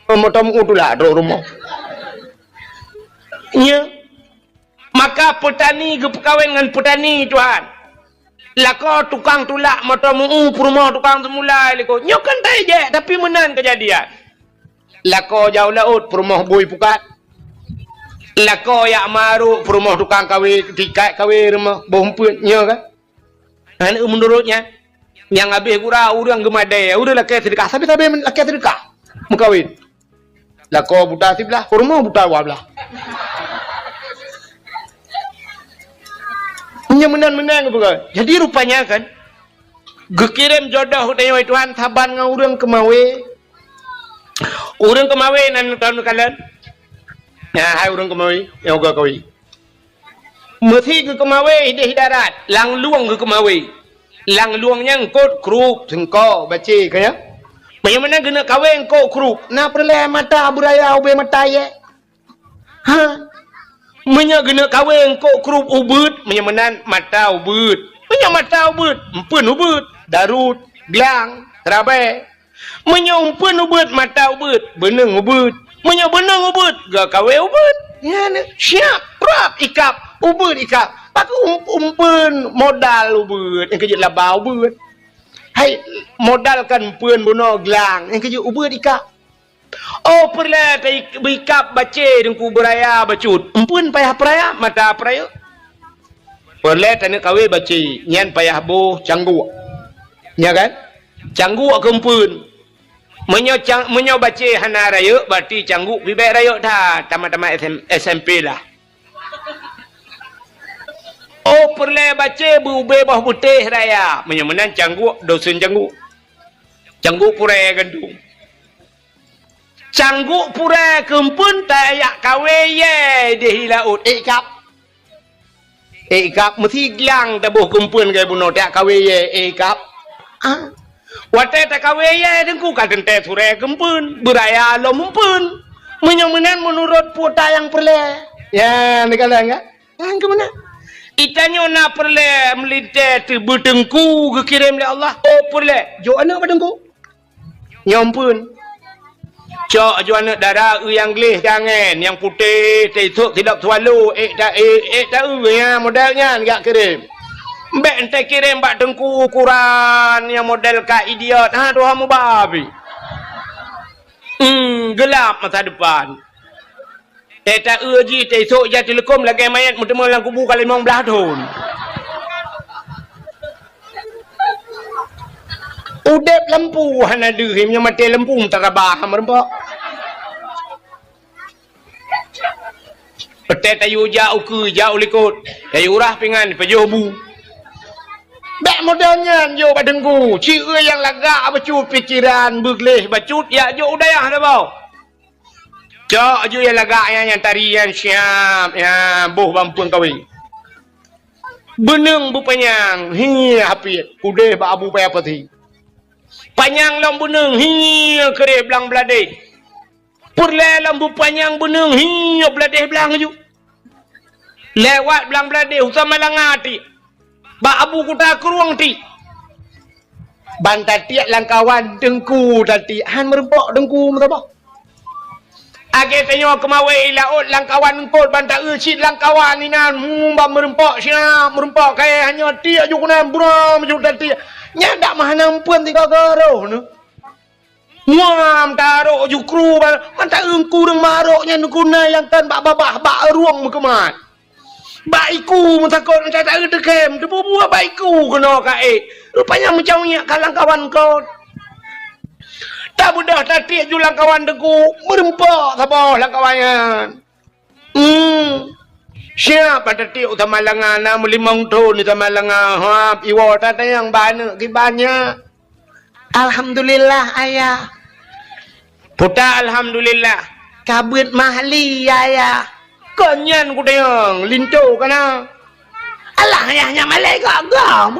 Moto meu tulak trôk u rumoh. Nyoe. Maka peutani geupeukawen ngon peutani, Tuhan. Lakoe tukang tulak moto meu peurumoh tukang seumulai lakoe. Nyoe kan tajak, tapi meunan keujadian. Lakoe jak u laôt peurumoh bui pukat. Lakoe jak marôk peurumoh tukang kawé, tikat kawé rumoh boh umpeuet nyoe kan. Hana meunurot nyan. Nyang habéh gura ureueng geumadé, ureueng lakèe seudeukah, sabe-sabe lakèe seudeukah. Meukawen. Lakoe buta siblah, peurumoh buta dua blah. Nyan meunan-meunan geupeugah. Jadi rupanya kan, geukirém jodoh tanyoe Tuhan saban ngon ureueng keumawé. Ureueng keumawé nan tahu neukalon. Nah, hai ureueng keumawé, nyang uga kawé. Meusi geukeumawé idéh darat, lam lueng geukeumawé. Lam lueng nyan eungkôt krup, seungko, bacé, ka nyan. Meunyoe meunan geuneuk kawé eungkôt krup, na peureulèe mata beuraya ubé mata yèe? Ha? Meunyoe geuneuk kawé eungkôt krup ubeuet, meunyoe meunan mata ubeuet. Meunyoe mata ubeuet, eumpeuen ubeuet, darut, glang, seurabèe. Meunyoe eumpeuen ubeuet, mata ubeuet, beuneueng ubeuet. Meunyoe beuneueng ubeuet, geukawé ubeuet. Nyan, siap, prap, ikab, ubeuet ikab. Pakon um-, eumpeuen modal ubeuet, nyang keujeuet laba ubeuet. Hai, modal kan eumpeuen bunoe glang, nyang keujeuet ubeuet ikab. Oh, peureulèe ta-, beuikab bacé teungku beuraya bacut. Eumpeuen payah peuraya, mata peuraya. Peureulée taneuk kawé bacé, nyan payah boh cangguk. Nya kan? Cangguk keumpeuen. Meunyoe cang-, meunyoe bacé hana rayeuk, berarti cangguk pih bék rayeuk that, tamat-tamat S M, S M P lah. Oh, peureulée bacé beu-, ubé boh beutéh raya. Meunyoe meunan cangguk, dosen cangguk. Cangguk purée gandong. Cangguk purée keumpeuen tajak kawé yée di laôt, ék kab. Ék kab meusiglang taboh keumpeuen keu bunoe tajak kawé yée, ék kab. Ah. Watée takawé yée Teungku ka teuntée surée keumpeuen, beuraya lom keumpeuen. Meunyoe meunan meunurot peue ta nyang peureulée. Ya, neukalon ka? Nyang keu meunan. Itanyoe na peureulée meulintée teubeu Teungku geukirém lé Allah. Oh, peureulée. Jok aneuëk bak Teungku. Nyoe keumpeuen. Cok ju aneuëk dara eu nyang gleh tangen, nyang putéh, teusok sidop swallow, ék ta-, ék, ék ta-eu nyan, model nyan jak kirém. Bék enteuk kirém bak Teungku ukuran nyang model ka idiot, ha, tuha mubabi. Hmm, geulab masa depan. Ék ta-eu jih, teusok jak teuleukom lagée manyét meuteumé lam kubu ka limong blaih thon. Udeb lampu hana deuh, meunyoe maté lampu meutarabah meureumpok. Peuté tayue jak ukeue, jak u likot, tayue urah pingan, pajoh bu. Bék model nyan jok bak Teungku, ci eu nyang lagak bacut pikeran, beugleh bacut, jak jok u dayah saboh. Cok ju nyang lagak nyan, nyang tari nyan siab, nyan boh bak peue kawé. Beuneueng beupanyang, hi hapiet, udeh bak Abu Paya Pasi. Panyang lom beuneueng, hi keudeh blang bladeh. Peureulée lom beupanyang beuneueng, hi bladeh blang ju. Lewat blang bladeh, u Samalanga tiek. Bak Abu Kuta Krueng tiek. Ban tatiek lam kawan Teungku tatiek, han meureumpok Teungku meusaboh. Akhé tanyoe keumawé i laôt lam kawan eungkôt ban ta-eu cit lam kawan inan, hmm, ban meureumpok siab, meureumpok kayée hanyoe tiek ju keunan, buram ju tatiek. Nyan dak meuhana eumpeuen sigoe-goe roh neuh. Muam tarok ju kru ba-, mantong ureuëng marok nyan guna nyang tan bak babah, bak rueng meukeumat. Bak iku meutakot, mantong taeu teukem, teububuet bak iku keunoe ka ék. Rupanya meucaweuek ka lam kawan kon. Tabeudôh tatiek ju lam kawan Teungku, meureumpok saboh lam kawan nyan. Hmm. Siab bak tatiek u Samalanga, na meulimong thon di Samalanga, hab iwoe tatanyong bak aneuëk kiban nyan. Alhamdulillah, Ayah. Puta alhamdulillah. Ka beuet mahli, Ayah. Kon nyan kutanyong, linto kana. Alah, Ayah nyan malaikat gam.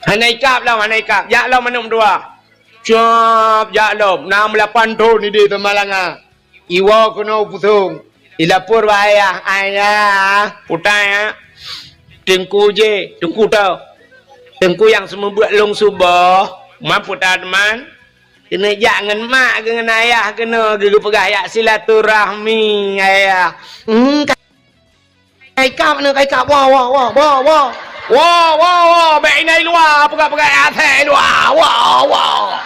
Hana ikab lom, hana ikab. Jak lom aneuëk meutuah. Cop jak lom, na meulapan thon ideh Samalanga. Iwoe keunoe u Pusong. Ilapor bak ayah, "Ayah, putai, ya. Teungku jih, Teungku toh. Teungku nyang seumeubeuet lôn suboh, man putai teuma. Keuneuk jak ngon mak geuh ngon ayah keunoe geupeugah jak silaturahmi, ayah." Hmm, Ka ikab, na ka ikab. Woe, woe, woe, woe, woe. Woe, woe, woe. Bék inan i luwa, peugah-peugah asai i luwa. Woe, woe.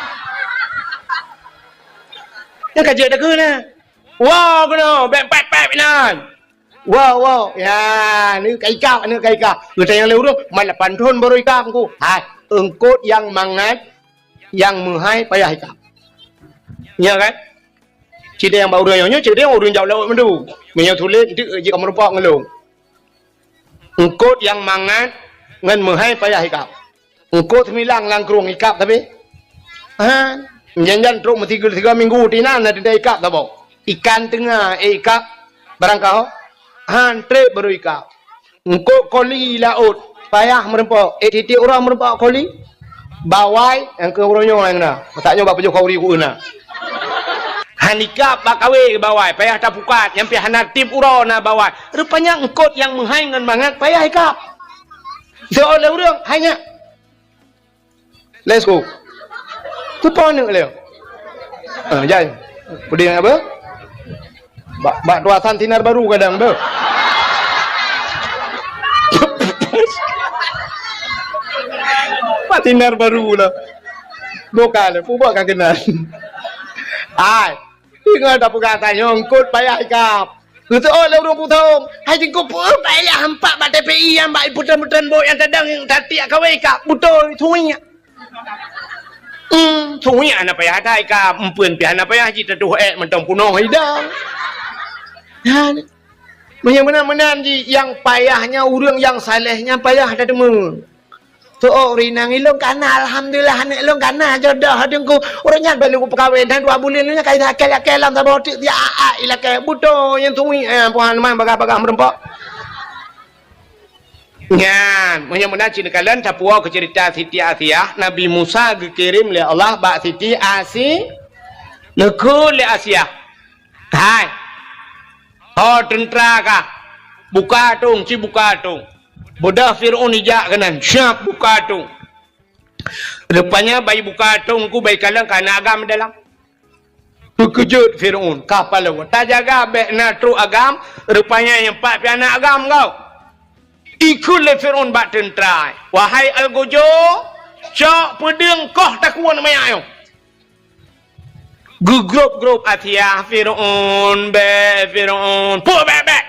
Nyan ka jeuet takheun na. Woe keunoe, bék pép-pép inan. Woe, woe. Ya, na ka ikab, na ka ikab. Geutanyong lé ureuëng, "Man lapan thon barô ikab, Teungku?" Hai, eungkôt nyang mangat, nyang meuhai payah ikab. Nyo kan? Cideng bak ureuëng nyoe, cideng ureuëng jak lawét meundu. Meunyoe sulet, eunteuk jeuet ka meurumpok ngon lôn. Eungkôt nyang mangat ngon meuhai payah ikab. Eungkôt seumilang lam krueng ikab tapi. Ha, jan-jan trok meusigoe-sigoe minggu tinan na teuntée ikab saboh. Ikan teunga, eh, ikab barang kaho. Han treb barô ikab. Eungkôt koli laôt, payah meurumpok. Eh, tieb-tieb uroe meurumpok koli. Bawai, nyang keu uroe nyoe nyang na. Masa nyoe bak pajoh khauri ku na. Han ikab bak kawé bawai, payah tapukat, nyang pih hana tieb uroe na bawai. Rupanya eungkôt nyang meuhai ngon mangat payah ikab. Soe lé ureuëng, hai nyak. Let's go. Teupeue aneuëk lé. Ah, jai. Peudeh apa? Bak, bak tuasan sinar baru kadang tu. Bak sinar baru lah. Bukan, pubak ka kenal. Ai, tinggal dah pegang tanya, eungkôt payah ikab. Geuteu'oh lé ureueng putong, "Hai Teungku, peue payah hampak bak T P I nyang bak ipeutreun-peutreun bot nyang tadong nyang tatiek kawé ka beutôi suiek." Hmm, suiek hana payah that ka, empeuen pih hana payah jih tatuh ék mantong punoh idang. Nyan. Meunyoe meunan-meunan jih, nyang payah nyan ureueng nyang saleh nyan payah tateumé. Teu'oh ureueng inong, "Ilôn kana, alhamdulillah, aneuk lôn kana jodoh Teungku." Ureueng nyan baru peukawen, dan dua buleuen nyan ka ilakée-lakée lam saboh teuk, dia a-a ilakée, beutôi nyang tuwi, eh, puhan man bagah-bagah meurumpok. Nyan, meunyoe meunan cit neukalon tapuwoe keu ceurita Siti Asiah, Nabi Musa geukirém lé Allah bak Siti Asi-, neukheun lé Asiah, "Hai, ho teuntra kah, buka atong, ci buka atong." Beudôh Fir'aun ijak keunan, siap buka atong. Rupanya bai buka atong ku bai kalon ka na agam dalam. Teukeujot Fir'aun, ka paloe. Tajaga bék na trok agam, rupanya nyang pat pih na agam gob. Ikheun lé Fir'aun bak teuntra, "Wahai algojo, cok peudeueng koh takue aneuk manyak nyoe." Geugrôp-grôp Asiah, "Fir'aun, bék, Fir'aun, peue bék-bék?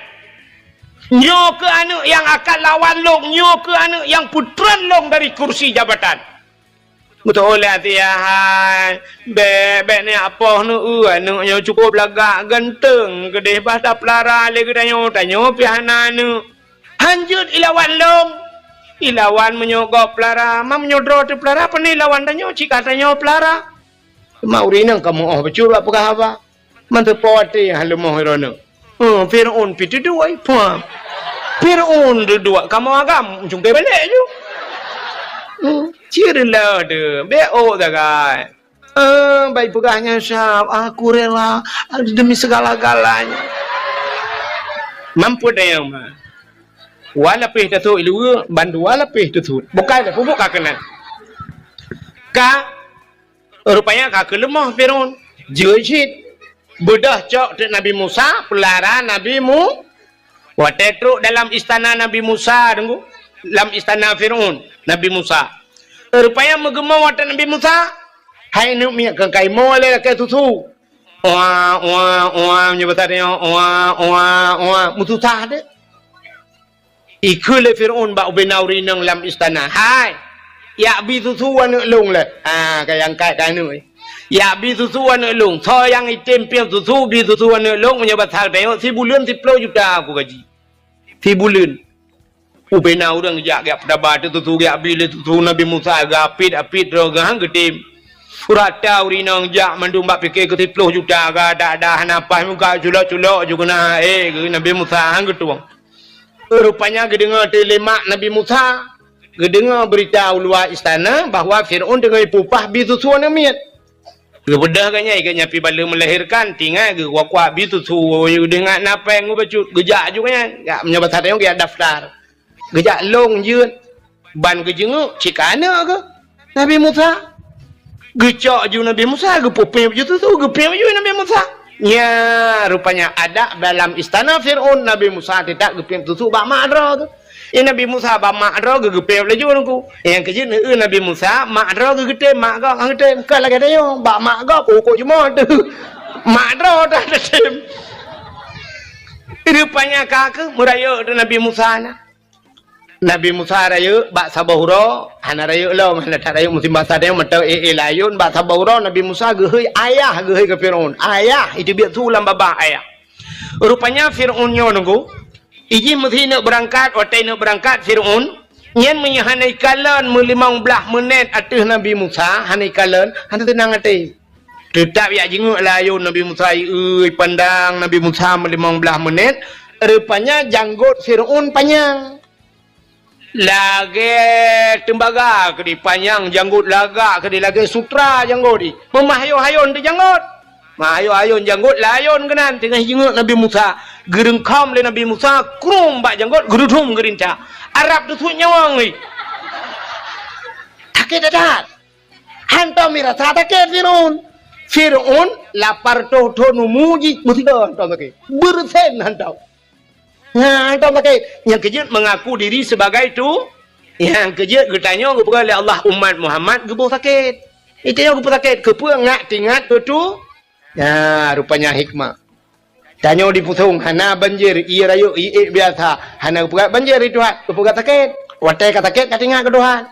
Nyoe keuh aneuk nyang akan lawan lôn, nyoe keuh aneuk nyang peutreun lôn dari kursi jabatan." Geuteu'oh lé Asiah, "Hai, bék, bék neupoh neueu, aneuk nyoe cukup lagak, ganteng, keudeh bah tapeulara lé geutanyoe, tanyoe pih hana aneuk. Han jeuet ilawan lôn." "Ilawan meunyoe gob peulara, ma meunyoe droe teupeulara, pane ilawan tanyoe, cit ka tanyoe peulara." Teuma ureueng inong ka meu'oh bacut bak peugah haba. Mantong po watèe han leumoh droeneuh. Heuh, Fir'aun pih teuduek, pah. Fir'aun teuduek kamoe agam, cungké balek ju. Heuh, cit reuloh teuh, bék ôk sagai. Eh, bai peugah nyan sab, "Aku rela demi segala-galanya." Mampu dayang ma. Wa lapéh tasut iluwa, bandua lapéh tasut. Bukai dah pubuk ka keunan. Ka Rupanya ka keu leumoh Fir'aun. Jeuet cit. Beudôh cok teuk Nabi Musa, peulara Nabi Mu-, watèe trok dalam istana Nabi Musa, deungö, lam istana Fir'aun, Nabi Musa. Rupanya meugeumö watèe Nabi Musa, hai aneuk miet keu kaimoe lé lakèe susu. Oa, oa, oa, meunyoe basa tanyoe, oa, oa, oa, meususah deh. Ikheun lé Fir'aun bak ubena ureueng inong lam istana, "Hai, jak bi susu aneuk lôn lé." Ha, ka nyang angkat keu aneuk. "Jak bi susu aneuk lôn. Soe nyang item piep susu, bi susu aneuk lôn, meunyoe basa tanyoe sibuleuen siploh juta aku gaji." Sibuleuen. Ubena ureueng jak, jak peutaba teuk susu, jak bi lé susu Nabi Musa, geuapit-apit droe geuh han geutem. Rata ureueng inong jak mandum bak pike keu siploh juta, gada-da hana paih muka culok-culok ju keunan, eh, geuh Nabi Musa han geutueng. Rupanya geudeungoe teuk lé mak Nabi Musa, geudeungoe beurita u luwa istana bahwa Fir'aun teungoh ipeupah bi susu aneuk miet. Geubeudôh geuh nyan, geuh nyan pih baleue meulahirkan, tinggai geuh kuak-kuak bi susu, geudeungoe na péng geuh bacut, geujak ju geuh nyan, jak meunyoe basa tanyoe geujak daftar. Geujak lôn jeuet, ban geujeunguk cit ka aneuk geuh. Nabi Musa. Geucok ju Nabi Musa, geupeupiep ju susu, geupiep ju Nabi Musa. Nya, rupanya adat dalam istana Fir'aun, Nabi Musa teutap geupiep susu bak mak droe geuh. Eh, Nabi Musa bak mak droe geuh geupiep laju nungku. Nyang keujeuet neueu Nabi Musa, mak droe geuh geutem, mak gob han geutem. Kon lagèe tanyoe, bak mak gob, pokok jumoe teuh. Mak droe dah geutem. Rupanya ka keuh meurayeuk teuk Nabi Musa na. Nabi Musa rayeuk bak saboh uroe, hana rayeuk lom, hana that rayeuk musim basa tanyoe mantong éh-éh layôn, bak saboh uroe Nabi Musa geuhôi ayah, geuhôi keu Fir'aun. Ayah, iteubiet su lam babah ayah. Rupanya Fir'aun nyoe nungku, ijih meusi neuk beurangkat, watèe neuk beurangkat Fir'aun, nyan meunyoe hana ikalon meulimong blaih meunét ateueh Nabi Musa, hana ikalon, hana teunang até. Teutap jak jingeuk layôn Nabi Musa, ieu pandang Nabi Musa meulimong blaih meunét, rupanya janggot Fir'aun panyang. Lagèe teumbaga keudéh panyang janggot, lagak keudéh lagèe sutra janggot jih. Meumah hayôn-hayôn teuh janggot. Mah hayôn-hayôn janggot layôn keunan teungoh jingeuk Nabi Musa. Geureungkam lé Nabi Musa, krum bak janggot, geududum geurinca. Arab teusut nyawöng jih. Sakét that-that. Hantom mirasa sakét Fir'aun. Fir'aun lapar toh-toh numu jih, meusigoe hantom sakét. Beureusen hantom. Nah, hantom sakét. Nyang keujeuet mengaku diri sebagai tu, nyang keujeuet geutanyoe geupeugah lé Allah umat Muhammad geuboh sakét. Geutanyoe geuboh sakét, keupeue ngat teuingat keu tu? Nah, rupanya hikmah. Tanyoe di Pusong hana banjir, ié rayeuk, ié ék biasa. Hana geupeugah banjir di Tuhan, geupeugah sakét. Watée ka sakét ka teuingat keu Tuhan.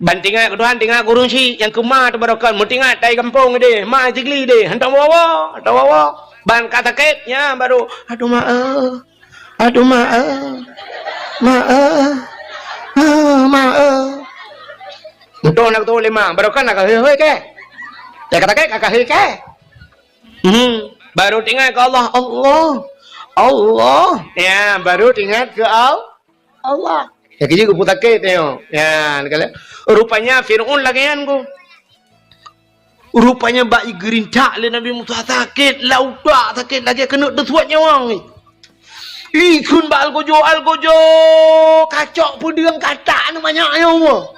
Ban teuingat keu Tuhan, teuingat keu ureuëng syiek nyang keu ma teubarokan, meuteuingat tai gampông ideh, ma Sigli ideh, hantom woe-woe, hantom woe-woe. Ban ka sakét, nyan baru, "Aduh ma eh, aduh ma eh, ma eh, ah, ma eh." Meutoh na geutoh lé ma, barokan na ka hei-hei keh. Ka sakét ka hei keh. Hmm, baru teuingat keu Allah, Allah, Allah. Ya, baru teuingat keu Al-, Allah. Ya, keu jih geupeu sakét nyoe. Ya, kala-, rupanya Firaun lagée nyan ku. Rupanya bak igeurintak lé Nabi Musa sakét, lam utak sakét lagée keuneuk teusuet nyawöng. Ikheun bak algojo, algojo, kacok peudeueng katak nyoe manyak nyoe.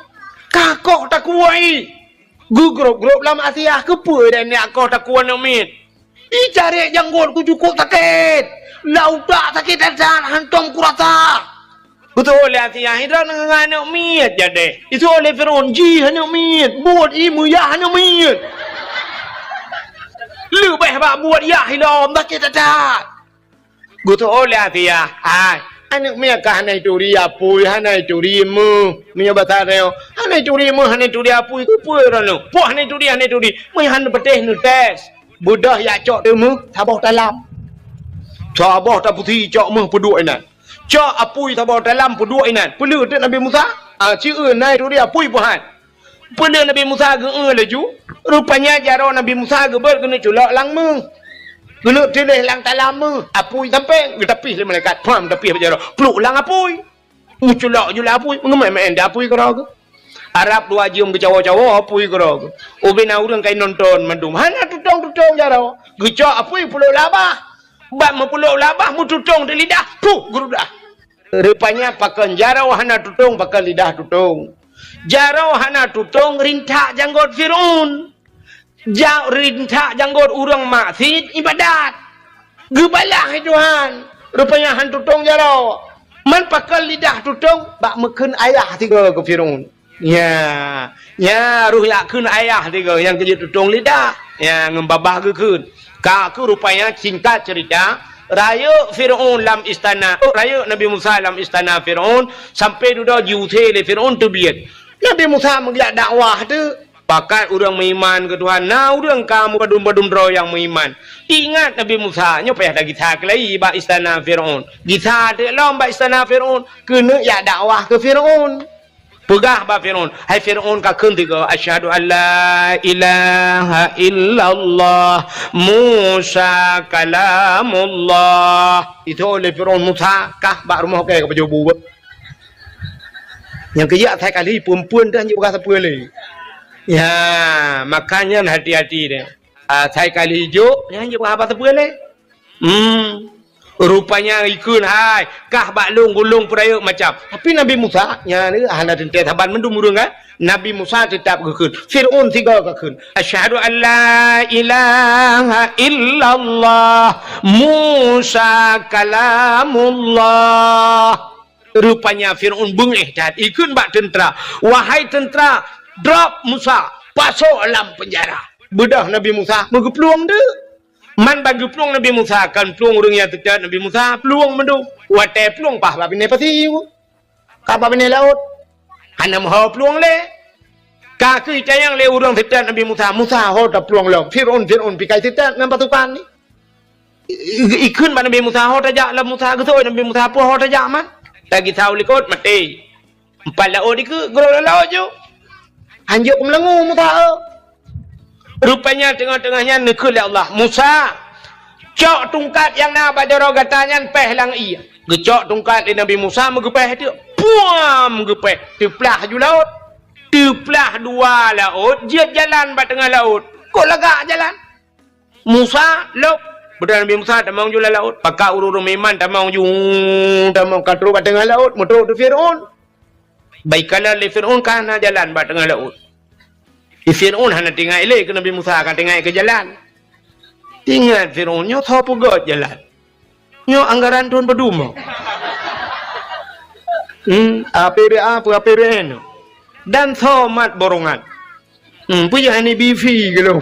Kakoh takuwai. Geugrôp-grôp lam asiah, keupeue dan nyak koh takuwai nyoe miet. Icarek janggot ku cukôp sakét. Lam utak sakét that-that, hantom kurasa. Beutôi lé asiah, hidroe ngon aneuk miet jadeh. Itu oleh Firaun, jih aneuk miet, buet i meuyah aneuk miet. Leubeh bak buet yah ilom, sakét that-that. Geuteu'oh lé Asia, hai, aneuk miet ka hana ituri apui, hana ituri méuh. Meunyoe basa tanyoe, hana ituri méuh, hana ituri apui, keupeue droeneuh? Poh hana ituri, hana ituri. Meunyoe hana peutéh neutés, beudôh jak cok teumeuh saboh talam. Saboh tapusi cok méuh peuduek inan. Cok apui saboh talam peuduek inan. Peuleueh teuk Nabi Musa, ah, ci eu na ituri apui peuhan. Peuleueh Nabi Musa geu-eu laju, rupanya jaroe Nabi Musa geubeuet keuneuk culok lam méuh. Keuneuk tuléh lam talam méuh, apui sampoe geutapih lé malaikat, pham tapih bak jaroe, pluek lam apui. Meuculok ju lam apui, meungeumai-mai di apui keudroe geuh. Arab dua jeuem geucawoe-cawoe apui keudroe geuh. Ubena ureuëng kai nonton mandum, hana tutong-tutong jaroe. Geucok apui pluek lam babah. Bak meupluek lam babah, meututong di lidah, puh, geurudah. Rupanya pakon jaroe hana tutong, pakon lidah tutong. Jaroe hana tutong rintak janggot Firaun. Ja-, rintak janggot ureuëng maksiet ibadat. Geubalah lé Tuhan. Rupanya han tutong jaroe. Man pakon lidah tutong bak meukheun ayah sigoe keu Firaun. Nya, nya roh jak kheun ayah tiga nyang keujeuet tutong lidah. Nya ngon babah geukheun. Ka keuh rupanya singkat cerita, rayeuk Firaun lam istana, oh, rayeuk Nabi Musa lam istana Firaun, sampai dudoe jiusé lé Firaun teubiet. Nabi Musa meugeuyak dakwah teuk. Pakat ureuëng meuiman keu Tuhan, na ureuëng ka meupadum-padum droe nyang meuiman. Ingat Nabi Musa, nyoe payah tagisa keulai bak istana Firaun. Gisa teuk lom bak istana Firaun, keuneuk jak dakwah keu Firaun. Peugah bak Firaun, "Hai Firaun, kakheun tiga, 'Asyhadu an la ilaha illallah, Musa kalamullah.'" Itu oleh Firaun Musa kah bak rumoh keu keupajôh bu. Nyang keujak asai kali peumpun dah nyang peugah sapeue lé. Ya, makanya hati-hati deh. Asai kali jok, nyang jok haba sapeue lé. Hmm. Rupanya ikheun hai, kah bak lôn gulong peurayeuk macam. Tapi Nabi Musa, nya ni hana teuntée saban mandum ureuëng kan. Nabi Musa tetap geukheun. Firaun sigoe geukheun. "Asyhadu an la ilaha illallah Musa kalamullah." Rupanya Firaun beungéh that ikheun bak teuntera. "Wahai teuntera, drop Musa, pasok lam penjara." Beudôh Nabi Musa meugeuplueng deuk. Man ban geuplueng Nabi Musa, kon plueng ureuëng nyang teutet Nabi Musa, plueng mandum. Watée plueng pah bak binéh pasi. Ka bak binéh laôt. Hana meuho plueng lé. Ka keuh tanyong lé ureuëng teutet Nabi Musa, "Musa, ho taplueng lom. Firaun, Firaun pikai teutet ngon pasukan ni." I-, i-, ikheun bak Nabi Musa, "Ho tajak lom Musa." Geusoi Nabi Musa, "Peue ho tajak man?" Lagi sahu likot, maté. Empat laôt dikeue, geurok lam laôt ju. Hanjeuet keu meulangue Musa, eh. Rupanya teungoh-teungoh nyan neukheun lé Allah, "Musa, cok tungkat nyang na bak jaroe gata nyan péh lam ié." Geucok tungkat lé Nabi Musa, meugeupéh teuk. Puam! Geupéh. Teuplah ju laôt. Teuplah dua laôt, jeuet jalan bak teungoh laôt. Kok lagak jalan? Musa, lôb. Beudôh Nabi Musa tamong ju lam laôt. Pakat ureuëng-ureuëng meuiman tamong ju, tamong ka trok bak teungoh laôt, meutrok di Firaun. Bak ikalon lé Firaun ka hana jalan bak teungoh laôt. Di Firaun hana teuingat lé keu Nabi Musa, ka teuingat keu jalan. Ingat Firaun, nyoe soe peugöt jalan. Nyoe anggaran thon padum? Hmm, A P B A, peue A P B N? Dan soe mat borongan? Hmm, peue jih hana bifi geulong.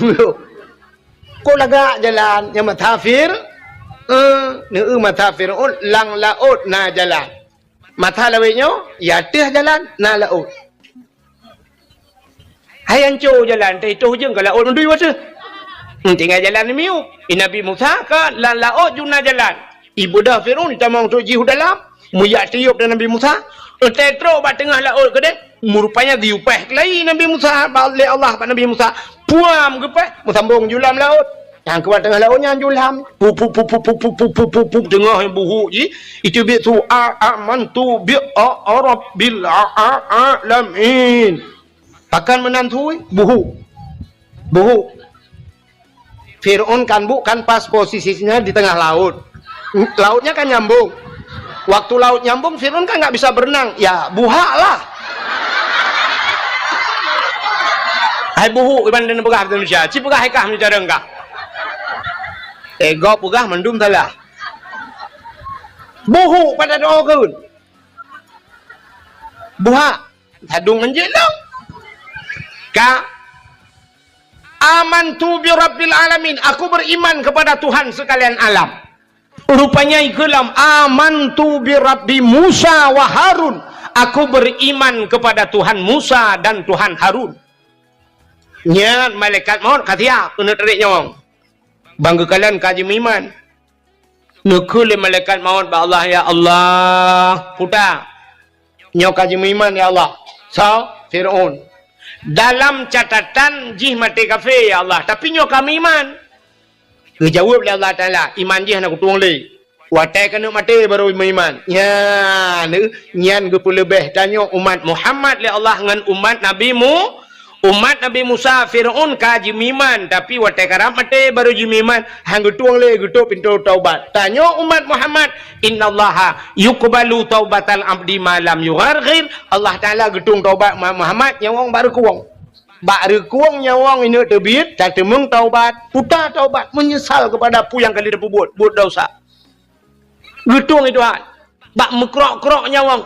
Kok lagak jalan nyang meusafir? Eh, neueu masa Fir'aun lam laôt na jalan. Masa lawét nyoe, ya ateueh jalan na laôt. Hai anco jalan, teuh itoh ujong ka laôt mandum ateueh. Hmm, tinggai jalan miyueb. I Nabi Musa ka lam laôt ju na jalan. Ibeudôh Fir'aun itamong trok jih u dalam, meuyak tiôb dan Nabi Musa. Watèe trok bak teungoh laôt keudeh, meurupanya geuyue paih keulayi Nabi Musa bak, lé Allah bak Nabi Musa. Puam geupah, meusambong ju lam laôt. Nyang keubah teungoh laôt nyan ju lam. Pup, pup, pup, teungoh buhuk jih. Itu biet su a, amantu bi a, a rabbil a, a, alamin. Pakon meunan su, buhuk. Buhuk. Fir'aun kan bu, kan pas posisinya di tengah laut. Lautnya kan nyambung. Waktu laut nyambung, Fir'aun kan nggak bisa berenang. Ya, buhak lah. Hai buhuk, iban dan peugah bahasa Indonesia. Ci peugah hai kah meucara kah. Eh, gob peugah mandum salah. Buhuk pada doa keun. Buhak. Sadung anjeuk lom. Ka. Amantu bi rabbil alamin. Aku beriman kepada Tuhan sekalian alam. Rupanya ikeulam, "Amantu bi Rabbi Musa wa Harun." Aku beriman kepada Tuhan Musa dan Tuhan Harun. Nyan malaikat maut ka siap keuneuk tarék nyawöng. Bang geukalon ka jimeuiman. Neukheun lé malaikat maut bak Allah, "Ya Allah, puta, nyoe ka jimeuiman, ya Allah." Soe? Fir'aun. Dalam catatan jih maté kafé, ya Allah, tapi nyoe ka meuiman. Geujaweueb lé Allah Taala, iman jih hana kutueng lé. Watèe keuneuk maté barô meuiman. Nyan, nyan geupeuleubeh tanyoe umat Muhammad lé Allah ngon umat Nabi Mu-, umat Nabi Musa, Fir'aun ka jimeuiman, tapi watèe karab maté barô jimeuiman, han geutueng lé geutôp pintoe taubat. Tanyoe umat Muhammad, "Innallaha yuqbalu taubatal abdi ma lam yugharghir." Allah Taala geutueng taubat umat Muhammad nyawöng bak reukueng. Bak reukueng nyawöng ineuk teubiet, tateumeung taubat, puta taubat, meunyeusal keupada peue nyang ka lheueh tapeubuet, buet desya. Geutueng i Tuhan. Bak meukrok-krok nyawöng.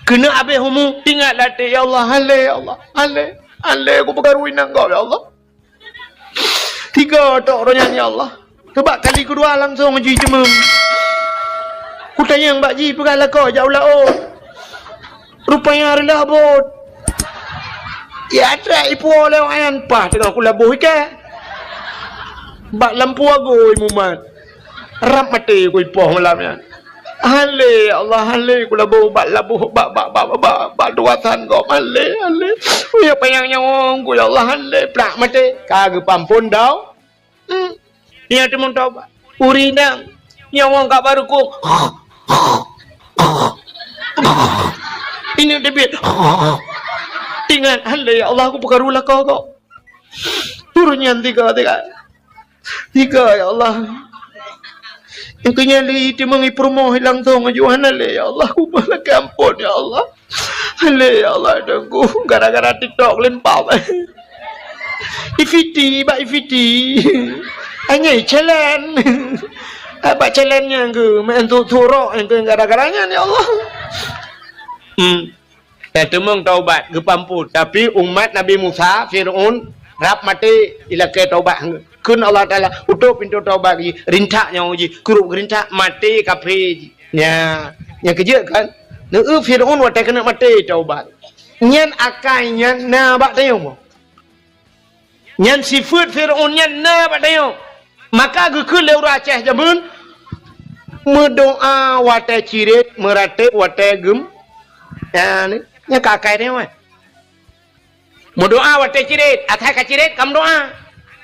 Keuneuk abéh umu, ingat lam até, "Ya Allah, han lé, ya Allah, han lé, han lé, kupeukaru inong gob, ya Allah." Tiga tok roh nyan, ya Allah. Teubak kali keudua langsong jih jimeuem. Kutanyong bak jih peugah lakoe jak u laôt. Rupanya reulah bot. Ya trek ipuwoe lé awak nyan, paih teungoh kulaboh iké. Bak lampôh agui mumat. Rab maté kuipoh malam nyan. "Han lé, ya Allah, han lé, kulaboh bak laboh, bak, bak, bak, bak, bak, bak tugasan gob, han lé, han lé. Uyah panyang nyawöng ku, ya Allah, han lé, plak maté." Ka geupeuamphon dau. Hmm. Nyan teumeung taubat. Ureueng inong, nyawöng ka bak reukueng. Ineuk teubiet. Ingat, "Han lé, ya Allah, kupeukaru lakoe gob." Turun nyan tiga, tiga. Tiga, ya Allah. Nyang keu nyan lé teumeung i peurumoh langsong aju, "Han lé, ya Allah, kumoh lakèe amphon, ya Allah. Han lé, ya Allah, Teungku, gara-gara TikTok lempam." I Fiti, bak i Fiti. Hanya i challenge. Bak challenge nyan keuh, main tu-, turok nyan keuh gara-gara nyan, ya Allah. Hmm. Tateumeung taubat, geupeuamphon. Tapi umat Nabi Musa, Fir'aun, rab maté, ilakèe taubat. Kheun Allah Taala, "Utôp pintoe taubat jih, rintak nyawöng jih, krup geurintak, maté kafé jih." Nya, nyang keujeuet kan? Neueu Fir'aun watèe keuneuk maté taubat. Nyan akai nyan na bak tanyoe. Nyan sifeuet Fir'aun nyan na bak tanyoe. Maka geukheun lé ureueng Aceh jameun, meudoa watèe cirét, meuratéb watèe geum-, nyan, nyan ka akai tanyoe, eh. Meudoa watèe cirét, asai ka cirét ka meudoa.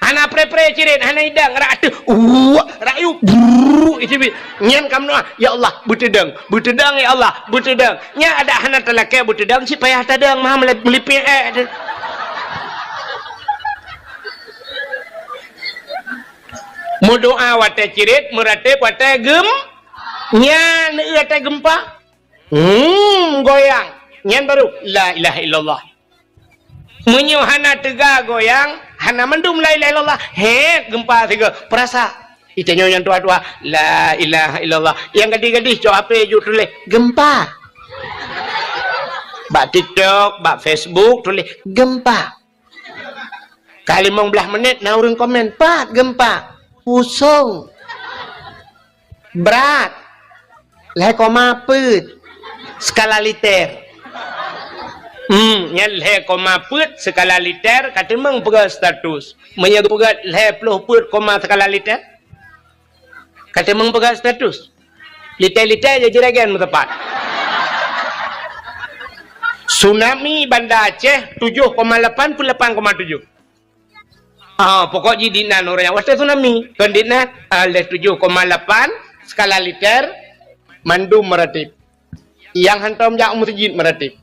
Hana pré-pré cirét, hana idang, rak ateueh, uwak, rak yub, brrrr, itu bi. Nyan ka meudoa, "Ya Allah, beuteudong, beuteudong, ya Allah, beuteudong." Nyan adak hana talakèe beuteudong, cit payah tadong, meuha meulipék, eh, tu. Meudoa watèe cirét, meuratéb watèe geum-, nyan, watèe geumpa. Hmm, goyang. Nyan baru, la ilaha illallah. Meunyoe hana teuga goyang, hana mandum la ilaha illallah, hét geumpa sigoe, peurasa. Itanyoe nyang tuha-tuha, la ilaha illallah. Nyang gadih-gadih cok H P ju tuléh, "Geumpa." Bak TikTok, bak Facebook tuléh, "Geumpa." Ka limong blaih menit na ureuëng komen, "Pat geumpa?" "Pusong." "Brat?" "Lhée koma peuet skala liter." Hmm, nyan lhée koma peuet skala liter ka teumeung peugah status. Meunyoe geupeugah lhée ploh peuet koma skala liter, ka teumeung peugah status. Liter-liter jeuet jiragen meutepat. Tsunami Banda Aceh tujoh koma lapan peuet lapan koma tujoh. Ah, pokok jih di nan ureuëng nyang watée tsunami. Kon di nan, ah, lhée tujoh koma lapan skala liter mandum meuratéb. Nyang hantom jak meuseujid meuratéb.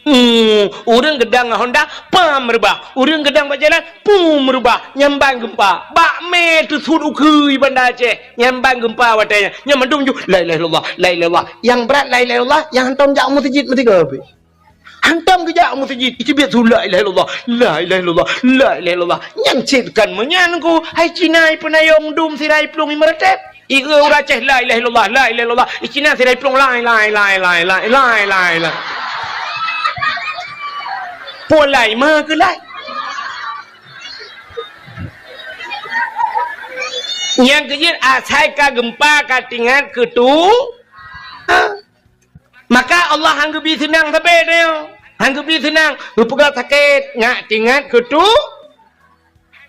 Hmm, ureuëng geudang ngon honda, pam reubah. Ureuëng geudang bak jalan, pum reubah. Nyan ban geumpa. Bak mé teusuet ukeue Banda Aceh. Nyan ban geumpa watée nyan. Nyan mandum ju, "La ilaha illallah, la ilaha illallah." Nyang brat la ilaha illallah, nyang hantom jak meuseujid meusigoe pih. Hantom geujak meuseujid, icubit su, "La ilaha illallah, la ilaha illallah, la ilaha illallah." Nyan cit kan meunyan ku, hai Cina ipeunayong dum sira iplueng meuratéb. Ieu ureuëng Aceh, "La ilaha illallah, la ilaha illallah." I Cina sira iplueng, "Lai, lai, lai, lai." Pulai ma keu lai. Nyang keujeuet asai ka geumpa ka tingat keu tu. Ha. Maka Allah han geubi seunang sabe tanyoe. Han geubi seunang. Geupeugah sakét, ngat tingat keu tu.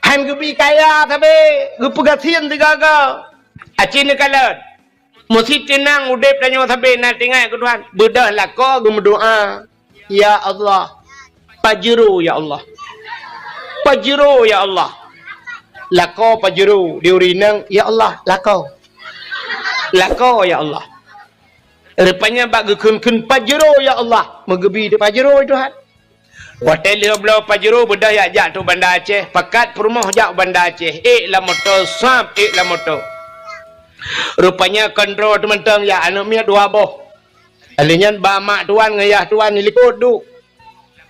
Han geubi kaya sabe, geupeugah sien sigaga. Aci neukalon. Meusi teunang udeb tanyoe sabe na tingat keu Tuhan. Beudôh lakoe geumeudoá, "Ya Allah, pajero ya Allah. Pajero ya Allah." Lakoe pajero di ureuëng inong, "Ya Allah, lakoe. Lakoe ya Allah." Rupanya bak geukheun-kheun pajero ya Allah, meugeubi teupajero Tuhan. Watée lheueh bloe pajero beudôh jak-jak tu Banda Aceh, pakat peurumoh jak Banda Aceh, ék lam moto, sab ék lam moto. Rupanya kontrol teumantong jak aneuëk miet dua boh. Alheuh nyan ba mak tuan ngon yah tuan di likot duek.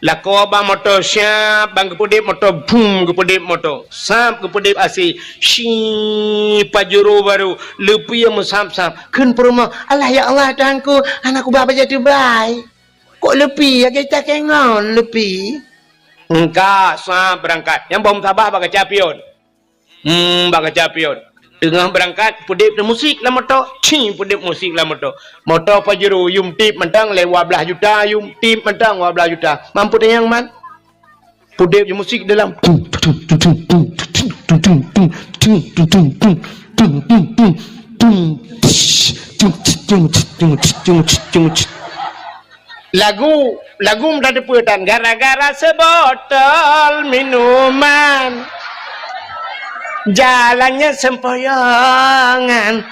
Lakoe ba moto, sab ban geupeudeb moto, bum geupeudeb moto. Sab geupeudeb asai, shi pajero baru, leupie meusab-sab. Kheun peurumoh, "Alah ya Allah Tuhanku, hana kuba bajée teubai." "Kok leupie, lagée cakée ngon leupie?" Engka sa beurangkat. Nyang boh meutabah bak kaca pion. Hmm, bak kaca pion. Teungoh beurangkat, peudeb musik lam moto. Ci, peudeb musik lam moto. Moto Pajero, yum tip mantong lé dua blaih juta, yum tip mantong dua blaih juta. Mampu teunyang man? Peudeb musik dalam. Lagu, lagu meutateupeue tan, gara-gara seubotol minuman, jalannya sempoyongan.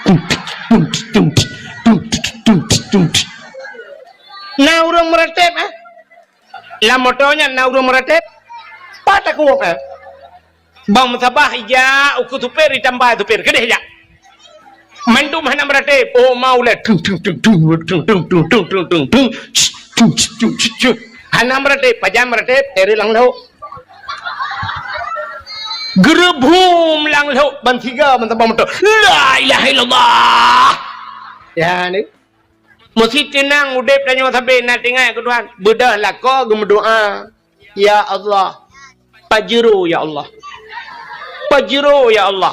Na ureuëng meuratéb, eh? Lam moto nyan na ureuëng meuratéb? Pat takot, eh? Bang meusabah ija ukeue supir, ditambah supir. Keudeh jak. Mandum hana meuratéb. Oh, mau lé. Tung, tung, tung, tung. Hana meuratéb. Pajan meuratéb, teuret lam lhok. Geureubhum lam lhok ban siga meusabah moto. La ilaha illallah. Ya, ni. Meusi teunang udeb tanyoe sabe na teuingat keu Tuhan. Beudôh lakoe geumeudoá. Ya Allah, Pajero ya Allah. Pajero ya Allah.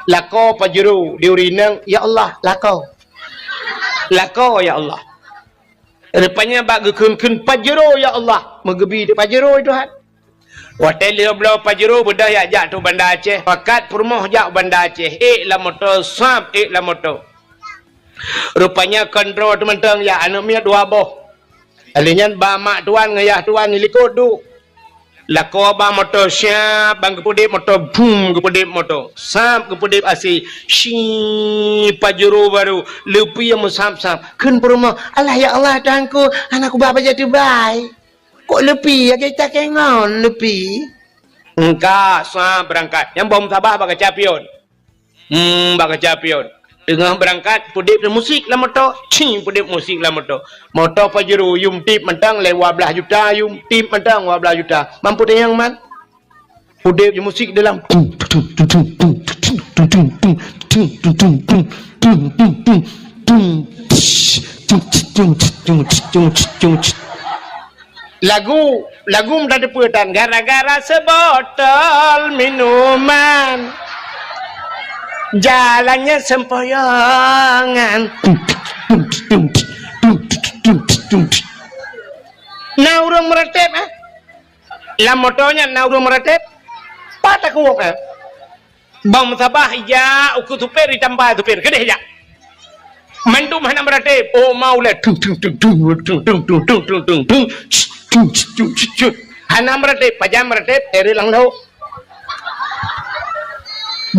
Lakoe Pajero di ureuëng inong, ya Allah, lakoe. Lakoe ya Allah. Rupanya bak geukheun-kheun Pajero ya Allah, meugeubi teuk Pajero Tuhan. Watée lheueh bloe Pajero beudôh jak-jak tu Banda Aceh, pakat peurumoh jak Banda Aceh, ék lam moto, sab ék lam moto. Rupanya kontrol teumantong jak aneuëk miet dua boh. Alheuh nyan ba mak tuan ngon yah tuan di likot duek. Lakoe ba moto, sab ban geupeudeb moto, bum geupeudeb moto. Sab geupeudeb asai, shi Pajero baru, leupie meusab-sab. Kheun peurumoh, "Alah ya Allah Tuhanku, hana kuba bajée teubai. Kok leupie, lagée cakée ngon leupie." Engka sa beurangkat. Nyang boh meusabah bak kaca pion. Hmm, bak kaca pion. Teungoh beurangkat, peudeb musik lam moto. Ci, peudeb musik lam moto. Moto Pajero, yum tip mantong lé dua blaih juta, yum tip mantong dua blaih juta. Mampu teunyang man? Peudeb musik dalam. Lagu, lagu meutateupeue tan, gara-gara seubotol minuman, jalannya sempoyongan. Na ureuëng meuratéb, eh? Lam moto nyan na ureuëng meuratéb? Pat takue, eh? Bang meusabah ija ukeue supir, ditamba supir, keudeh jak. Mandum hana meuratéb. Oh, mau lé. Tung, tung, tung, tung. Hana meuratéb, pajan meuratéb, teureuk lam lhok.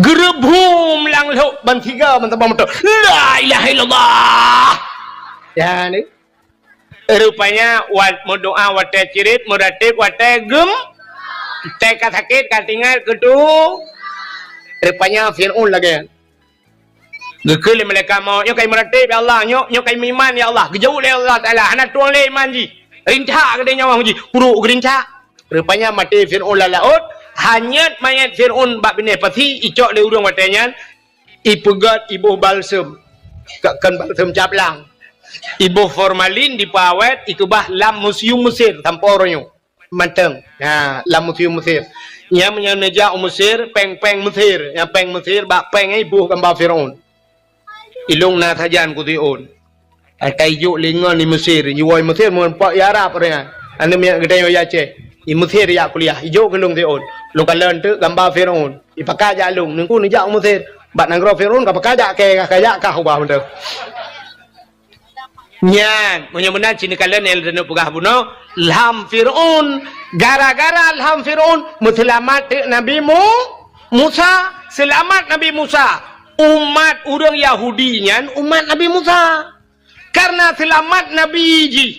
Geureubhum lam lhok, ban tiga, ban tabang moto. La ilaha illallah. Ya, ni. Rupanya, wat meudoa watée cirit, meuratéb watée gem, tée ka sakét, ka tingat keutu. Rupanya Fir'aun lagée nyan. Geukheun lé malaikat maut, "Nyoe ka meuratéb, ya Allah, nyoe, nyoe ka meuiman, ya Allah." Geujaweueb lé Allah Taala, "Hana tueng lé iman jih. Rintak keudeh nyawöng jih, pruet geurintak." Rupanya maté Fir'aun lam laôt, hanyét manyét Fir'aun bak binéh pasi, icok lé ureuëng watée nyan, ipeugét iboh balsem, ka-, kon balsem caplang. Iboh formalin dipeuawét, ikeubah lam museum Mesir sampoe uroe nyoe. Mantong. Ha, lam museum Mesir. Nyan meunyoe neujak u Mesir, péng-péng Mesir. Nyang péng Mesir, bak péng nyan iboh gamba Fir'aun. Ilong na sajan keu Fir'aun. Ata ijok lé ngon di Mesir, jiwoe Mesir, meureumpok i Arab ureuëng nyan. Aneuk miet geutanyoe i Aceh, i Mesir jak kuliah, ijok keu lôn Fir'aun. Lôn kalon teuk gamba Fir'aun. Ipakat jak lôn, neungku neujak u Mesir. Bak nanggroe Fir'aun ka pakat jak kée, ka jak kah ubah mantong. Nyan, meunyoe meunan cit neukalon nyang lôn peugah bunoe, lham Fir'aun. Gara-gara lham Fir'aun, meuseulamat teuk Nabi Mu-, Musa. Seulamat Nabi Musa. Umat ureuëng Yahudi nyan umat Nabi Musa. Karena seulamat Nabi jih,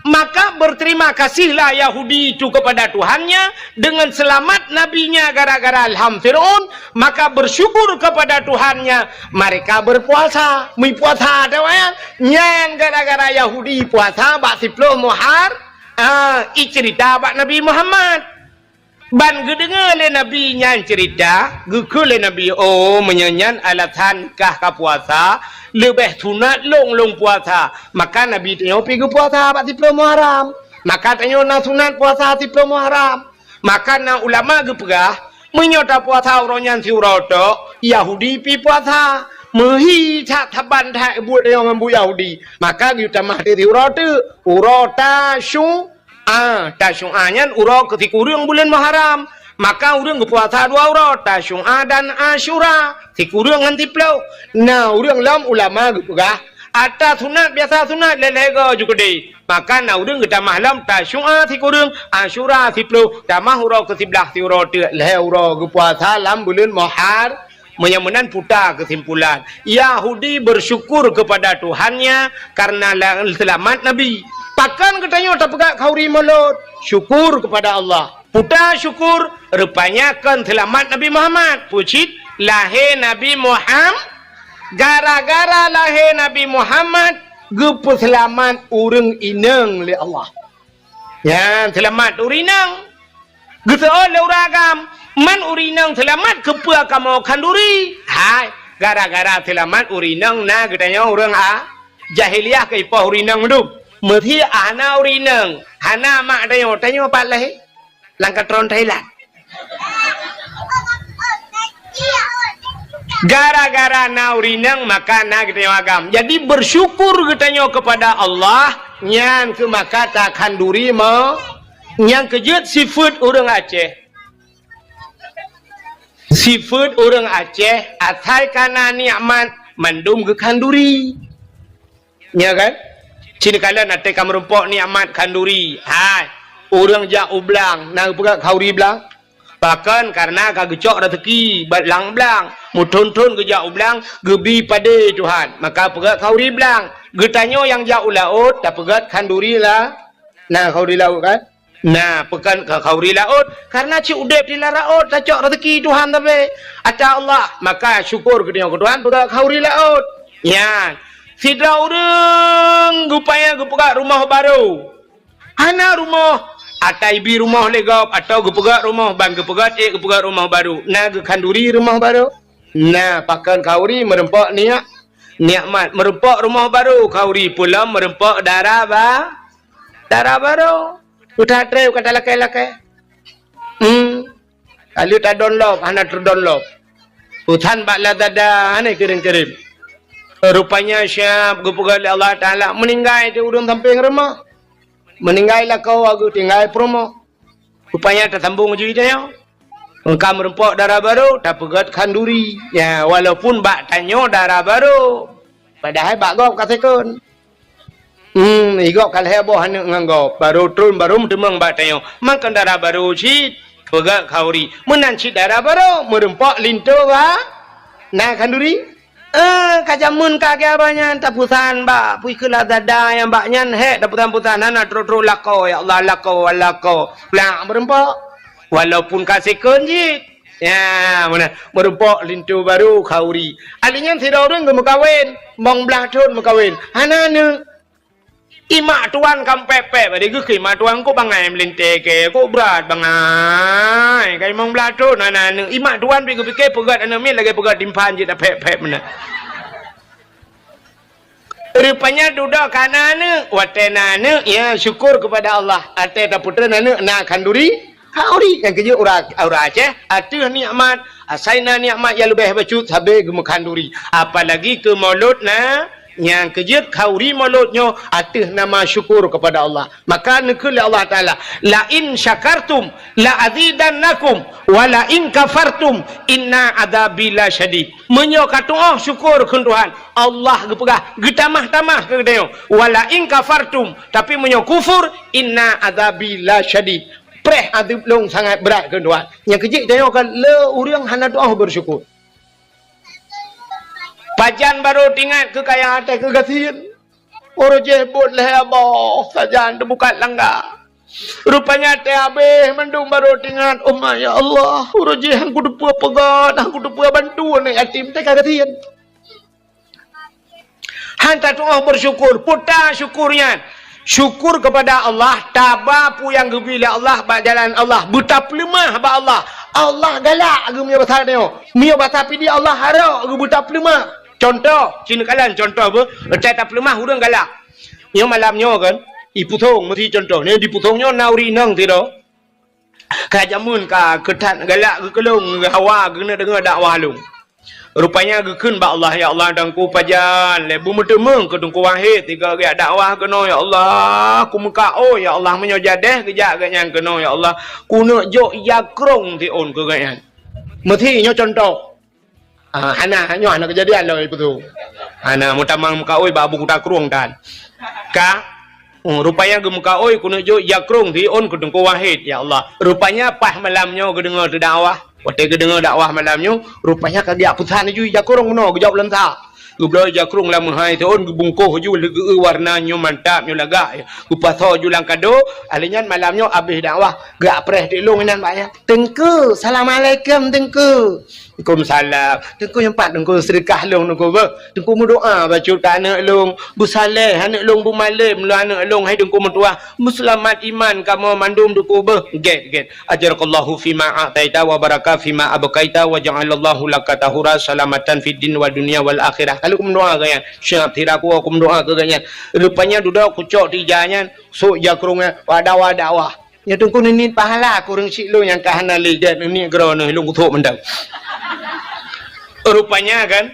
maka berterima kasihlah Yahudi itu kepada Tuhannya dengan selamat nabinya gara-gara lham Fir'aun, maka bersyukur kepada Tuhannya, mereka berpuasa. Meupuasa ata awaknyan, nyan gara-gara Yahudi puasa bak siploh Muhar-, ah, icerita bak Nabi Muhammad. Ban geudeungoe lé Nabi nyan ceurita, geukheun lé Nabi, "Oh, meunyoe nyan alasan kah ka puasa, leubeh sunat lôn lôn puasa." Maka Nabi tanyoe pi geupuasa bak siploh Muharram. Maka tanyoe na sunat puasa siploh Muharram. Maka na ulama geupeugah, meunyoe tapuasa uroe nyan siuroe tok, Yahudi pi puasa. Meuhi that saban that buet tanyoe ngon buet Yahudi. Maka geuyue tamah teuk siuroe teuk, uroe Tasyu-, Ah, Tasyu'a nyan uroe keu sikureueng buleuen Muharram. Maka ureueng geupuasa dua uroe, Tasyu'a dan Asyura, sikureueng ngon siploh. Na ureueng lom ulama geupeugah, ata sunat biasa sunat lhèe-lhèe goe ju keudeh. Maka na ureueng geutamah lom Tasyu'a sikureueng, Asyura siploh, tamah uroe keu siblaih siuroe teuk lhèe uroe geupuasa lam buleuen Muhar-, Meunyoe meunan puta keusimpulan, Yahudi bersyukur kepada Tuhannya karena la-, seulamat Nabi. Pakon geutanyoe tapeugah khanduri mulod? Syukur kepada Allah. Puta syukur, rupanya kon seulamat Nabi Muhammad. Peue cit? Lahé Nabi Muham-, gara-gara lahé Nabi Muhammad, geupeuseulamat ureueng inong lé Allah. Nyan seulamat ureueng inong. Geuseuôt lé ureueng agam, man ureueng inong seulamat keupeue kamoe khanduri? Hai, gara-gara seulamat ureueng inong na geutanyoe ureueng a-, jahiliyah keu ipoh ureueng inong meudum. Meusé hana ureueng inong, hana mak tanyoe, tanyoe pat lahé? Lam katron Thailand. Gara-gara na ureueng inong maka na geutanyoe agam. Jadi bersyukur geutanyoe kepada Allah, nyan keuh maka takhanduri mo-, nyang keujeuet sifeuet ureueng Aceh. Sifeuet ureueng Aceh asai ka na nikmat mandum geukhanduri. Nya kan? Cit neukalon até ka meurumpok nikmat khanduri. Hai, ureueng jak u blang, na geupeugah khanduri blang? Pakon, kareuna ka geucok raseuki bak lam blang. Meuthon-thon geujak u blang, geubi padé Tuhan. Maka peugah khanduri blang. Geutanyoe nyang jak u laôt, tapeugah khanduri la-, na khanduri laôt kan? Na, pakon ka khanduri laôt, kareuna cit udeb di lam laôt tacok raseuki Tuhan sabe. Ata Allah, maka syukur geutanyoe keu Tuhan, peugah khanduri laôt. Nyan, sidroe ureueng geupaya geupeugah rumoh barô. Hana rumoh, ata ibi rumoh lé gob, atawa geupeugah rumoh, ban geupeugah ék geupeugah rumoh barô. Na geukhanduri rumoh barô? Na, pakon khanduri meurumpok niyak, nikmat. Meurumpok rumoh barô, khanduri peue lom meurumpok dara ba-, dara barô. Peue that treb ka talakée-lakée. Hmm. Ka lheueh tadonlop, hana teudonlop. Pesan bak Lazada, hana kirém-kirém. Rupanya siab geupeugah lé Allah Taala, meuninggai di ureuëng sampéng rumoh. Meuninggai lakoe geutinggai peurumoh. Rupanya tasambong jih tanyoe. Ka meureumpok dara barô, tapeugét khanduri. Ya, walaupun bak tanyoe dara barô. Padahai bak gob ka sekon. Hmm, i gob ka lhée boh aneuëk ngon gob. Barô tron, barô meuteumeung bak tanyoe. Mangkon dara barô cit, peugét khanduri. Meunan cit dara barô, meureumpok linto ba na khanduri. Eh, ka jameun ka gét abah nyan, tapesan bak pui keu Lazada nyang bak nyan, hék tapesan-pesan, hana trok-trok lakoe, ya Allah, lakoe, lakoe. Plak meureumpok. Walaupun ka sekon jih. Ya, meunan. Meureumpok linto barô khanduri. Ahli nyan sidroe ureuëng geumeukawen, limong blaih thon meukawen. Hana aneuëk. Imak tuan ka pép-pép, bari geuh keu imak tuan kok bangai meulintèe kèe, kok brat bangai. Ka limong blaih thon hana aneuëk. Imak tuan pi geupike peugét aneuëk miet lagée peugét timphan jih tapép-pép meunan. Rupanya dudoe ka na aneuëk, watée na aneuëk, ya syukur kepada Allah. Watée tapeutren aneuëk na khanduri, khanduri. Nyang keujeuet ureuëng, ureuëng Aceh, ateueh nikmat, asai na nikmat nyang leubeh bacut sabe geumeukhanduri. Apalagi keu mulod na, nyang keujeuet khanduri mulod nyoe ateueh nama syukur kepada Allah. Maka neukheun lé Allah Taala, "La in syakartum la azidannakum, wa la in kafartum inna adzabi lasyadid." Meunyoe katu'oh syukur kheun Tuhan, Allah geupeugah, geutamah-tamah keu geutanyoe, "Wa la in kafartum," tapi meunyoe kufur, "inna adzabi lasyadid." Preh azeub lôn sangat brat kheun Tuhan. Nyang keujeuet tanyoe ka le ureuëng hana tu'oh beusyukur. Pajan barô teuingat keu kaya até keu gasien. Uroe jih buet lhée boh sajan teubukat langga. Rupanya até habéh mandum barô teuingat, "Oh ma, ya Allah, uroe jih han kuteupeu peugét, han kuteupeu bantu aneuk yatim teuka gasien." Han tatu'oh beusyukur, peue ta syukur nyan? Syukur kepada Allah, taba peue nyang geubri lé Allah bak jalan Allah, beutapeuleumah bak Allah. Allah galak geumeunyoe basa nyoe. Meunyoe basa Pidie Allah harok geubeutapeuleumah. Contoh, sineuk kalon contoh beuh, teuka tapeuleumah ureuëng galak. Nyoe malam nyoe kan, i Pusong meusi contoh. Nyoe di Pusong nyoe na ureuëng inong sidroe. Ka jameun ka keutat galak geukeulong hawa geuneuk deungoe dakwah lôn. Rupanya geukheun bak Allah, "Ya Allah, teungku pajan lé beumeuteumeung keu Teungku Wahid tiga geujak dakwah keunoe, ya Allah. Kumeukaôi, ya Allah, meunyoe jadeh geujak geuhnyan keunoe, ya Allah, kuneuk jok ija krong siôn keu geuhnyan." Meusi nyoe contoh. Ah, hana, nyoe hana keujadian lom ipeue tu. Hana meutamang meukaôi bak Abu Kuta Krueng tan. Ka, oh, rupanya geumeukaôi kuneuk jok ija krong siôn keu Teungku Wahid, ya Allah. Rupanya paih malam nyoe geudeungoe teudakwah. Watée geudeungoe dakwah malam nyoe, rupanya ka geujak peusan laju ija krong meunoe geujok lam sa. Geubloe ija krong lam meuhai siôn geubungkoh laju leugeue warna nyoe mantap nyoe lagak. Geupasoe laju lam kado, ahli nyan malam nyoe abéh dakwah, geupreh teulông inan bak nyan. "Teungku, assalamualaikum, Teungku." "Waalaikumsalam." "Teungku, nyoe pat Teungku seudeukah lôn Teungku beuh. Teungku meudoa bacut keu aneuk lôn. Beusaleh aneuk lôn, beumalém lôn aneuk lôn, hai Teungku meutuah. Beuseulamat iman kamoe mandum Teungku beuh." "Gét, gét. Ajarakallahu fima a'taita wa baraka fima abqaita wa ja'alallahu laka tahura salamatan fid din wa dunya wal akhirah." Ka lheueh meudoa geuhnyan. Siap sira kuwoe kumeudoa keu geuhnyan. Rupanya dudoe kucok teuija nyan, sok ija krong nyan, wada-wada wah. Nyoe Teungku neuniet pahala keu ureuëng syiek lôn nyang ka hana lé gét neuniet keudroe neuh lôn kuthok mantong. Rupanya kan,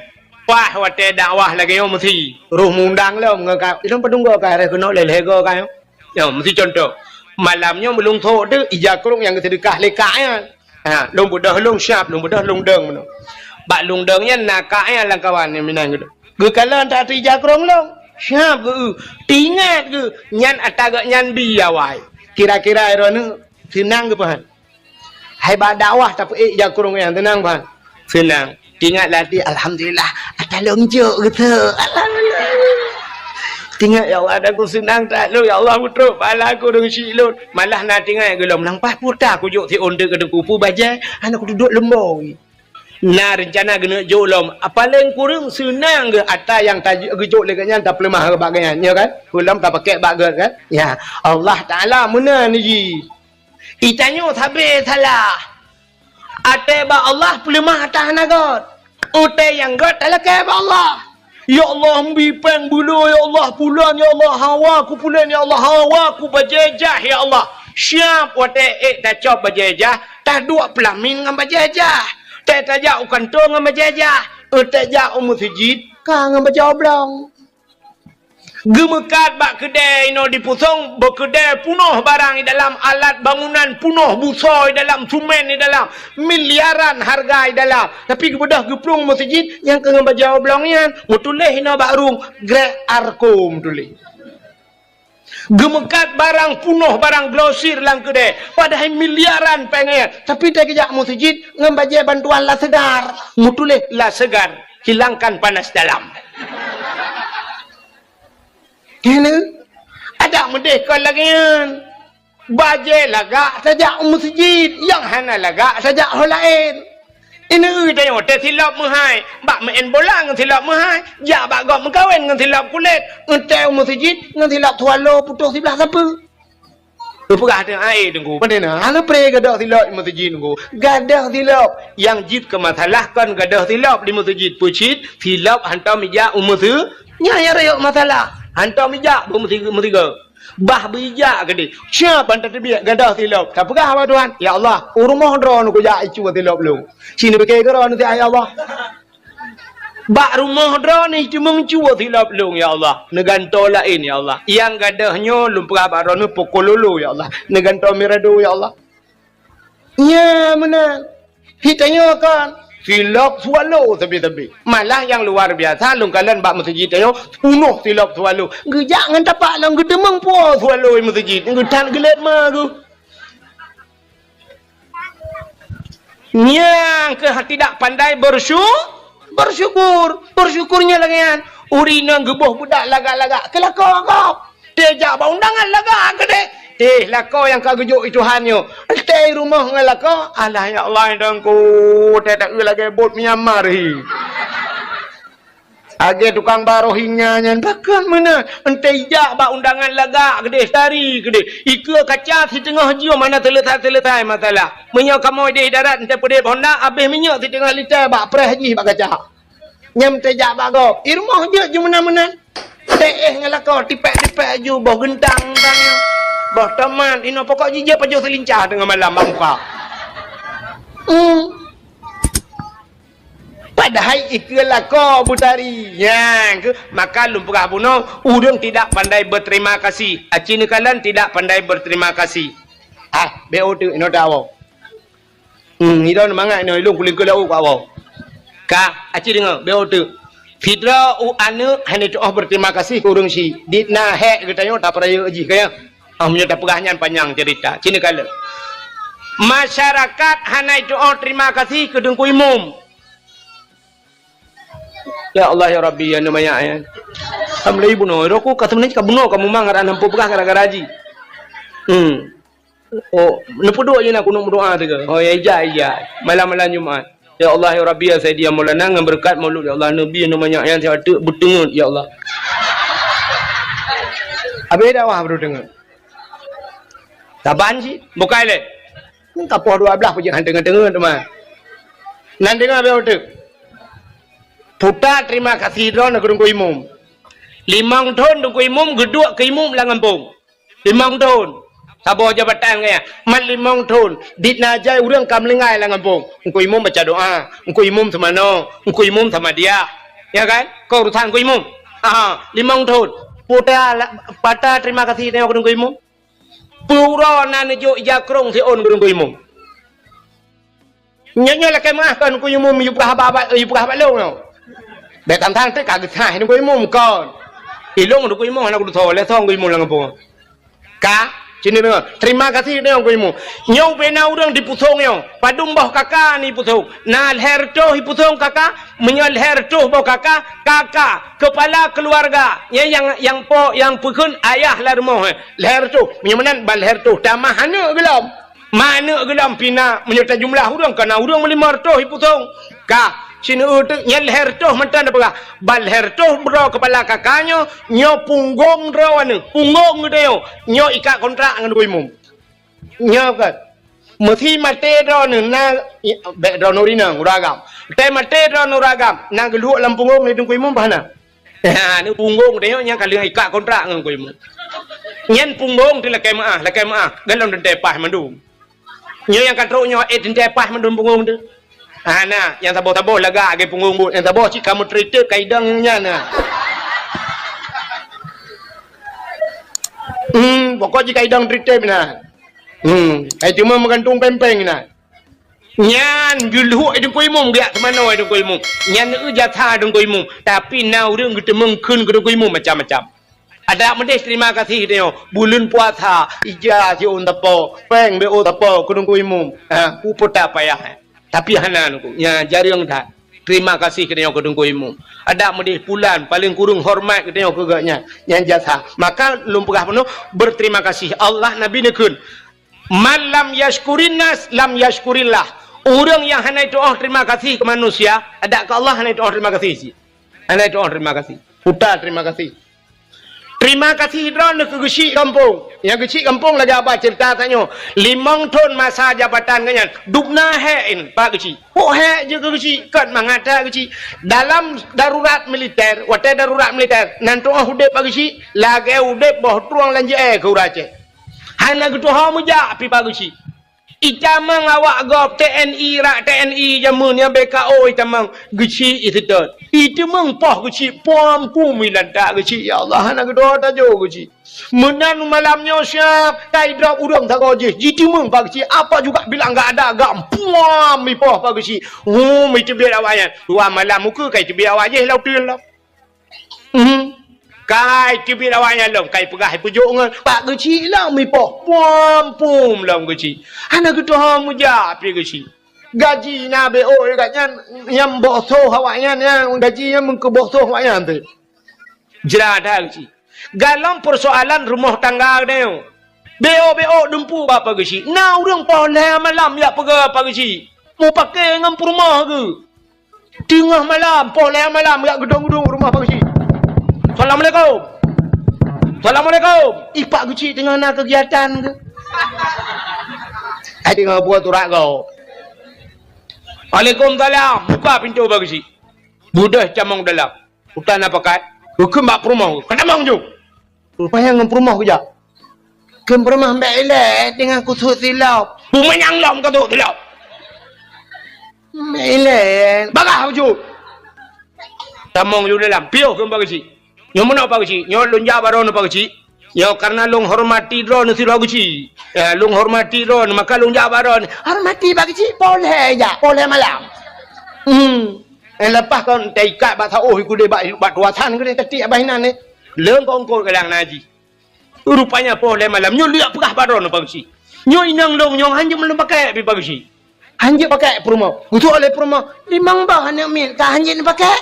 paih watée dakwah lagée nyoe meusi roh mundang lom ngon ka, ilôn padum goe ka rheh keunoe lé lhée goe ka nyoe. Nyoe meusi contoh. Malam nyoe meulôn thok deuh ija krong nyang geuseudeukah lé kak nyan. Ha, lôn beudôh lôn siab, lôn beudôh lôn dong meunoe. Bak lôn dong nyan na kak nyan lam kawan nyang meunan geudoh. Geukalon that ija krong lôn, siab geu-eu. Teuingat geu, nyan ata geuhnyan bi awai. Kira-kira droeneuh seunang geupahan. Hai bak dakwah tapeuék ija krong nyan seunang pahan. Seunang. Teuingat lam até, "Alhamdulillah, ata lôn jok geuteuk. Alhamdulillah." Teuingat, "Ya Allah, ata ku seunang that lôn. Ya Allah, meutrok pahala ku deungon syiek lôn." Malah na teuingat geu lom, "Nang paih peue ta kujok siôn teuk keu Teungku, peue bajée, hana kuduek leumbôi." Na reuncana geuneuk jok lom, paléng kureueng seunang geu ata nyang ta-, geujok lé geuhnyan tapeuleumah bak geuhnyan, nyo kan? Peue lom tapakèk bak geuh kan? Ya, Allah Taala meunan jih. Geutanyoe sabe salah. Até bak Allah peuleumah ata hana gét. Até nyang gét talakèe bak Allah. "Ya Allah, mbi péng beuloe, ya Allah, pulan, ya Allah, hawa ku pulan, ya Allah, hawa ku bajée jah, ya Allah." Siab watée ék tacok bajée jah, taduek peulamin ngon bajée jah. Tée tajak u kantô ngon bajée jah, tée tajak u meuseujid ka ngon bajée oblong. Geumeukat bak keudée inoe di Pusong, bak keudée punoh barang di dalam, alat bangunan punoh, busoe di dalam, sumen di dalam, miliaran hareuga di dalam. Tapi geubeudôh geuplueng meuseujid nyang keu ngon bajée oblong nyan, meutuléh inoe bak rueng, Grek Arko meutuléh. Geumeukat barang punoh, barang grosir lam keudée, padahai miliaran péng nyan. Tapi tée geujak meuseujid ngon bajée bantuan La Segar, meutuléh La Segar, hilangkan panas dalam. Keuneuk adak meudeh kon lagée nyan. Bajée lagak tajak u meuseujid, nyang hana lagak tajak ho laén. Ineuk tanyoe teusilop meuhai, bak meu'en bola ngon silop meuhai, jak bak gob meukawen ngon silop kulét, eunteuk u meuseujid ngon silop swallow putôh siblah sapeue. Teupeugah teuh aé Teungku, pandai na, hana pré gadôh silop di meuseujid Teungku. Gadôh silop, nyang jeuet keu masalah kon gadôh silop di meuseujid, peucit silop hantom ijak u meuseu-, nyan nyang rayeuk masalah. Hantom ijak beu meusi-, meusigoe. Bah beuijak keudeh. Siab ban tateubiet gadôh silop. Tapeugah bak Tuhan, "Ya Allah, u rumoh droeneuh kujak icuba silop lôn." Ci neupike keu droeneuh siat, "Ya Allah, bak rumoh droeneuh teumeung cuba silop lôn, ya Allah. Neugantoe laén, ya Allah. Nyang gadôh nyoe lôn peugah bak droeneuh pukon lolo, ya Allah. Neugantoe mirado, ya Allah." Nya meunan. Hi tanyoe kon, silop swallow sabe-sabe. Malah nyang luar biasa, lôn kalon bak meuseujid tanyoe, punoh silop swallow. Geujak ngon tapak lom geuteumeung po swallow di meuseujid. Geuthat geulet ma geuh. Nyang keuh tidak pandai bersyu-, bersyukur. Bersyukur nyan lagée nyan. Ureueng inong geuboh budak lagak-lagak, keu lakoe gob. Tée jak bak undangan lagak keudeh. Teh lakoe nyang ka geujok i Tuhan nyoe. Tée rumoh ngon lakoe, alah ya Allah, Teungku, tée taeu lagée bot Myanmar hi. Lagée tukang ba Rohingya nyan, pakon meunan. Eunteuk ijak bak undangan lagak keudeh, tari keudeh. Ikeue kaca siteungoh jeuem hana seuleusai-seuleusai masalah. Meunyoe kamoe ideh darat eunteuk peudeb honda, abéh minyeuk siteungoh lita bak preh jih bak kaca. Nyang teujak bak gob, i rumoh jeuet ju meunan-meunan. Teuéh ngon lakoe, tipék-tipék ju, boh geuntang-geuntang, boh tomat, inoe pokok jih jeuet pajoh seulincah teungoh malam bak muka. Hmm. Padahai ikeue lakoe beutari. Nyan keuh, maka lôn peugah bunoe, ureueng tidak pandai berterima kasih. Aci neukalon tidak pandai berterima kasih. Ah, bék uteuk inoe tawoe. Hmm, idong mangat inoe, ilong kulingkeu laôt keu awak. Ka, aci deungoe, bék uteuk. Sidroe u aneuk hana tuoh berterima kasih keu ureueng syiek. Dit na hék geutanyoe tapeurayeuk jih, ka ya? Ah, meunyoe tapeugah nyan panyang cerita. Ci neukalon. Masyarakat hana tuoh terima kasih keu Teungku Imum. Ya Allah, ya Rabbi, ya Numayak, ya. Alhamdulillah, bunoe. Roku ka sebenarnya ka bunoe, ka mumang, ada nampu peugah gara-gara ji. Hmm. Oh, neupeuduek je na kunut meudoa teuka. Oh, ya, ija, ija. Malam-malam Jumat. Ya Allah, ya Rabbi, ya Sayyidi, ya Maulana, ngon beureukat Maulud, ya Allah, Nabi, ya Numayak, ya Sayyidi, beuteungeut, ya Allah. Habéh dakwah baru teungeut. Saban cit, bukai lé. Ka poh dua belas peujiak han teungeut-teungeut teuma. Nan teungoh habéh uteuk. Puta terima kasih droe keu Teungku Imum. Limong thon Teungku Imum geuduek keu imum lam gampông. Limong thon. Saboh jabatan gaya. Mat limong thon. Dit na jai ureueng ka meuninggai lam gampông. Teungku Imum baca doa. Teungku Imum seumanoe. Teungku Imum sama dia. Ya kan? Keu urusan Teungku Imum. Aha, limong thon. Puta la-, pata terima kasih teuh keu Teungku Imum. Peue uroe na neujok ija krông siôn keu Teungku Imum. Nyoe, nyoe lakée meuah kon Teungku Imum yue peugah haba, yue peugah haba lôn nyoe. Bék tantang teuk ka geusaih Teungku Imum kon. Ilong Teungku Imum hana kudusoe, lé song Teungku Imum lam gampông. Ka, sini deungoe. Terima kasih deungoe Teungku Imum. Nyoe ubena ureueng di Pusong nyoe. Padum boh kaka ni Pusong. Na lhèe reutôh i Pusong kaka, meunyoe lhèe reutôh boh kaka, kaka, kepala keluarga. Nyan nyang, nyang po, nyang peukheun ayah lam rumoh, eh. Lhèe reutôh. Meunyoe meunan ban lhèe reutôh. Tamah aneuk geulom. Ma aneuk geulom pih na, meunyoe tajumlah ureueng, ka na ureueng meulimong reutôh i Pusong. Ka, sineuk teuk nyan lhèe reutôh mantong tapeugah. Ban lhèe reutôh droe kepala kaka nyoe, nyoe punggong droe aneuk. Punggong geutanyoe, nyoe ikat kontrak ngon Teungku Imum. Nyoe kan. Meusi maté droeneuh na, i, bék droeneuh rinang, ureueng agam. Tée maté droeneuh ureueng agam, na geuluek lam punggong lé Teungku Imum bah na. Ha, ni punggong tanyoe nyang ka lheueh ikat kontrak ngon Teungku Imum. Nyan punggong teuh lakèe meu'ah, lakèe meu'ah. Golom teuntèe paih mandum. Nyoe nyang ka trok nyoe, eh, teuntèe paih mandum punggong teuh. Hana, nyang saboh-saboh lagak lagèe punggong buet. Nyang saboh cit kamoe tretek ka idong nyan na. Hmm, pokok jih ka idong tretek na. Hmm, ai cuma meugantung péng-péng na. Nyan geulhok i Teungku Imum, geujak teumanoe i Teungku Imum. Nyan eu jasa Teungku Imum. Tapi na ureueng geuteumeung kheun keu Teungku Imum macam-macam. Adak meudeh terima kasih tanyoe. Buleuen puasa, ija siôn tapo, péng B O tapo keu Teungku Imum. Ha, peue payah. Tapi hana Teungku. Nya jareueng that. Terima kasih tanyoe keu Teungku Imum. Adak meudeh pulan, paléng kureueng hormat tanyoe keu gobnyan. Nyan jasa. Maka lôn peugah bunoe, berterima kasih. Allah Nabi neukheun, "Man lam yashkurin nas, lam yashkurillah." Ureueng nyang hana jitu'oh terima kasih keu manusia, adak keu Allah hana jitu'oh terima kasih cit. Hana jitu'oh terima kasih. Puta terima kasih. Terima kasih droeneuh keu geuchik gampông. Nyang geuchik gampông lagèe haba ceurita tanyoe. Limong thon masa jabatan gobnyan, dubna hék in bak geuchik. Pok hék jeuet keu geuchik, kon mangat that geuchik. Dalam darurat militer, watèe darurat militer, nan tu'oh udép bak geuchik, lagèe udép boh trueng lam jeu'èe keu ureueng Aceh. Hana geutuho meujak pih bak geuchik. Itamong awak gob T N I, rak T N I jameun nyan B K O itamong geuchik iseutôt. Itamong poh geuchik, pom pum ilantak geuchik, ya Allah, hana geutuho tajok geuchik. Meunan malam nyoe siap, ka idrop ureueng sagoe jih, jitamong bak geuchik, apa juga bilang gak ada gam, puam ipoh bak geuchik. Hum, iteubiet awaknyan. Dua malam muka ka iteubiet awak jih lam uteuen lom. Hmm. Kai teubiet awaknyan lom, kai peugah ipeujok ngon bak geuchik lom ipoh. Pom pum lom geuchik. Hana geutuho meujak pih geuchik. Gaji na B O gobnyan, nyang boh soh awaknyan, nyang gaji nyan meukeu boh soh awaknyan teuh. Jra that geuchik. Golom peusoalan rumoh tangga geutanyoe. B O B O dumpeue bak Pak Geuchik. Na ureueng poh lhèe malam jak peugah Pak Geuchik. Mupakè ngon peurumoh geuh. Teungoh malam, poh lhèe malam jak geudong-geudong rumoh Pak Geuchik. "Assalamualaikum. Assalamualaikum." Ih, Pak Geuchik teungoh na keugiatan geuh. Ai teungoh buet urat gob. "Waalaikumsalam." Buka pintoe Pak Geuchik. Beudôh tamong dalam. Utan na pakat. Geukheun bak peurumoh. "Ka tamong ju." Rupanya ngon peurumoh geujak. Kheun peurumoh, "Mbèk ilèe teungoh kusut silop." "Peue manyang lom ka sut silop?" "Mbèk ilèe." "Bagah bacut." Tamong ju dalam. Piôh kheun Pak Geuchik. "Nyoe meunoe Pak Geuchik. Nyoe lôn jak bak droeneuh Pak Geuchik. Nyoe karena lôn hormati droeneuh sidroe Geuchik. Ya, lôn hormati droeneuh, maka lôn jak bak droeneuh." "Hormati Pak Geuchik, poh lhèe jak, poh lhèe malam." Hmm. Eh, leupah kon taikat bak saôh ikudeh bak, bak tuasan keudeh tatiek bak inan eh. Leueng kongkot kadang na jih. Rupanya poh lhèe malam nyoe lheueh peugah bak droeneuh Pak Geuchik. "Nyoe inong lôn nyoe hanjeuet lôn pakèk pih Pak Geuchik." Hanjeuet pakèk peurumoh. Geuseuôt lé peurumoh, "Limong boh aneuk miet ka hanjeuet pakèk."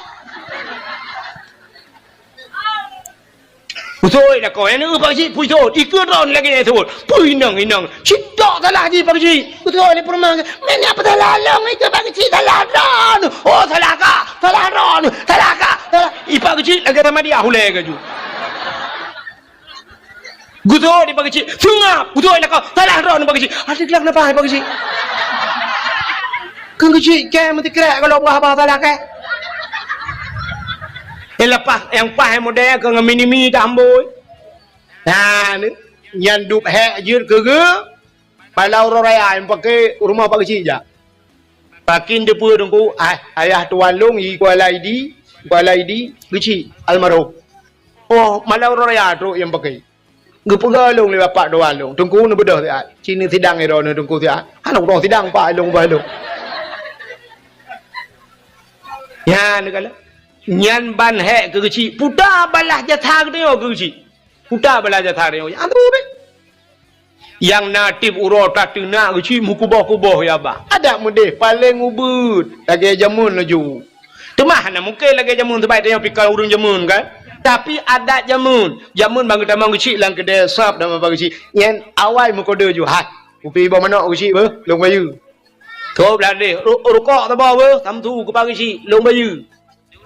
Geuseuôt lakoe, "Aneuk Pak Geuchik, peue seuôt? Ikeu droeneuh lagèe nyan seuôt. Peue inong-inong? Cit tok salah jih Pak Geuchik." Geuseuôt lé peurumoh, "Meunyoe peusalah lôn ikeu Pak Geuchik, salah droeneuh." "Oh, salah kah? Salah droeneuh. Salah kah? Salah." Ih, Pak Geuchik lagèe sama dia hulèe gaju. Geuseuôt di Pak Geuchik, seungab, geuseuôt lakoe, salah droeneuh Pak Geuchik. Adak gleh napa Pak Geuchik? Keu Geuchik kèe meusikrek kalau bah-bah salah kèe. Eh, leupah nyang paih model keu ngon mini-mini tambôi. Nah, ni, nyan dub hék jeuet keu geuh. Palau uroe raya nyang pakè rumoh Pak Geuchik jak. Pakè teupeue Teungku, ah, ayah tuan lôn i Kuala Idi, Kuala Idi, Geuchik almarhum. Oh, malam uroe raya trok nyang pakè. Geupeugah lôn lé bapak tuan lôn, "Teungku neubeudôh siat. Ci neusidang droeneuh Teungku siat." Hana ureueng sidang pak lôn bah lôn. Nyan kala. Nyan ban hék keu Geuchik. Puta balah jasa geutanyoe keu Geuchik. Puta balah jasa geutanyoe. Aduh, beh. Nyang na tiep uroe tateunak Geuchik meukuboh-kuboh ya bah. Adak meudeh paléng ubit lagèe jameun laju. Teuma hana mungken lagèe jameun, sabab tanyoe pih kon ureueng jameun kan. Tapi adat jameun, jameun ban geutamong Geuchik lam keudè sop dan Pak Geuchik. Nyan awai meukodè ju, "Hai, kupi boh manok Geuchik beuh, lôn bayeue." Keu blah deh, ru-, rukok saboh beuh, samsu keu Pak Geuchik, lôn bayeue.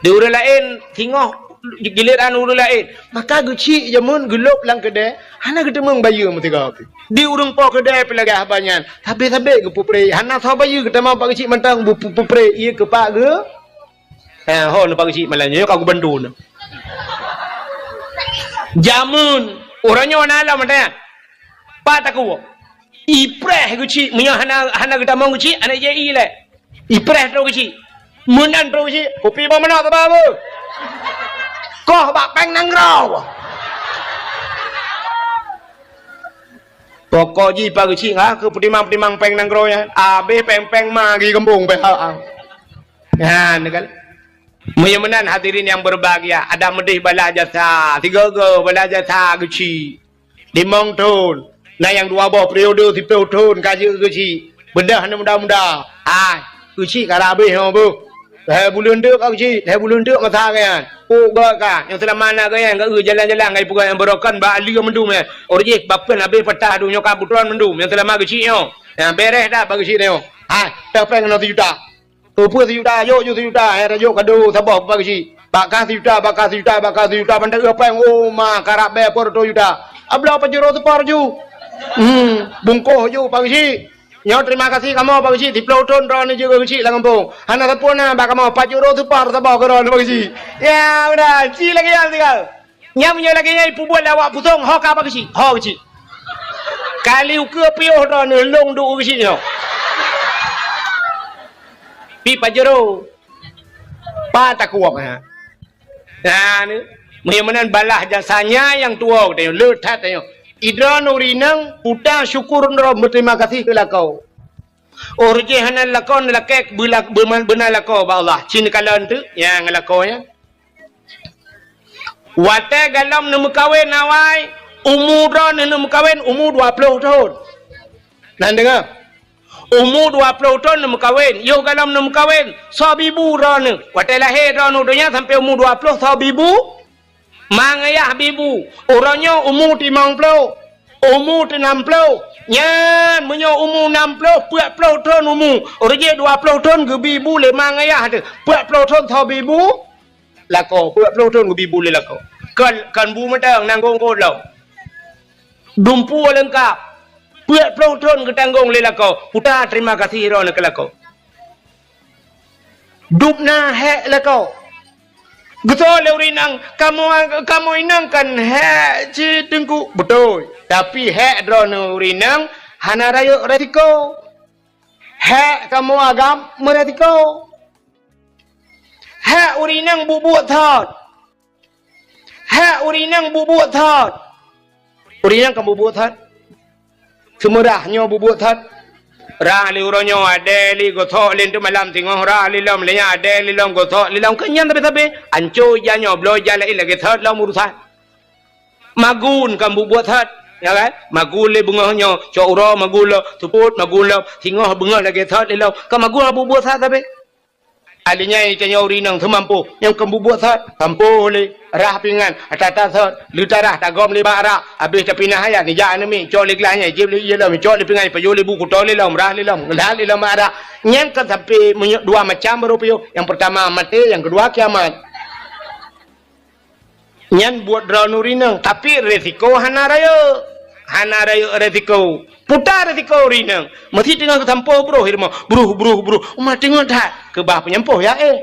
Di ureueng laén, singoh giliran ureueng laén. Maka Geuchik jameun geulôb lam keudè, hana geuteumeung bayeue meusigoe pih. Di ureueng po keudè pih lagèe haba nyan, sabé-sabé geupeupreh, hana soe bayeue geutamong Pak Geuchik mantong bu-, pu-, peupreh, ié keu Pak Geu-, ha, ho nyoe Pak Geuchik malam nyoe ka geubantu nyoe. Jameun, Uroe nyoe na lom meutanyan. Pat takue. Ipreh geuchik, meunyoe hana, hana geutamong geuchik, hana jai lé. Ipreh trok geuchik. Meunan trok geuchik, kupi boh manok teuba beuh. Koh bak péng nanggroe. Pokok jih pat geuchik, ha, keu peutimang-peutimang péng nanggroe nyan. Abéh péng-péng ma geugumpong pih ha. Nyan kan. Meunyoe meunan hadirin yang berbahagia, adak meudeh balaih jasa, sigoe-goe balaih jasa geuchik. Limong thon, na nyang dua boh periode siplôh thon ka jeuet geuchik. Beudôh aneuk muda-muda. Hai, geuchik ka habéh nyoe beuh. Lhèe buleuen teuk ka geuchik, lhèe buleuen teuk masa geuh nyan. Pok geuh ka, nyang seulama na geuh nyan, geuh jalan-jalan, geuh peugah nyang beurokon bak aleue mandum nyan. Uroe jih bak peuen habéh patah, aduh nyoe ka putron mandum, nyang seulama geuchik nyoe. Nyan bèrèh dah bak geuchik nyoe. Hai, teuh péng keunoe sijuta. Peue-peue sijuta, jok ju sijuta, hai rajuk kado saboh bak geuchik. Bak kah sijuta, bak kah sijuta, bak kah sijuta, ban teuh péng, oh ma, karab bèe peuet reutôh juta. Abloe pajoh reutôh seupar ju. Hmm, bungkôh ju bak geuchik. Nyoe terima kasih kamoe bak geuchik, siplôh thon droeneuh jeuet geuchik lam gampông. Hana sapeue na bak kamoe, pajoh reutôh seupar saboh keu droeneuh bak geuchik. Ya, udah, ci lagèe nyan tinggai. Nyan meunyoe lagèe nyan ipeubuet lé awak pusong, ho ka bak geuchik, ho geuchik. Kali ukeue piôh droeneuh lôn duek geuchik nyoe. Pi pajero. Pat takue ha. Nah, ni. Meunyoe meunan balaih jasanya nyang tuwoe geutanyoe, le that tanyoe. Idroeneuh ureueng inong, peue ta syukur droe, beuterima kasih keu lakoe. Uroe jih hana lakoe, lakèe beula-, beuma-, beuna lakoe bak Allah. Ci neukalon teuk, nyang lakoe nyan. Watèe galom neumeukawen awai, umu droeneuh neumeukawen, umu dua ploh thon. Nan deungö? Umu dua ploh thon neumeukawen, yoh galom neumeukawen, soe bibu droeneuh. Watèe lahé droeneuh donya sampoe umu dua ploh, soe bibu? Ma ngayah bibu. Uroe nyoe umu timong ploh, umu teunam ploh. Nyan, meunyoe umu nam ploh, peuet ploh thon umu. Uroe jih dua ploh thon geubi bu lé ma ngayah teuh. Peuet ploh thon soe bibu? Lakoe, peuet ploh thon geubi bu lé lakoe. Kon, kon bu mantong, tanggong kot lom. Dumpeue leungkap. Peuet ploh thon geutanggong lé lakoe. Peue ta terima kasih droeneuh keu lakoe. Dub na hék lakoe. Geusoe lé ureueng inong, "Kamoe, kamoe inong kan hék cit Teungku." Beutôi. Tapi hék droeneuh ureueng inong hana rayeuk resiko. Hék kamoe agam meuresiko. Hék ureueng inong buet-buet thot. Hék ureueng inong buet-buet thot. Ureueng inong kan buet-buet thot. Seumeurah nyoe buet-buet thot. Rah lé uroe nyoe, adèe lé gosok lé teuk malam singoh rah lé lom, lé nyan adèe lé lom gosok lé lom. Keu nyan sabe-sabe. Anco ija nyoe, bloe ija laén lagèe thot lom urusan. Magun kan buet-buet thot, ya kan? Magun lé beungoh nyoe, cok uroe magun lom, seupôt magun lom, singoh beungoh lagèe thot lé lom. Kan magun buet-buet thot sabe. Akhé nyan tanyoe ureueng inong seumampôh, nyang keu bubuet sot, sampôh lé, rah pingan, ata-ata sot, leutarah tagom lé bak rak, abéh tapinah ayat, neujak aneuk miet, cok lé glah nyan, jieb lé ié lom, cok lé pingan, pajoh lé bu, kuto lé lom, rah lé lom, glah lé lom bak rak. Nyan kan sampoe meunyoe dua macam baru piôh. Nyang peurtama maté, nyang keudua kiamat. Nyan buet droeneuh ureueng inong, tapi resiko hana rayeuk. Hana rayeuk resiko. Peue ta resiko ureueng inong. Meusi teungoh geusampôh broh i rumoh. Broh, broh, broh. Uma teungoh that. Keubah peunyampôh ya éh.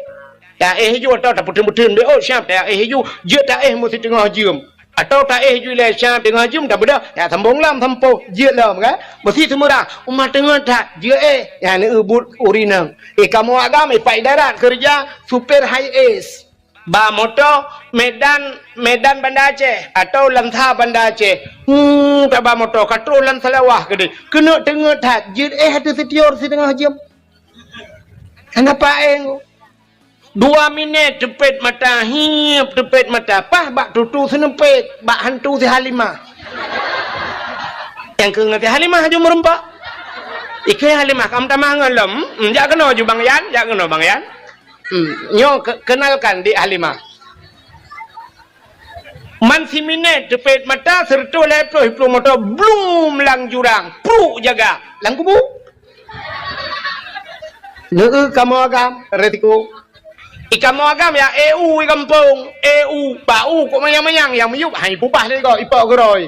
Ya éh ju atau tapeuteun-peuteun bé, oh, siap ya éh ju. Jeuet ta éh meusi teungoh jeuem. Atau ta éh ju ilèe siap teungoh jeuem, tabeudôh. Ya sambông lom sampôh. Jeuet lom kan. Meusi seumeurah. Uma teungoh that. Jeuet éh. Ya neueu buet ureueng inong. Eh, kamoe agam, eh, Pak Idarat keureuja supir Hiace. Ba moto Medan, Medan Banda Aceh atau Lansa Banda Aceh. Hmm, taba moto ka troh lam Seulawah keudéh. Keuneuk teungeut that, jeuet éh ateueh sitior siteungoh jeuem. Hana paéng. Dua minèt teupet mata, hiep teupet mata, paih bak tutu seuneupet, bak hantu si Halimah. Nyang keu ngon si Halimah aju meureumpok. Ikeu Halimah ka meutamah ngon lom. Hmm, jak keunoe ju Bang Yan, jak keunoe Bang Yan. Hmm, nyoe ke-, kenalkan Dik Halimah. Man siminèt teupet mata, seureutôh lhèe ploh, ploh moto, blum lam jurang, pruk jaga, lam kubu. Neueu kamoe agam, resiko. I kamoe agam ya, eu i gampông, eu, bak u kok manyang-manyang, nyang miyueb hai pubah lé gob, ipok geurôi.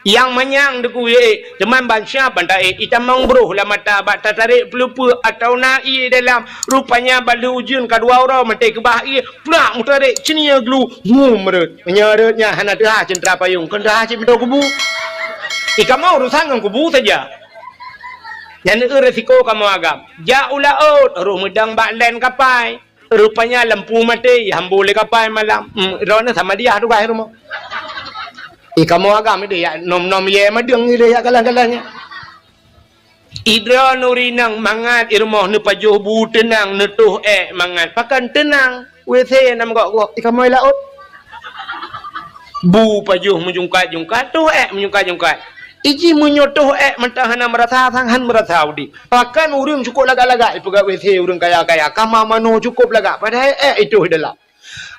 Nyang manyang deukuyee, teuma ban siap ban taék, itamong broh lam mata bak tatarek peuleupeue atawa na ié dalam. Rupanya ban lheueh ujeuen ka dua uroe maté keubah ié, plak meutarek ceunie glu, ngum rot. Meunyoe rot nyan hana teuhah ceuntra payong, kon teuhah cit meudoe kubu. Ikamoe urusan ngon kubu saja. Nyan eu resiko kamoe agam. Jak u laôt, roh meudang bak len kapai. Rupanya lampu maté, ihambô lé kapai malam. Hmm, droeneuh sama diah tugaih rumoh. Ih, kamoe agam ideh yak nom-nom yé madeueng ideh yak galan-galan nyan. Idroeneuh rinang mangat i rumoh neupajoh bu teunang neutoh ék mangat. Pakon teunang? W C nam gok-gok. Ih, kamoe laôt. Bu pajoh meujungkat-jungkat, toh ék meujungkat-jungkat. Iji meunyoe toh ék mantong hana meurasa sang han meurasa udeb. Pakon ureuëng cukôp lagak-lagak ipeugah W C ureuëng kaya-kaya, kama manoe cukôp lagak padahai ék itoh dalam.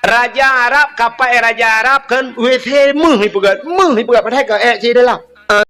Raja Arab, kapai raja Arab kan W C meuh ipeugah, meuh ipeugah padahai ka ék cit dalam.